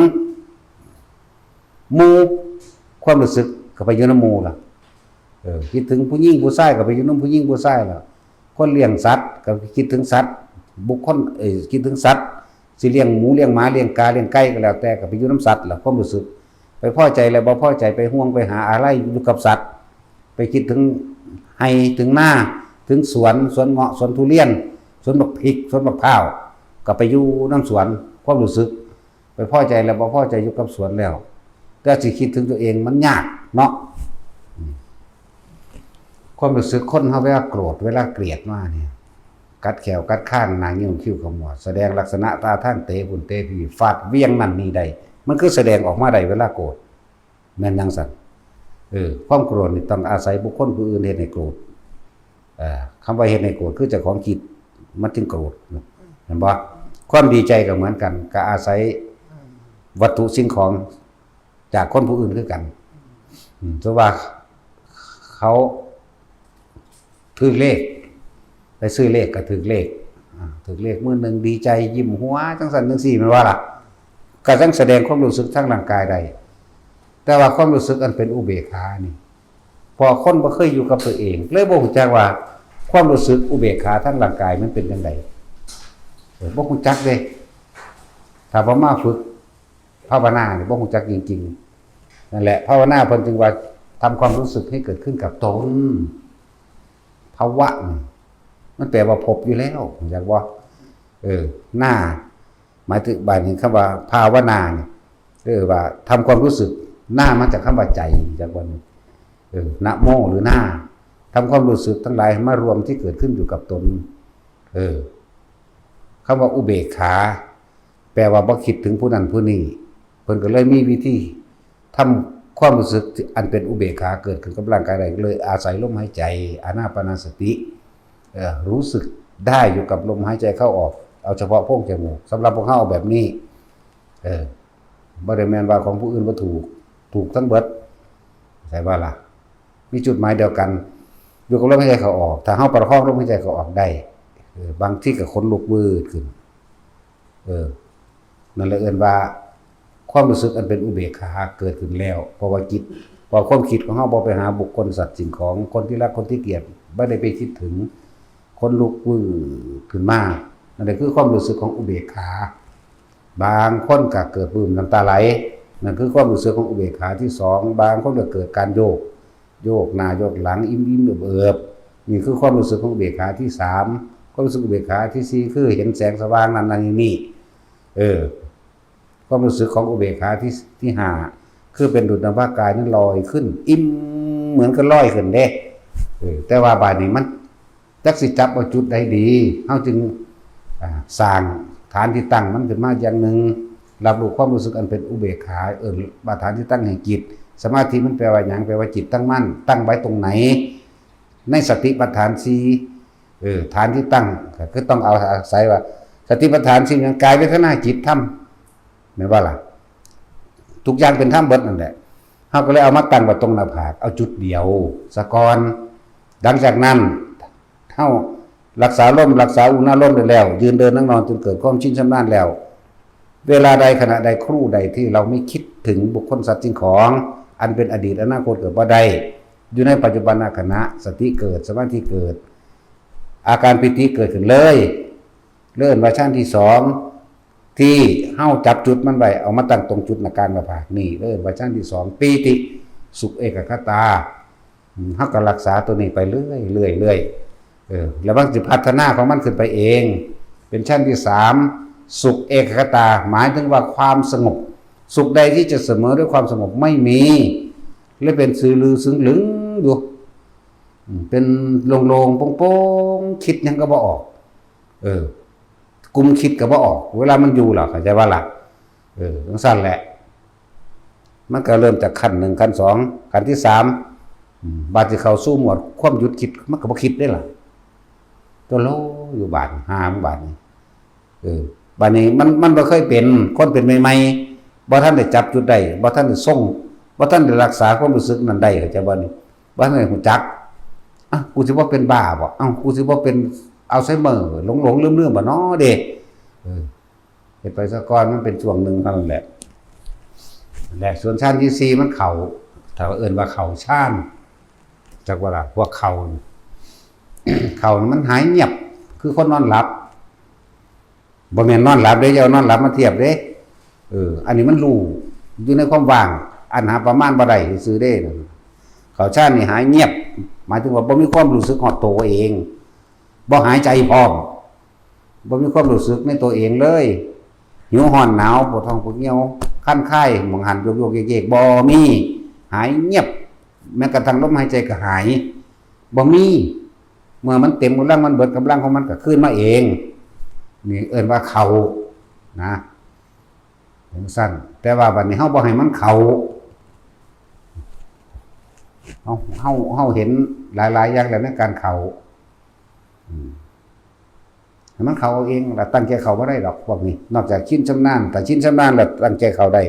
ໝູ່ ຄວາມຮູ້ສຶກກໍໄປຢູ່ນຳໝູ່ລະ. ເອີ ຄິດເຖິງຜູ້ຍິງຜູ້ຊາຍກໍໄປຢູ່ນຳຜູ້ຍິງຜູ້ຊາຍລະ. ຄົນລ້ຽງສັດກໍຄິດເຖິງສັດ ບຸກຄົນ ເອີ ຄິດເຖິງສັດ ຊິລ້ຽງໝູລ້ຽງໝາລ້ຽງກາລ້ຽງໄກ່ກໍແລ້ວແຕ່ ກໍໄປຢູ່ນຳສັດລະ. ຄວາມຮູ້ສຶກ ໄປພໍໃຈແລະບໍ່ພໍໃຈ ໄປຫ່ວງໄປຫາອາໄລຢູ່ກັບສັດ ໄປຄິດເຖິງໄຮ່ເຖິງນາ ເຖິງສວນ ສວນເງາະ ສວນທຸລຽນ ສວນບັກພິກ ສວນບັກພ້າວ ກໍໄປຢູ່ນຳສວນ. ຄວາມຮູ້ສຶກ ໄປພໍໃຈແລ້ວບໍ່ພໍໃຈຢູ່ກັບສວນແລ້ວ ແຕ່ຊິຄິດເຖິງຕົວເອງມັນຍາກເນາະ. ຄວາມຮູ້ສຶກຄົນເຮົາເວລາໂກຣດ ເວລາກຽດມານີ້ ກັດແຂ້ວກັດຄາງ ໜ້າງິ້ວຄິ້ວຂະໝວດ ສະແດງລັກສະນະທ່າທາງເຕະພຸ້ນເຕະພີ້ ຟາດຫວ່ຽງນັ້ນນີ້ໄດ້ ມັນຄືສະແດງອອກມາໄດ້ເວລາໂກດ. ແມ່ນຫຍັງຊັ້ນ? ເອີ ຄວາມໂກດນີ້ຕ້ອງອາໄສບຸກຄົນຜູ້ອື່ນເຮັດໃຫ້ໂກດ. ເອີ ຄຳວ່າເຮັດໃຫ້ໂກດຄືເຈົ້າຂອງຄິດ ມັນຈຶ່ງໂກດ ແມ່ນບໍ່? ຄວາມດີໃຈກໍເໝືອນກັນ ກໍອາໄສວັດຖຸສິ່ງຂອງຈາກຄົນຜູ້ອື່ນຄືກັນ. ອືມ ສົມມຸດວ່າເຂົາຖືກເລກ ໄປຊື້ເລກກໍຖືກເລກ ອາ ຖືກເລກມື້ໜຶ່ງ ດີໃຈ ຍິ້ມຫົວ ຈັ່ງຊັ້ນຈັ່ງຊີ້ ແມ່ນບໍ່ລະ? ກໍຍັງສະແດງຄວາມຮູ້ສຶກທາງຮ່າງກາຍໄດ້. ແຕ່ວ່າຄວາມຮູ້ສຶກອັນເປັນອຸເບກຂານີ້ ເພາະຄົນບໍ່ເຄີຍຢູ່ກັບຕົວເອງ ເລີຍບໍ່ຮູ້ຈັກວ່າຄວາມຮູ້ສຶກອຸເບກຂາທາງຮ່າງກາຍມັນເປັນຈັ່ງໃດ. ເອີ ບໍ່ຮູ້ຈັກເດ້ ຖ້າບໍ່ມາຝຶກພາວະນານີ້ ບໍ່ຮູ້ຈັກຈິງໆ. ນັ້ນແຫຼະ ພາວະນາເພິ່ນຈຶ່ງວ່າທຳຄວາມຮູ້ສຶກໃຫ້ເກີດຂຶ້ນກັບຕົນ. ພາວະນີ້ ມັນແປວ່າພົບຢູ່ແລ້ວ ຮູ້ຈັກບໍ່? ເອີ ນາ ໝາຍເຖິງ ບາດນີ້ຄຳວ່າພາວະນານີ້ ເອີ ວ່າທຳຄວາມຮູ້ສຶກ ນາມາຈາກຄຳວ່າໃຈ ຮູ້ຈັກບໍ່? ເອີ ນະໂມ ຫຼື ນາ ທຳຄວາມຮູ້ສຶກທັງຫຼາຍໃຫ້ມາລວມທີ່ເກີດຂຶ້ນຢູ່ກັບຕົນ. ເອີ ຄຳວ່າອຸເບກຂາ ແປວ່າບໍ່ຄິດເຖິງຜູ້ນັ້ນຜູ້ນີ້ ເພິ່ນກໍເລີຍມີວິທີ ທຳຄວາມຮູ້ສຶກທີ່ ອັນເປັນອຸເບກຂາເກີດຂຶ້ນກັບຮ່າງກາຍໄດ້ ເລີຍອາໄສລົມຫາຍໃຈ ອານາປານະສະຕິ ເອີ ຮູ້ສຶກໄດ້ຢູ່ກັບລົມຫາຍໃຈເຂົ້າອອກ ເອົາສະເພາະໂພງຈະມູກ ສຳລັບພວກເຮົາເອົາແບບນີ້ ເອີ ບໍ່ໄດ້ແມ່ນວ່າຂອງຜູ້ອື່ນບໍ່ຖືກ ຖືກທັງເບິດ ເຂົ້າໃຈບໍ່ລະ? ມີຈຸດໝາຍດຽວກັນ ຢູ່ກັບລົມຫາຍໃຈເຂົ້າອອກ ຖ້າເຮົາປະຄອງລົມຫາຍໃຈເຂົ້າອອກໄດ້ ເອີ ບາງທີກໍຂົນລຸກວືດຂຶ້ນ ເອີ ນັ້ນແຫຼະເອີ້ນວ່າ ຄວາມຮູ້ສຶກອັນເປັນອຸເບກຂາເກີດຂຶ້ນແລ້ວ ເພາະວ່າຈິດ ເພາະຄວາມຄິດຂອງເຮົາບໍ່ໄປຫາບຸກຄົນ ສັດ ສິ່ງຂອງ ຄົນທີ່ຮັກ ຄົນທີ່ກຽດ ບໍ່ໄດ້ໄປຄິດເຖິງ ຂົນລຸກວືດຂຶ້ນມາ ນັ້ນແຫຼະຄືຄວາມຮູ້ສຶກຂອງອຸເບກຂາ. ບາງຄົນກໍເກີດປຶ້ມນ້ຳຕາໄຫຼ ນັ້ນຄືຄວາມຮູ້ສຶກຂອງອຸເບກຂາທີສອງ ບາງຄົນກໍເກີດການໂຍກ ໂຍກໜ້າໂຍກຫຼັງ ອີ່ມໆເອີບໆ ນີ້ຄືຄວາມຮູ້ສຶກຂອງອຸເບກຂາທີສາມ. ຄວາມຮູ້ສຶກອຸເບກຂາທີສີ່ ຄືເຫັນແສງສະຫວ່າງນັ້ນໆນີ້ໆ ເອີ ຄວາມຮູ້ສຶກຂອງອຸເບກຂາທີ ທີຫ້າ ຄືເປັນດຸດດັ່ງວ່າກາຍນັ້ນລອຍຂຶ້ນ ອີ່ມເໝືອນກັບລອຍຂຶ້ນເດ້ ເອີ ແຕ່ວ່າບາດນີ້ມັນ ຈັກຊິຈັບເອົາຈຸດໃດດີ ເຮົາຈຶ່ງ ອາ ສ້າງຖານທີ່ຕັ້ງມັນຂຶ້ນມາຢ່າງໜຶ່ງ ຮັບຮູ້ຄວາມຮູ້ສຶກອັນເປັນອຸເບກຂາ ເອີ້ນວ່າຖານທີ່ຕັ້ງແຫ່ງຈິດ. ສະມາທິມັນແປວ່າຫຍັງ? ແປວ່າຈິດຕັ້ງໝັ້ນ ຕັ້ງໄວ້ຕົງໃນ ໃນສະຕິປັດຖານສີ່ ເອີ ຖານທີ່ຕັ້ງກໍຄືຕ້ອງເອົາອາໄສວ່າ ສະຕິປັດຖານສີ່ ແມ່ນກາຍ ເວທະນາ ຈິດ ທຳ ແມ່ນບໍ່ລະ? ທຸກຢ່າງເປັນທຳເບິດນັ້ນແຫຼະ ເຮົາກໍເລີຍເອົາມາຕັ້ງໄວ້ຕົງໜ້າຜາກ ເອົາຈຸດດຽວສາກ່ອນ. ຫຼັງຈາກນັ້ນ ເຮົາລັກສາລົມ ລັກສາອຸນາລົມໄດ້ແລ້ວ ຢືນເດີນນັ່ງນອນຈົນເກີດຄວາມຊິນຊຳນານແລ້ວ ເວລາໃດຂະນະໃດ ຄູ່ໃດທີ່ເຮົາມີຄິດເຖິງບຸກຄົນ ສັດ ສິ່ງຂອງ ອັນເປັນອະດີດອະນາຄົດເກີດບໍ່ໄດ້ ຢູ່ໃນປັດຈຸບັນນະຂະນະ ສະຕິເກີດ ສະມາທິເກີດ ອາການປີຕິເກີດຂຶ້ນເລີຍ ເອີ້ນວ່າຊານທີສອງ ທີ່ເຮົາຈັບຈຸດມັນໄວ້ ເອົາມາຕັ້ງຕົງຈຸດໜ້າກາງໜ້າຜາກນີ້ ເອີ້ນວ່າຊານທີສອງ ປີຕິ ສຸກເອກະຄະຕາ. ອືມ ເຮົາກໍຮັກສາຕົວນີ້ໄປເລື້ອຍໆ ເລື້ອຍໆ ເອີ ແລ້ວມັນຊິພັດທະນາຂອງມັນຂຶ້ນໄປເອງ ເປັນຊານທີສາມ ສຸກເອກະຄະຕາ ໝາຍເຖິງວ່າຄວາມສະຫງົບ ສຸກໃດທີ່ຈະສະເໝີດ້ວຍຄວາມສະຫງົບໄມ່ມີ ແລະ ເປັນຊື່ລືຊຶງລຶງຢູ່ ອືມ ເປັນໂລ່ງໆໂປ່ງໆ ຄິດຫຍັງກໍບໍ່ອອກ ເອີ ກຸມຄິດກໍບໍ່ອອກ ເວລາມັນຢູ່ລະ ເຂົ້າໃຈບໍ່ລະ? ເອີ ຈັ່ງຊັ້ນແຫຼະ ມັນກໍເລີ່ມຈາກຂັ້ນໜຶ່ງ ຂັ້ນສອງ ຂັ້ນທີສາມ ອືມ ບາດຊິເຂົ້າສູ່ໝວດຄວາມຢຸດຄິດ ມັນກໍບໍ່ຄິດເດ້ລະ ໂຕໂລຢູ່ບາດ ຫາມບາດນີ້ ເອີ ບາດນີ້ມັນ ມັນບໍ່ເຄີຍເປັນ ຄົນເປັນໃໝ່ ບໍ່ທັນໄດ້ຈັບຈຸດໄດ້ ບໍ່ທັນໄດ້ຊົງ ບໍ່ທັນໄດ້ຮັກສາຄວາມຮູ້ສຶກນັ້ນໄດ້ ເຂົ້າໃຈບໍ່ນີ້? ບໍ່ທັນໄດ້ຮູ້ຈັກ. ອ້າວ ກູຊິບໍ່ເປັນບ້າບໍ? ອ້າວ ກູຊິບໍ່ເປັນອັລໄຊເມີ ຫຼົງໆລືມໆບໍເນາະເດ? ເອີ ເຮັດໄປຊະກ່ອນ ມັນເປັນຊ່ວງໜຶ່ງເທົ່ານັ້ນແຫຼະ. ແລະ ສ່ວນຊານທີສີ່ມັນເຂົ້າ ຖ້າເອີ້ນວ່າເຂົ້າຊານ ຈັກວ່າລະ ພວກເຂົ້າ ເຂົ້າມັນຫາຍງຽບ ຄືຄົນນອນຫຼັບ. ບໍ່ແມ່ນນອນຫຼັບເດ້ ຢ່າເອົານອນຫຼັບມາທຽບເດ້. ເອີ ອັນນີ້ມັນຮູ້ຢູ່ໃນຄວາມວ່າງ ອັນຫາປະມານບໍ່ໄດ້ຊື່ໆເດ້. ເຂົ້າຊານນີ້ຫາຍງຽບ ໝາຍເຖິງວ່າບໍ່ມີຄວາມຮູ້ສຶກຮອດໂຕເອງ ບໍ່ຫາຍໃຈພ້ອມ ບໍ່ມີຄວາມຮູ້ສຶກໃນໂຕເອງເລີຍ. ຫິວຮ້ອນໜາວ ປວດທ້ອງປວດຍ່ຽວ ຄັນຄາຍ ໝ່ອງຫັ້ນໂຍກໆເຢກໆ ບໍ່ມີ ຫາຍງຽບ. ແມ້ກະທັງລົມຫາຍໃຈກະຫາຍ ບໍ່ມີ. ເມື່ອມັນເຕັມກຳລັງ ມັນເບິດກຳລັງຂອງມັນກະຄືນມາເອງ. ນີ້ເອີ້ນວ່າເຂົ້ານະ ຈັ່ງຊັ້ນ. ແຕ່ວ່າບັດນີ້ເຮົາບໍ່ໃຫ້ມັນເຂົ້າ ເຮົາ ເຮົາ ເຮົາເຫັນຫຼາຍໆຢ່າງແລ້ວໃນການເຂົ້າ ອືມ ໃຫ້ມັນເຂົ້າເອງ ລະຕັ້ງໃຈເຂົ້າບໍ່ໄດ້ດອກພວກນີ້ ນອກຈາກຊິນຊຳນານ. ຖ້າຊິນຊຳນານລະຕັ້ງໃຈເຂົ້າໄດ້.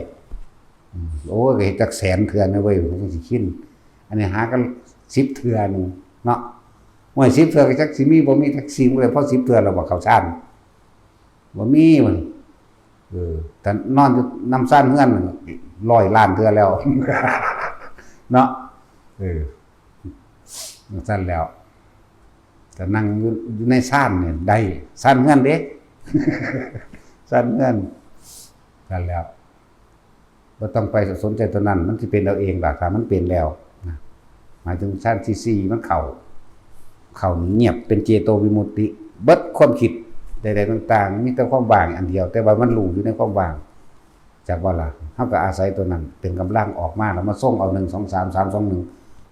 ອືມ ໂອ້ຍ ກໍເຮັດຈັກແສນເທື່ອນະເວີຍ ມັນຈັ່ງຊິຊິນ. ອັນນີ້ຫາກັນສິບເທື່ອໜຶ່ງເນາະ. ໂອ້ຍ ສິບເທື່ອກໍຈັກຊິມີບໍ່ມີຈັກຊິງເລີຍ ພໍສິບເທື່ອແລ້ວບໍ່ເຂົ້າຊານ ບໍ່ມີເວີຍ. ເອີ ຖ້ານອນຢູ່ນຳຊານເຮືອນ ຮ້ອຍລ້ານເທື່ອແລ້ວເນາະ. ເອີ ຈັ່ງຊັ້ນແລ້ວ ກໍນັ່ງຢູ່ ຢູ່ໃນຊານນີ້ໄດ້ ຊານເຮືອນເດ້ ຊານເຮືອນ. ນັ້ນແຫຼະ ບໍ່ຕ້ອງໄປສົນໃຈຕົວນັ້ນ ມັນຊິເປັນເອົາເອງລະ ຖ້າມັນເປັນແລ້ວນະ. ໝາຍເຖິງຊານທີສີ່ມັນເຂົ້າ ເຂົ້າງຽບ ເປັນເຈໂຕວິມຸດຕິ ເບິດຄວາມຄິດໃດໆຕ່າງໆ ມີແຕ່ຄວາມວ່າງອັນດຽວ ແຕ່ວ່າມັນຮູ້ຢູ່ໃນຄວາມວ່າງ. ຈັກວ່າລະ ເຮົາກໍອາໄສຕົວນັ້ນເປັນກຳລັງອອກມາ ແລ້ວມາຊົງເອົາ ໜຶ່ງ ສອງ ສາມ ສາມ ສອງ ໜຶ່ງ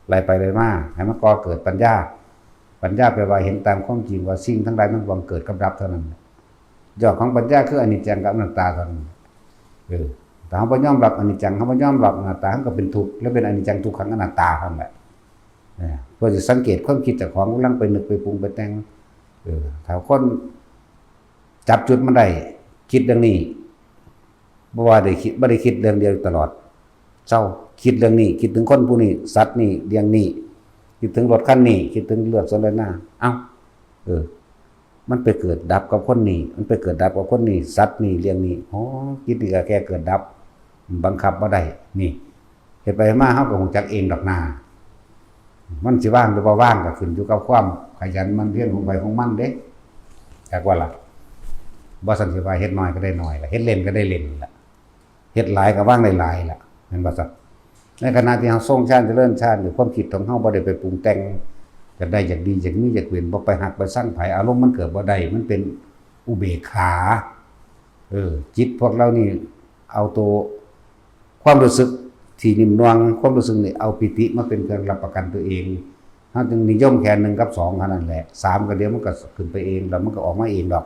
ໄລ່ໄປໄລ່ມາ ໃຫ້ມັນກໍ່ເກີດປັນຍາ. ປັນຍາແປວ່າເຫັນຕາມຄວາມຈິງວ່າສິ່ງທັງຫຼາຍມັນບັງເກີດກັບດັບເທົ່ານັ້ນ. ຍອດຂອງປັນຍາຄືອະນິດຈັງກັບອະນັດຕາເທົ່ານັ້ນ. ເອີ ຖ້າເຮົາບໍ່ຍອມຮັບອະນິດຈັງ ເຮົາບໍ່ຍອມຮັບອະນັດຕາ ເຮົາກໍເປັນທຸກ ແລະ ເປັນອະນິດຈັງ ທຸກຂັງ ອະນັດຕາເທົ່ານັ້ນແຫຼະ. ເອີ ເພື່ອຊິສັງເກດຄວາມຄິດເຈົ້າຂອງ ກຳລັງໄປນຶກໄປປຸງໄປແຕ່ງ. ເອີ ຖ້າຄົນຈັບຈຸດມັນໄດ້ ຄິດເລື່ອງນີ້ ບໍ່ວ່າໄດ້ຄິດ ບໍ່ໄດ້ຄິດເລື່ອງດຽວຕະຫຼອດ ເຊົາ ຄິດເລື່ອງນີ້ ຄິດເຖິງຄົນຜູ້ນີ້ ສັດນີ້ ເລື່ອງນີ້ ຄິດເຖິງລົດຄັນນີ້ ຄິດເຖິງເລື່ອງສວນໄຮ່ນາ. ເອົ້າ ເອີ ມັນໄປເກີດດັບກັບຄົນນີ້ ມັນໄປເກີດດັບກັບຄົນນີ້ ສັດນີ້ ເລື່ອງນີ້. ໂອ້ ຈິດນີ້ກໍແຄ່ເກີດດັບ ບັງຄັບບໍ່ໄດ້. ນີ້ ເຮັດໄປເຮັດມາເຮົາກໍຮູ້ຈັກເອງດອກນາ. ມັນຊິວ່າງຫຼືບໍ່ວ່າງກໍຂຶ້ນຢູ່ກັບຄວາມຂະຫຍັນໝັ່ນພຽນຂອງໃຜຂອງມັນເດ້ ຈັກວ່າລະ. ບໍ່ຊັ້ນຊິວ່າເຮັດໜ້ອຍກໍໄດ້ໜ້ອຍລະ ເຮັດເຫຼັ້ນກໍໄດ້ເຫຼັ້ນລະ ເຮັດຫຼາຍກໍວ່າງໄດ້ຫຼາຍລະ ແມ່ນບໍ່ຊັ້ນ? ໃນຂະນະທີ່ເຮົາຊົງຊານ ຈະເລີນຊານ ຫຼືຄວາມຄິດຂອງເຮົາບໍ່ໄດ້ໄປປຸງແຕ່ງ ຢາກໄດ້ ຢາກດີ ຢາກມີ ຢາກເປັນ ບໍ່ໄປຮັກໄປຊັງໃຜ ອາລົມມັນເກີດບໍ່ໄດ້ ມັນເປັນອຸເບກຂາ. ເອີ ຈິດພວກເຮົານີ້ເອົາໂຕ ຄວາມຮູ້ສຶກທີ່ໜິ່ມໜ່ວງ ຄວາມຮູ້ສຶກນີ້ເອົາປີຕິມາເປັນເຄື່ອງຮັບປະກັນຕົວເອງ. ເຮົາຈຶ່ງນິຍົມແຄ່ໜຶ່ງກັບສອງເທົ່ານັ້ນແຫຼະ ສາມກໍດຽວມັນກໍຂຶ້ນໄປເອງ ແລ້ວມັນກໍອອກມາເອງດອກ.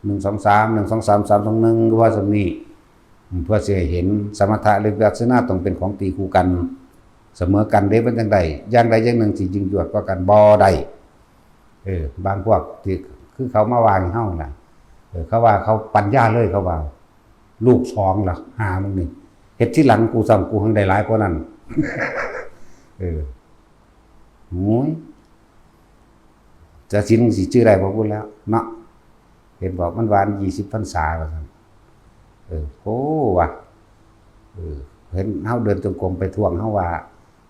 ໜຶ່ງ ສອງ ສາມ ໜຶ່ງ ສອງ ສາມ ສາມ ສອງ ໜຶ່ງ ຫຼືວ່າສ່ຳນີ້ ເພື່ອຊິໃຫ້ເຫັນສະມະຖະ ແລະ ວິປັດສະນາຕ້ອງເປັນຂອງຕີຄູ່ກັນ ສະເໝີກັນເດ້. ມັນຈັ່ງໃດ ຢ່າງໃດຢ່າງໜຶ່ງຊິຍິ່ງຍວດກວ່າກັນບໍ່ໄດ້. ເອີ ບາງພວກທີ່ຄືເຂົາມາວ່າໃຫ້ເຮົານະ ເອີ ເຂົາວ່າເຂົາປັນຍາເລີຍ ເຂົາວ່າ ລູກສອງລະ ຫາມຶງນີ້ ເຮັດທີຫຼັງກູຊ້ຳ ກູແຮ່ງໄດ້ຫຼາຍກວ່ານັ້ນ. ເອີ ໂອ້ຍ ຈະສິນຊິຈື່ໄດ້ບໍ່ພຸ້ນແລ້ວເນາະ. ເຫັນບອກມັນວ່າ ຊານຊານຊາ ວ່າຊັ້ນ. ເອີ ໂອ້ ວ່າ ເອີ ເຫັນເຮົາເດີນຈົງກົມໄປທວງ ເຮົາວ່າ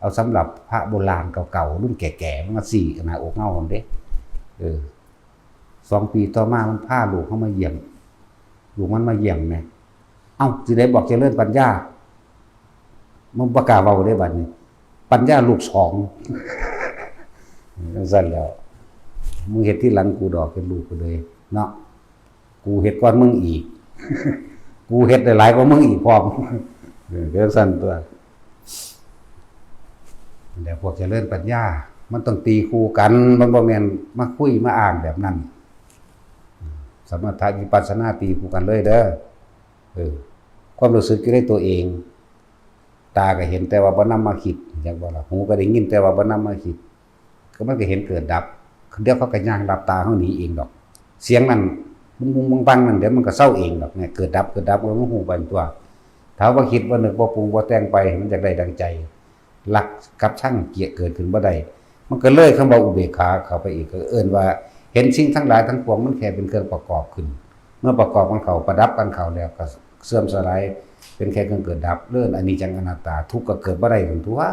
ເອົາສຳລັບພະໂບລານເກົ່າໆ ລຸ້ນແກ່ໆ ມັນມາຊີ້ໜ້າອົກເຮົາຫັ້ນເດ້. ເອີ ສອງປີຕໍ່ມາມັນພາລູກເຮົາມາຢ້ຽມ ລູກມັນມາຢ້ຽມແໝ່. ເອົ້າ ຊິໄດ້ບອກຈະເລີນປັນຍາ ມັນບໍ່ກ້າເວົ້າເດ້ບັດນີ້ ປັນຍາລູກສອງ. ຈັ່ງຊັ້ນແລ້ວ ມຶງເຮັດທີຫຼັງກູດອກ ເປັນລູກກູເລີຍເນາະ. ກູເຮັດກ່ອນມຶງອີກ ກູເຮັດໄດ້ຫຼາຍກວ່າມຶງອີກພ້ອມ. ເອີ ຈັ່ງຊັ້ນຕົວະ. ແລ້ວພວກຈະເລີນປັນຍາ ມັນຕ້ອງຕີຄູ່ກັນ ມັນບໍ່ແມ່ນມາຄຸຍມາອ້າງແບບນັ້ນ. ສະມະຖະວິປັດສະນາຕີຄູ່ກັນເລີຍເດີ. ເອີ ຄວາມຮູ້ສຶກຢູ່ໃນຕົວເອງ ຕາກໍເຫັນແຕ່ວ່າບໍ່ນຳມາຄິດ ຈັ່ງວ່າລະ ຫູກໍໄດ້ຍິນແຕ່ວ່າບໍ່ນຳມາຄິດ ກໍມັນກໍເຫັນເກີດດັບ. ດຽວເຂົາກໍຍ່າງຫຼັບຕາເຮົາໜີເອງດອກ ສຽງນັ້ນ ປຸງໆປັງໆນັ້ນ ດຽວມັນກໍເຊົາເອງດອກ. ເກີດດັບ ເກີດດັບ ມັນຮູ້ໄປຕົວະ. ຖ້າບໍ່ຄິດ ບໍ່ນຶກ ບໍ່ປຸງ ບໍ່ແຕ່ງໄປໃຫ້ມັນຢາກໄດ້ດັ່ງໃຈ ລັກກັບຊັງເກີດຂຶ້ນບໍ່ໄດ້. ມັນກໍເລີຍຄຳວ່າອຸເບກຂາເຂົ້າໄປອີກ ກໍເອີ້ນວ່າເຫັນສິ່ງທັງຫຼາຍທັງປວງ ມັນແຄ່ເປັນເຄື່ອງປະກອບຂຶ້ນ. ເມື່ອປະກອບກັນເຂົ້າ ປະດັບກັນເຂົ້າແລ້ວ ກໍເສື່ອມສະຫຼາຍ ເປັນແຄ່ເຄື່ອງເກີດດັບ ເອີ້ນອະນິດຈັງອະນັດຕາ. ທຸກກໍເກີດບໍ່ໄດ້ ເພິ່ນຕົວະ.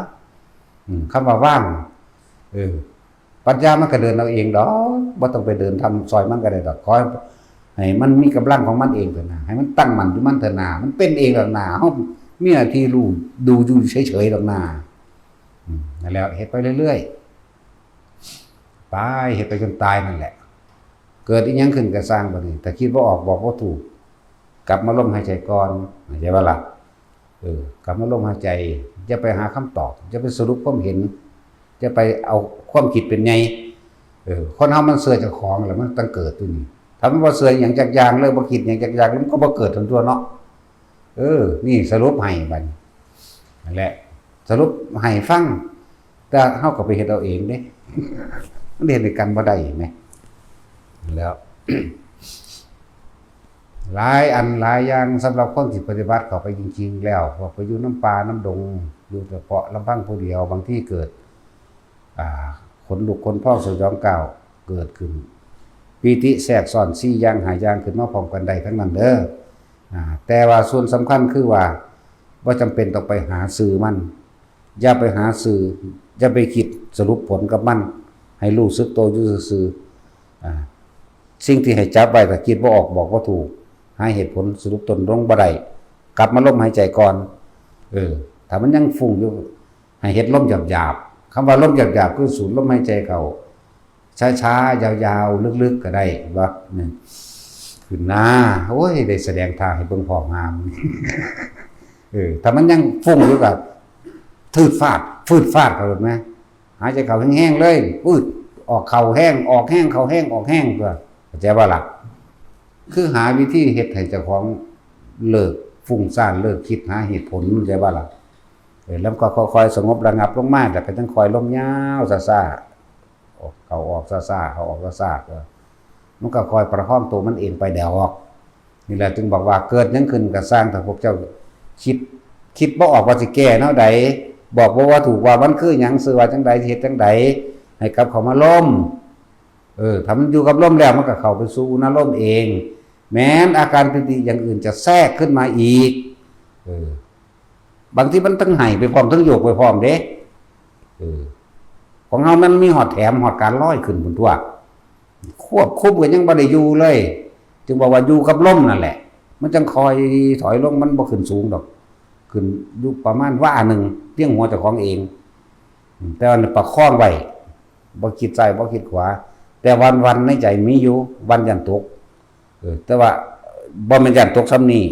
ອືມ ຄຳວ່າວ່າງ ເອີ ປັນຍາມັນກໍເດີນເອົາເອງດອກ ບໍ່ຕ້ອງໄປເດີນທຳຊ່ອຍມັນກໍໄດ້ດອກ. ຂໍໃຫ້ ໃຫ້ມັນມີກຳລັງຂອງມັນເອງເຖິນນາ ໃຫ້ມັນຕັ້ງໝັ້ນຢູ່ມັນເຖິນນາ ມັນເປັນເອງດອກນາ. ເຮົາມີໜ້າທີ່ຮູ້ດູຢູ່ເສີຍໆດອກນາ. ອືມ ນັ້ນແຫຼະ ເຮັດໄປເລື້ອຍໆ ໄປ ເຮັດໄປຈົນຕາຍນັ້ນແຫຼະ. ເກີດອີ່ຫຍັງຂຶ້ນກໍຊ່າງ ບັດນີ້ ຖ້າຄິດບໍ່ອອກ ບອກບໍ່ຖືກ ກັບມາລົມຫາຍໃຈກ່ອນ ເຂົ້າໃຈບໍ່ລະ? ເອີ ກັບມາລົມຫາຍໃຈ ຢ່າໄປຫາຄຳຕອບ ຢ່າໄປສະຫຼຸບຄວາມເຫັນ ຢ່າໄປເອົາຄວາມຄິດເປັນໃຫຍ່. ເອີ ຄົນເຮົາມັນເຊື່ອເຈົ້າຂອງແລ້ວ ມັນຕ້ອງເກີດຢູ່ນີ້. ຖ້າມັນບໍ່ເຊື່ອຫຍັງຈັກຢ່າງເລີຍ ບໍ່ຄິດຫຍັງຈັກຢ່າງເລີຍ ມັນກໍບໍ່ເກີດຫັ້ນຕົວະເນາະ. ເອີ ນີ້ສະຫຼຸບໃຫ້ບັດນີ້ ນັ້ນແຫຼະ ສະຫຼຸບໃຫ້ຟັງ ແຕ່ເຮົາກໍໄປເຮັດເອົາເອງເດ້ ມັນເຮັດໃຫ້ກັນບໍ່ໄດ້ແໝ. ແລ້ວ ຫຼາຍອັນຫຼາຍຢ່າງ ສຳລັບຄົນທີ່ປະຕິບັດເຂົ້າໄປຈິງໆແລ້ວ ພວກໄປຢູ່ນຳປ່ານຳດົງ ຢູ່ສະເພາະລຳພັງຜູ້ດຽວ ບາງທີເກີດ ອ່າ ຂົນລຸກຂົນພອງສະຫຍອງກ້າວເກີດຂຶ້ນ. ປີຕິແຊກຊ້ອນສີ່ຢ່າງຫ້າຢ່າງຂຶ້ນມາພ້ອມກັນໄດ້ທັງນັ້ນເດີ. ອ່າ ແຕ່ວ່າສ່ວນສຳຄັນຄືວ່າ ບໍ່ຈຳເປັນຕ້ອງໄປຫາຊື່ມັນ. ຢ່າໄປຫາຊື່ ຢ່າໄປຄິດສະຫຼຸບຜົນກັບມັນ ໃຫ້ຮູ້ສຶກໂຕຢູ່ຊື່ໆ. ອ່າ ສິ່ງທີ່ໃຫ້ຈັບໄວ້ ຖ້າຄິດບໍ່ອອກ ບອກບໍ່ຖືກ ຫາເຫດຜົນສະຫຼຸບຕົ້ນລົງບໍ່ໄດ້ ກັບມາລົມຫາຍໃຈກ່ອນ. ເອີ ຖ້າມັນຍັງຟຸ້ງຢູ່ ໃຫ້ເຮັດລົມຫຍາບໆ. ຄຳວ່າລົມຫຍາບໆ ຄືສູດລົມຫາຍໃຈເຂົ້າ ຊ້າໆ ຍາວໆ ເລິກໆ ກໍໄດ້ ເຫັນບໍ່? ນີ້ ຂຶ້ນໜ້າ ໂອ້ຍ ໄດ້ສະແດງທ່າໃຫ້ເບິ່ງພ້ອມຫາມ. ເອີ ຖ້າມັນຍັງຟຸ້ງຢູ່ກໍ ຟືດຟາດ ຟືດຟາດເຂົ້າໂລດແມ. ຫາຍໃຈເຂົ້າແຮງໆເລີຍ ຟືດ ອອກເຂົ້າແຮງ ອອກແຮງ ເຂົ້າແຮງ ອອກແຮງຕົວະ ເຂົ້າໃຈບໍ່ລະ? ຄືຫາວິທີເຮັດໃຫ້ເຈົ້າຂອງເລີກຟຸ້ງສ້ານ ເລີກຄິດຫາເຫດຜົນ ເຂົ້າໃຈບໍ່ລະ? ເອີ ແລ້ວກໍຄ່ອຍໆສະຫງົບລະງັບລົງມາ ແລ້ວກໍຈັ່ງຄ່ອຍລົມຍາວຊ້າໆ ອອກ ເຂົ້າອອກຊ້າໆ ເຂົ້າອອກຊ້າໆ ເອີ ມັນກໍຄ່ອຍປະຄອງໂຕມັນເອງໄປດອກ. ນີ້ແຫຼະຈຶ່ງບອກວ່າ ເກີດຫຍັງຂຶ້ນກໍຊ່າງ ຖ້າພວກເຈົ້າຄິດ ຄິດບໍ່ອອກວ່າຊິແກ້ແນວໃດ ບອກບໍ່ວ່າຖືກວ່າມັນຄືຫຍັງ ຊື່ວ່າຈັ່ງໃດ ເຮັດຈັ່ງໃດ ໃຫ້ກັບເຂົ້າມາລົມ. ເອີ ຖ້າມັນຢູ່ກັບລົມແລ້ວ ມັນກໍເຂົ້າໄປສູ່ອຸນາລົມເອງ. ແມ່ນອາການປີຕິຢ່າງອື່ນຈະແຊກຂຶ້ນມາອີກ. ເອີ ບາງທີມັນທັງໄຫ້ໄປພ້ອມ ທັງໂຍກໄປພ້ອມເດ້. ເອີ ຂອງເຮົາມັນມີຮອດແຖມ ຮອດການລອຍຂຶ້ນພຸ້ນຕົວະ. ຄວບຄຸມກໍຍັງບໍ່ໄດ້ຢູ່ເລີຍ ຈຶ່ງບອກວ່າຢູ່ກັບລົມນັ້ນແຫຼະ ມັນຈັ່ງຄ່ອຍຖອຍລົງ ມັນບໍ່ຂຶ້ນສູງດອກ ຂຶ້ນຢູ່ປະມານວາໜຶ່ງ ພຽງຫົວເຈົ້າຂອງເອງ. ແຕ່ວ່າປະຄອງໄວ້ ບໍ່ຄິດຊ້າຍບໍ່ຄິດຂວາ ແຕ່ວັ່ນໆໃນໃຈມີຢູ່ ວັ່ນຢ້ານຕົກ. ເອີ ແຕ່ວ່າບໍ່ແມ່ນຢ້ານຕົກຊ່ຳນີ້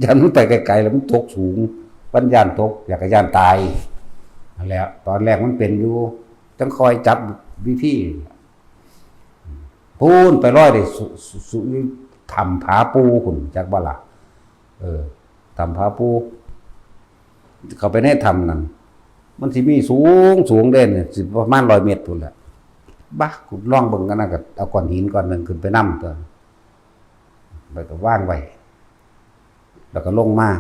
ຢ້ານມັນໄປໄກໆ ແລ້ວມັນຕົກສູງ ມັນຢ້ານຕົກ ຢາກກະຢ້ານຕາຍ. ນັ້ນແຫຼະ ຕອນແລກມັນເປັນຢູ່ ຈັ່ງຄ່ອຍຈັບວິທີ ພຸ້ນໄປລອຍໄດ້ ສຸ ສຸ ສຸ ຖ້ຳຜາປູພຸ້ນ ຈັກບໍ່ລະ? ເອີ ຖ້ຳຜາປູເຂົ້າໄປໃນຖ້ຳນັ້ນ ມັນຊິມີສູງໆເດ້ ຊິປະມານຮ້ອຍເມັດພຸ້ນແຫຼະ. ບາ ກູລອງເບິ່ງ ອັນນັ້ນກໍເອົາກ້ອນຫີນກ້ອນໜຶ່ງຂຶ້ນໄປນຳຕົວະ ແລ້ວກໍວາງໄວ້ ແລ້ວກໍລົງມາ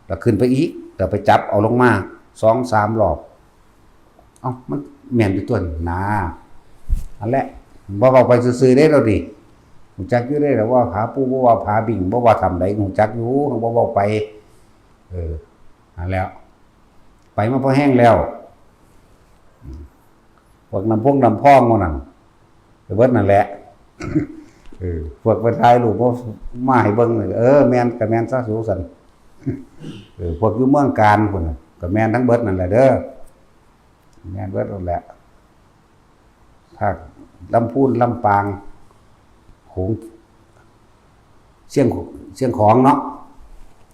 ແລ້ວຂຶ້ນໄປອີກ ແລ້ວໄປຈັບເອົາລົງມາສອງສາມລອບ. ເອົ້າ ມັນແມ່ນຢູ່ຕົວະນາ. ອັນແຫຼະ ບໍ່ເວົ້າໄປຊື່ໆເດ້ ລາວນີ້ ຮູ້ຈັກຢູ່ເດ້ ລາວວ່າຜາປູ ບໍ່ວ່າຜາບິ້ງ ບໍ່ວ່າຖ້ຳໃດ ຮູ້ຈັກຢູ່ ເຮົາບໍ່ເວົ້າໄປ. ເອີ ອັນແລ້ວ ໄປມາພໍແຮງແລ້ວ ພວກນ້ຳພົງນ້ຳພອງໝູ່ນັ້ນ ໄປເບິດນັ້ນແຫຼະ. ເອີ ພວກເພິ່ນຖ່າຍຮູບມາ ມາໃຫ້ເບິ່ງ ເອີ ແມ່ນ ກໍແມ່ນຊະສູຊັ້ນ. ເອີ ພວກຢູ່ເມືອງການພຸ້ນນະ ກໍແມ່ນທັງເບິດນັ້ນແຫຼະເດີ ແມ່ນເບິດນັ້ນແຫຼະ. ພາກລຳພູນ ລຳປາງ ໂຂງ ຊຽງ ຊຽງຂອງເນາະ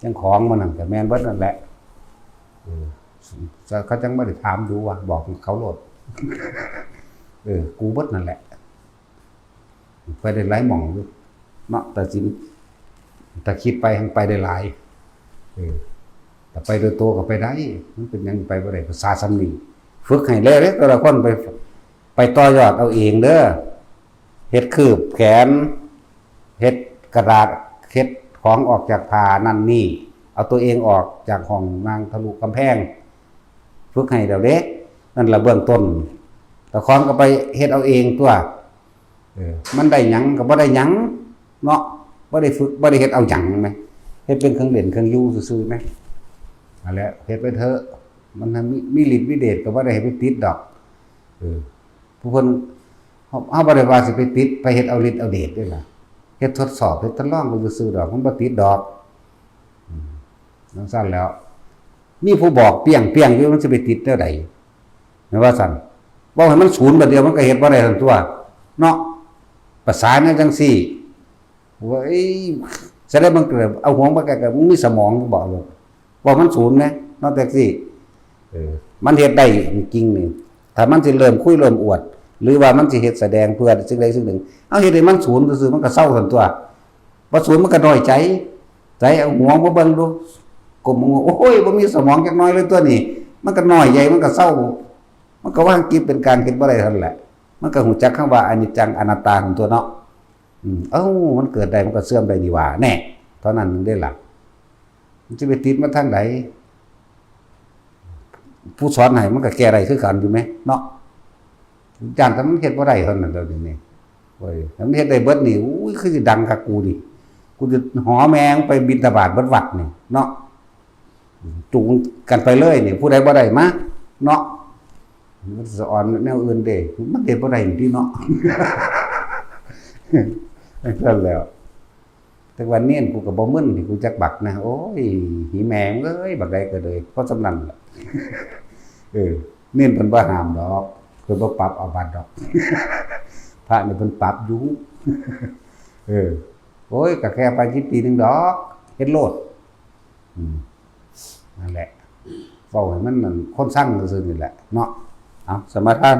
ຊຽງຂອງໝູ່ນັ້ນກໍແມ່ນເບິດນັ້ນແຫຼະ. ເອີ ເຂົາຈັ່ງບໍ່ໄດ້ຖາມດູວ່າ ບອກເຂົາໂລດ. ເອີ ກູເບິດນັ້ນແຫຼະ ໄປໄດ້ຫຼາຍໝ່ອງຢູ່ເນາະ ແຕ່ຊິ ຖ້າຄິດໄປຫັ້ນໄປໄດ້ຫຼາຍ. ເອີ ຖ້າໄປໂດຍໂຕກໍໄປໄດ້ ມັນເປັນຫຍັງໄປບໍ່ໄດ້ ພາສາສ່ຳນີ້. ຝຶກໃຫ້ແລ້ວເດ້ ແຕ່ລະຄົນໄປ ໄປຕໍ່ຍອດເອົາເອງເດີ ເຮັດຄືບແຂນ ເຮັດກະດາດ ເຮັດຂອງອອກຈາກຜ້ານັ້ນນີ້ ເອົາຕົວເອງອອກຈາກຫ້ອງ ຍ່າງທະລຸກຳແພງ ຝຶກໃຫ້ແລ້ວເດ້. ນັ້ນລະເບື້ອງຕົ້ນ. ຕາຂອງກໍໄປເຮັດເອົາເອງຕົວະ. ເອີ ມັນໄດ້ຫຍັງກໍບໍ່ໄດ້ຫຍັງເນາະ, ບໍ່ໄດ້ຝຶກ ບໍ່ໄດ້ເຮັດເອົາຫຍັງແມະ, ເຮັດເປັນເຄື່ອງຫຼິ້ນເຄື່ອງຢູ່ຊື່ໆແມະ. ນັ້ນແຫຼະ ເຮັດໄປເຖາະ. ມັນມີ ມີລິດມີເດດ ກໍບໍ່ໄດ້ໃຫ້ໄປຕິດດອກ. ເອີ ຜູ້ເພິ່ນ ເຮົາ ເຮົາບໍ່ໄດ້ວ່າຊິໄປຕິດ ໄປເຮັດເອົາລິດເອົາເດດເດ້ລະ, ເຮັດທົດສອບ ເຮັດທົດລອງໄປຊື່ໆດອກ, ມັນບໍ່ຕິດດອກ. ອືມ ຈັ່ງຊັ້ນແລ້ວ ມີຜູ້ບອກປຽງໆຢູ່ ມັນຊິໄປຕິດແນວໃດ? ແມ່ນວ່າຊັ້ນ. ເວົ້າໃຫ້ມັນສູນບາດດຽວ ມັນກໍເຮັດບໍ່ໄດ້ຫັ້ນຕົວະເນາະ. ພາສາແນວຈັ່ງຊີ້ ໂອ້ຍ ສະແດງມັນກໍເອົາຫວງມາໃກ້ໆ ມຶງມີສະໝອງບໍ່? ເວົ້າມັນສູນແນະເນາະ ແທັກຊີ. ເອີ ມັນເຮັດໄດ້ຈິງນີ້ ຖ້າມັນຊິເລີ່ມຄຸຍເລີ່ມອວດ ຫຼືວ່າມັນຊິເຮັດສະແດງເພື່ອສິ່ງໃດສິ່ງໜຶ່ງ ເຮົາເຮັດໃຫ້ມັນສູນຊື່ໆ ມັນກໍເຊົາຊັ້ນຕົວະ. ບໍ່ສູນມັນກໍນ້ອຍໃຈ. ໃສ ເອົາຫວງມາເບິ່ງດູ ກົ້ມມາ ໂອ້ຍ ບໍ່ມີສະໝອງຈັກໜ້ອຍເລີຍຕົວະນີ້. ມັນກໍນ້ອຍໃຈ ມັນກໍເຊົາ ມັນກໍວາງຈິດເປັນກາງ ເຮັດບໍ່ໄດ້ເທົ່ານັ້ນແຫຼະ. ມັນກໍຮູ້ຈັກຄຳວ່າອະນິດຈັງອະນັດຕາຫັ້ນຕົວະເນາະ. ອືມ ເອົ້າ ມັນເກີດໄດ້ ມັນກໍເສື່ອມໄດ້ນີ້ຫວ່າ ແນ່ ເທົ່ານັ້ນເດ້ລະ. ມັນຊິໄປຕິດມາທາງໃດ? ຜູ້ສອນໃຫ້ມັນກໍແກ້ໄດ້ຄືກັນຢູ່ແມະເນາະ. ຢ້ານແຕ່ມັນເຮັດບໍ່ໄດ້ເທົ່ານັ້ນແຫຼະນີ້. ໂອ້ຍ ຄັນມັນເຮັດໄດ້ເບິດນີ້ ໂອ້ຍ ຄືຊິດັງຄັກກູນີ້. ກູຊິຫໍແມ່ງໄປບິນທະບາດເບິດວັດນີ້ເນາະ. ຈູງກັນໄປເລີຍນີ້ ຜູ້ໃດບໍ່ໄດ້ມາເນາະ. ມັນສະອອນແນວອື່ນເດ້ ມັນເຮັດບໍ່ໄດ້ນີ້ຕິເນາະ. ຈັ່ງຊັ້ນແລ້ວ ແຕ່ວ່າເນນກູກໍບໍ່ມຶນ ກູຈັກບັກນະ. ໂອ້ຍ ອີ່ແມ່ເອີຍ ບັກໃດກໍເລີຍ ພໍສ່ຳນັ້ນລະ. ເອີ ເນນເພິ່ນບໍ່ຫ້າມດອກ ເພິ່ນບໍ່ປັບອາບັດດອກ. ພະນີ້ເພິ່ນປັບຢູ່. ເອີ ໂອ້ຍ ກໍແຄ່ປາຈິດຕີໜຶ່ງດອກ ເຮັດໂລດ. ອືມ ນັ້ນແຫຼະ ເວົ້າໃຫ້ມັນ ອັນ ຄົນຊັງຊື່ໆນີ້ແຫຼະເນາະ. ເອົາ ສະມາທານ.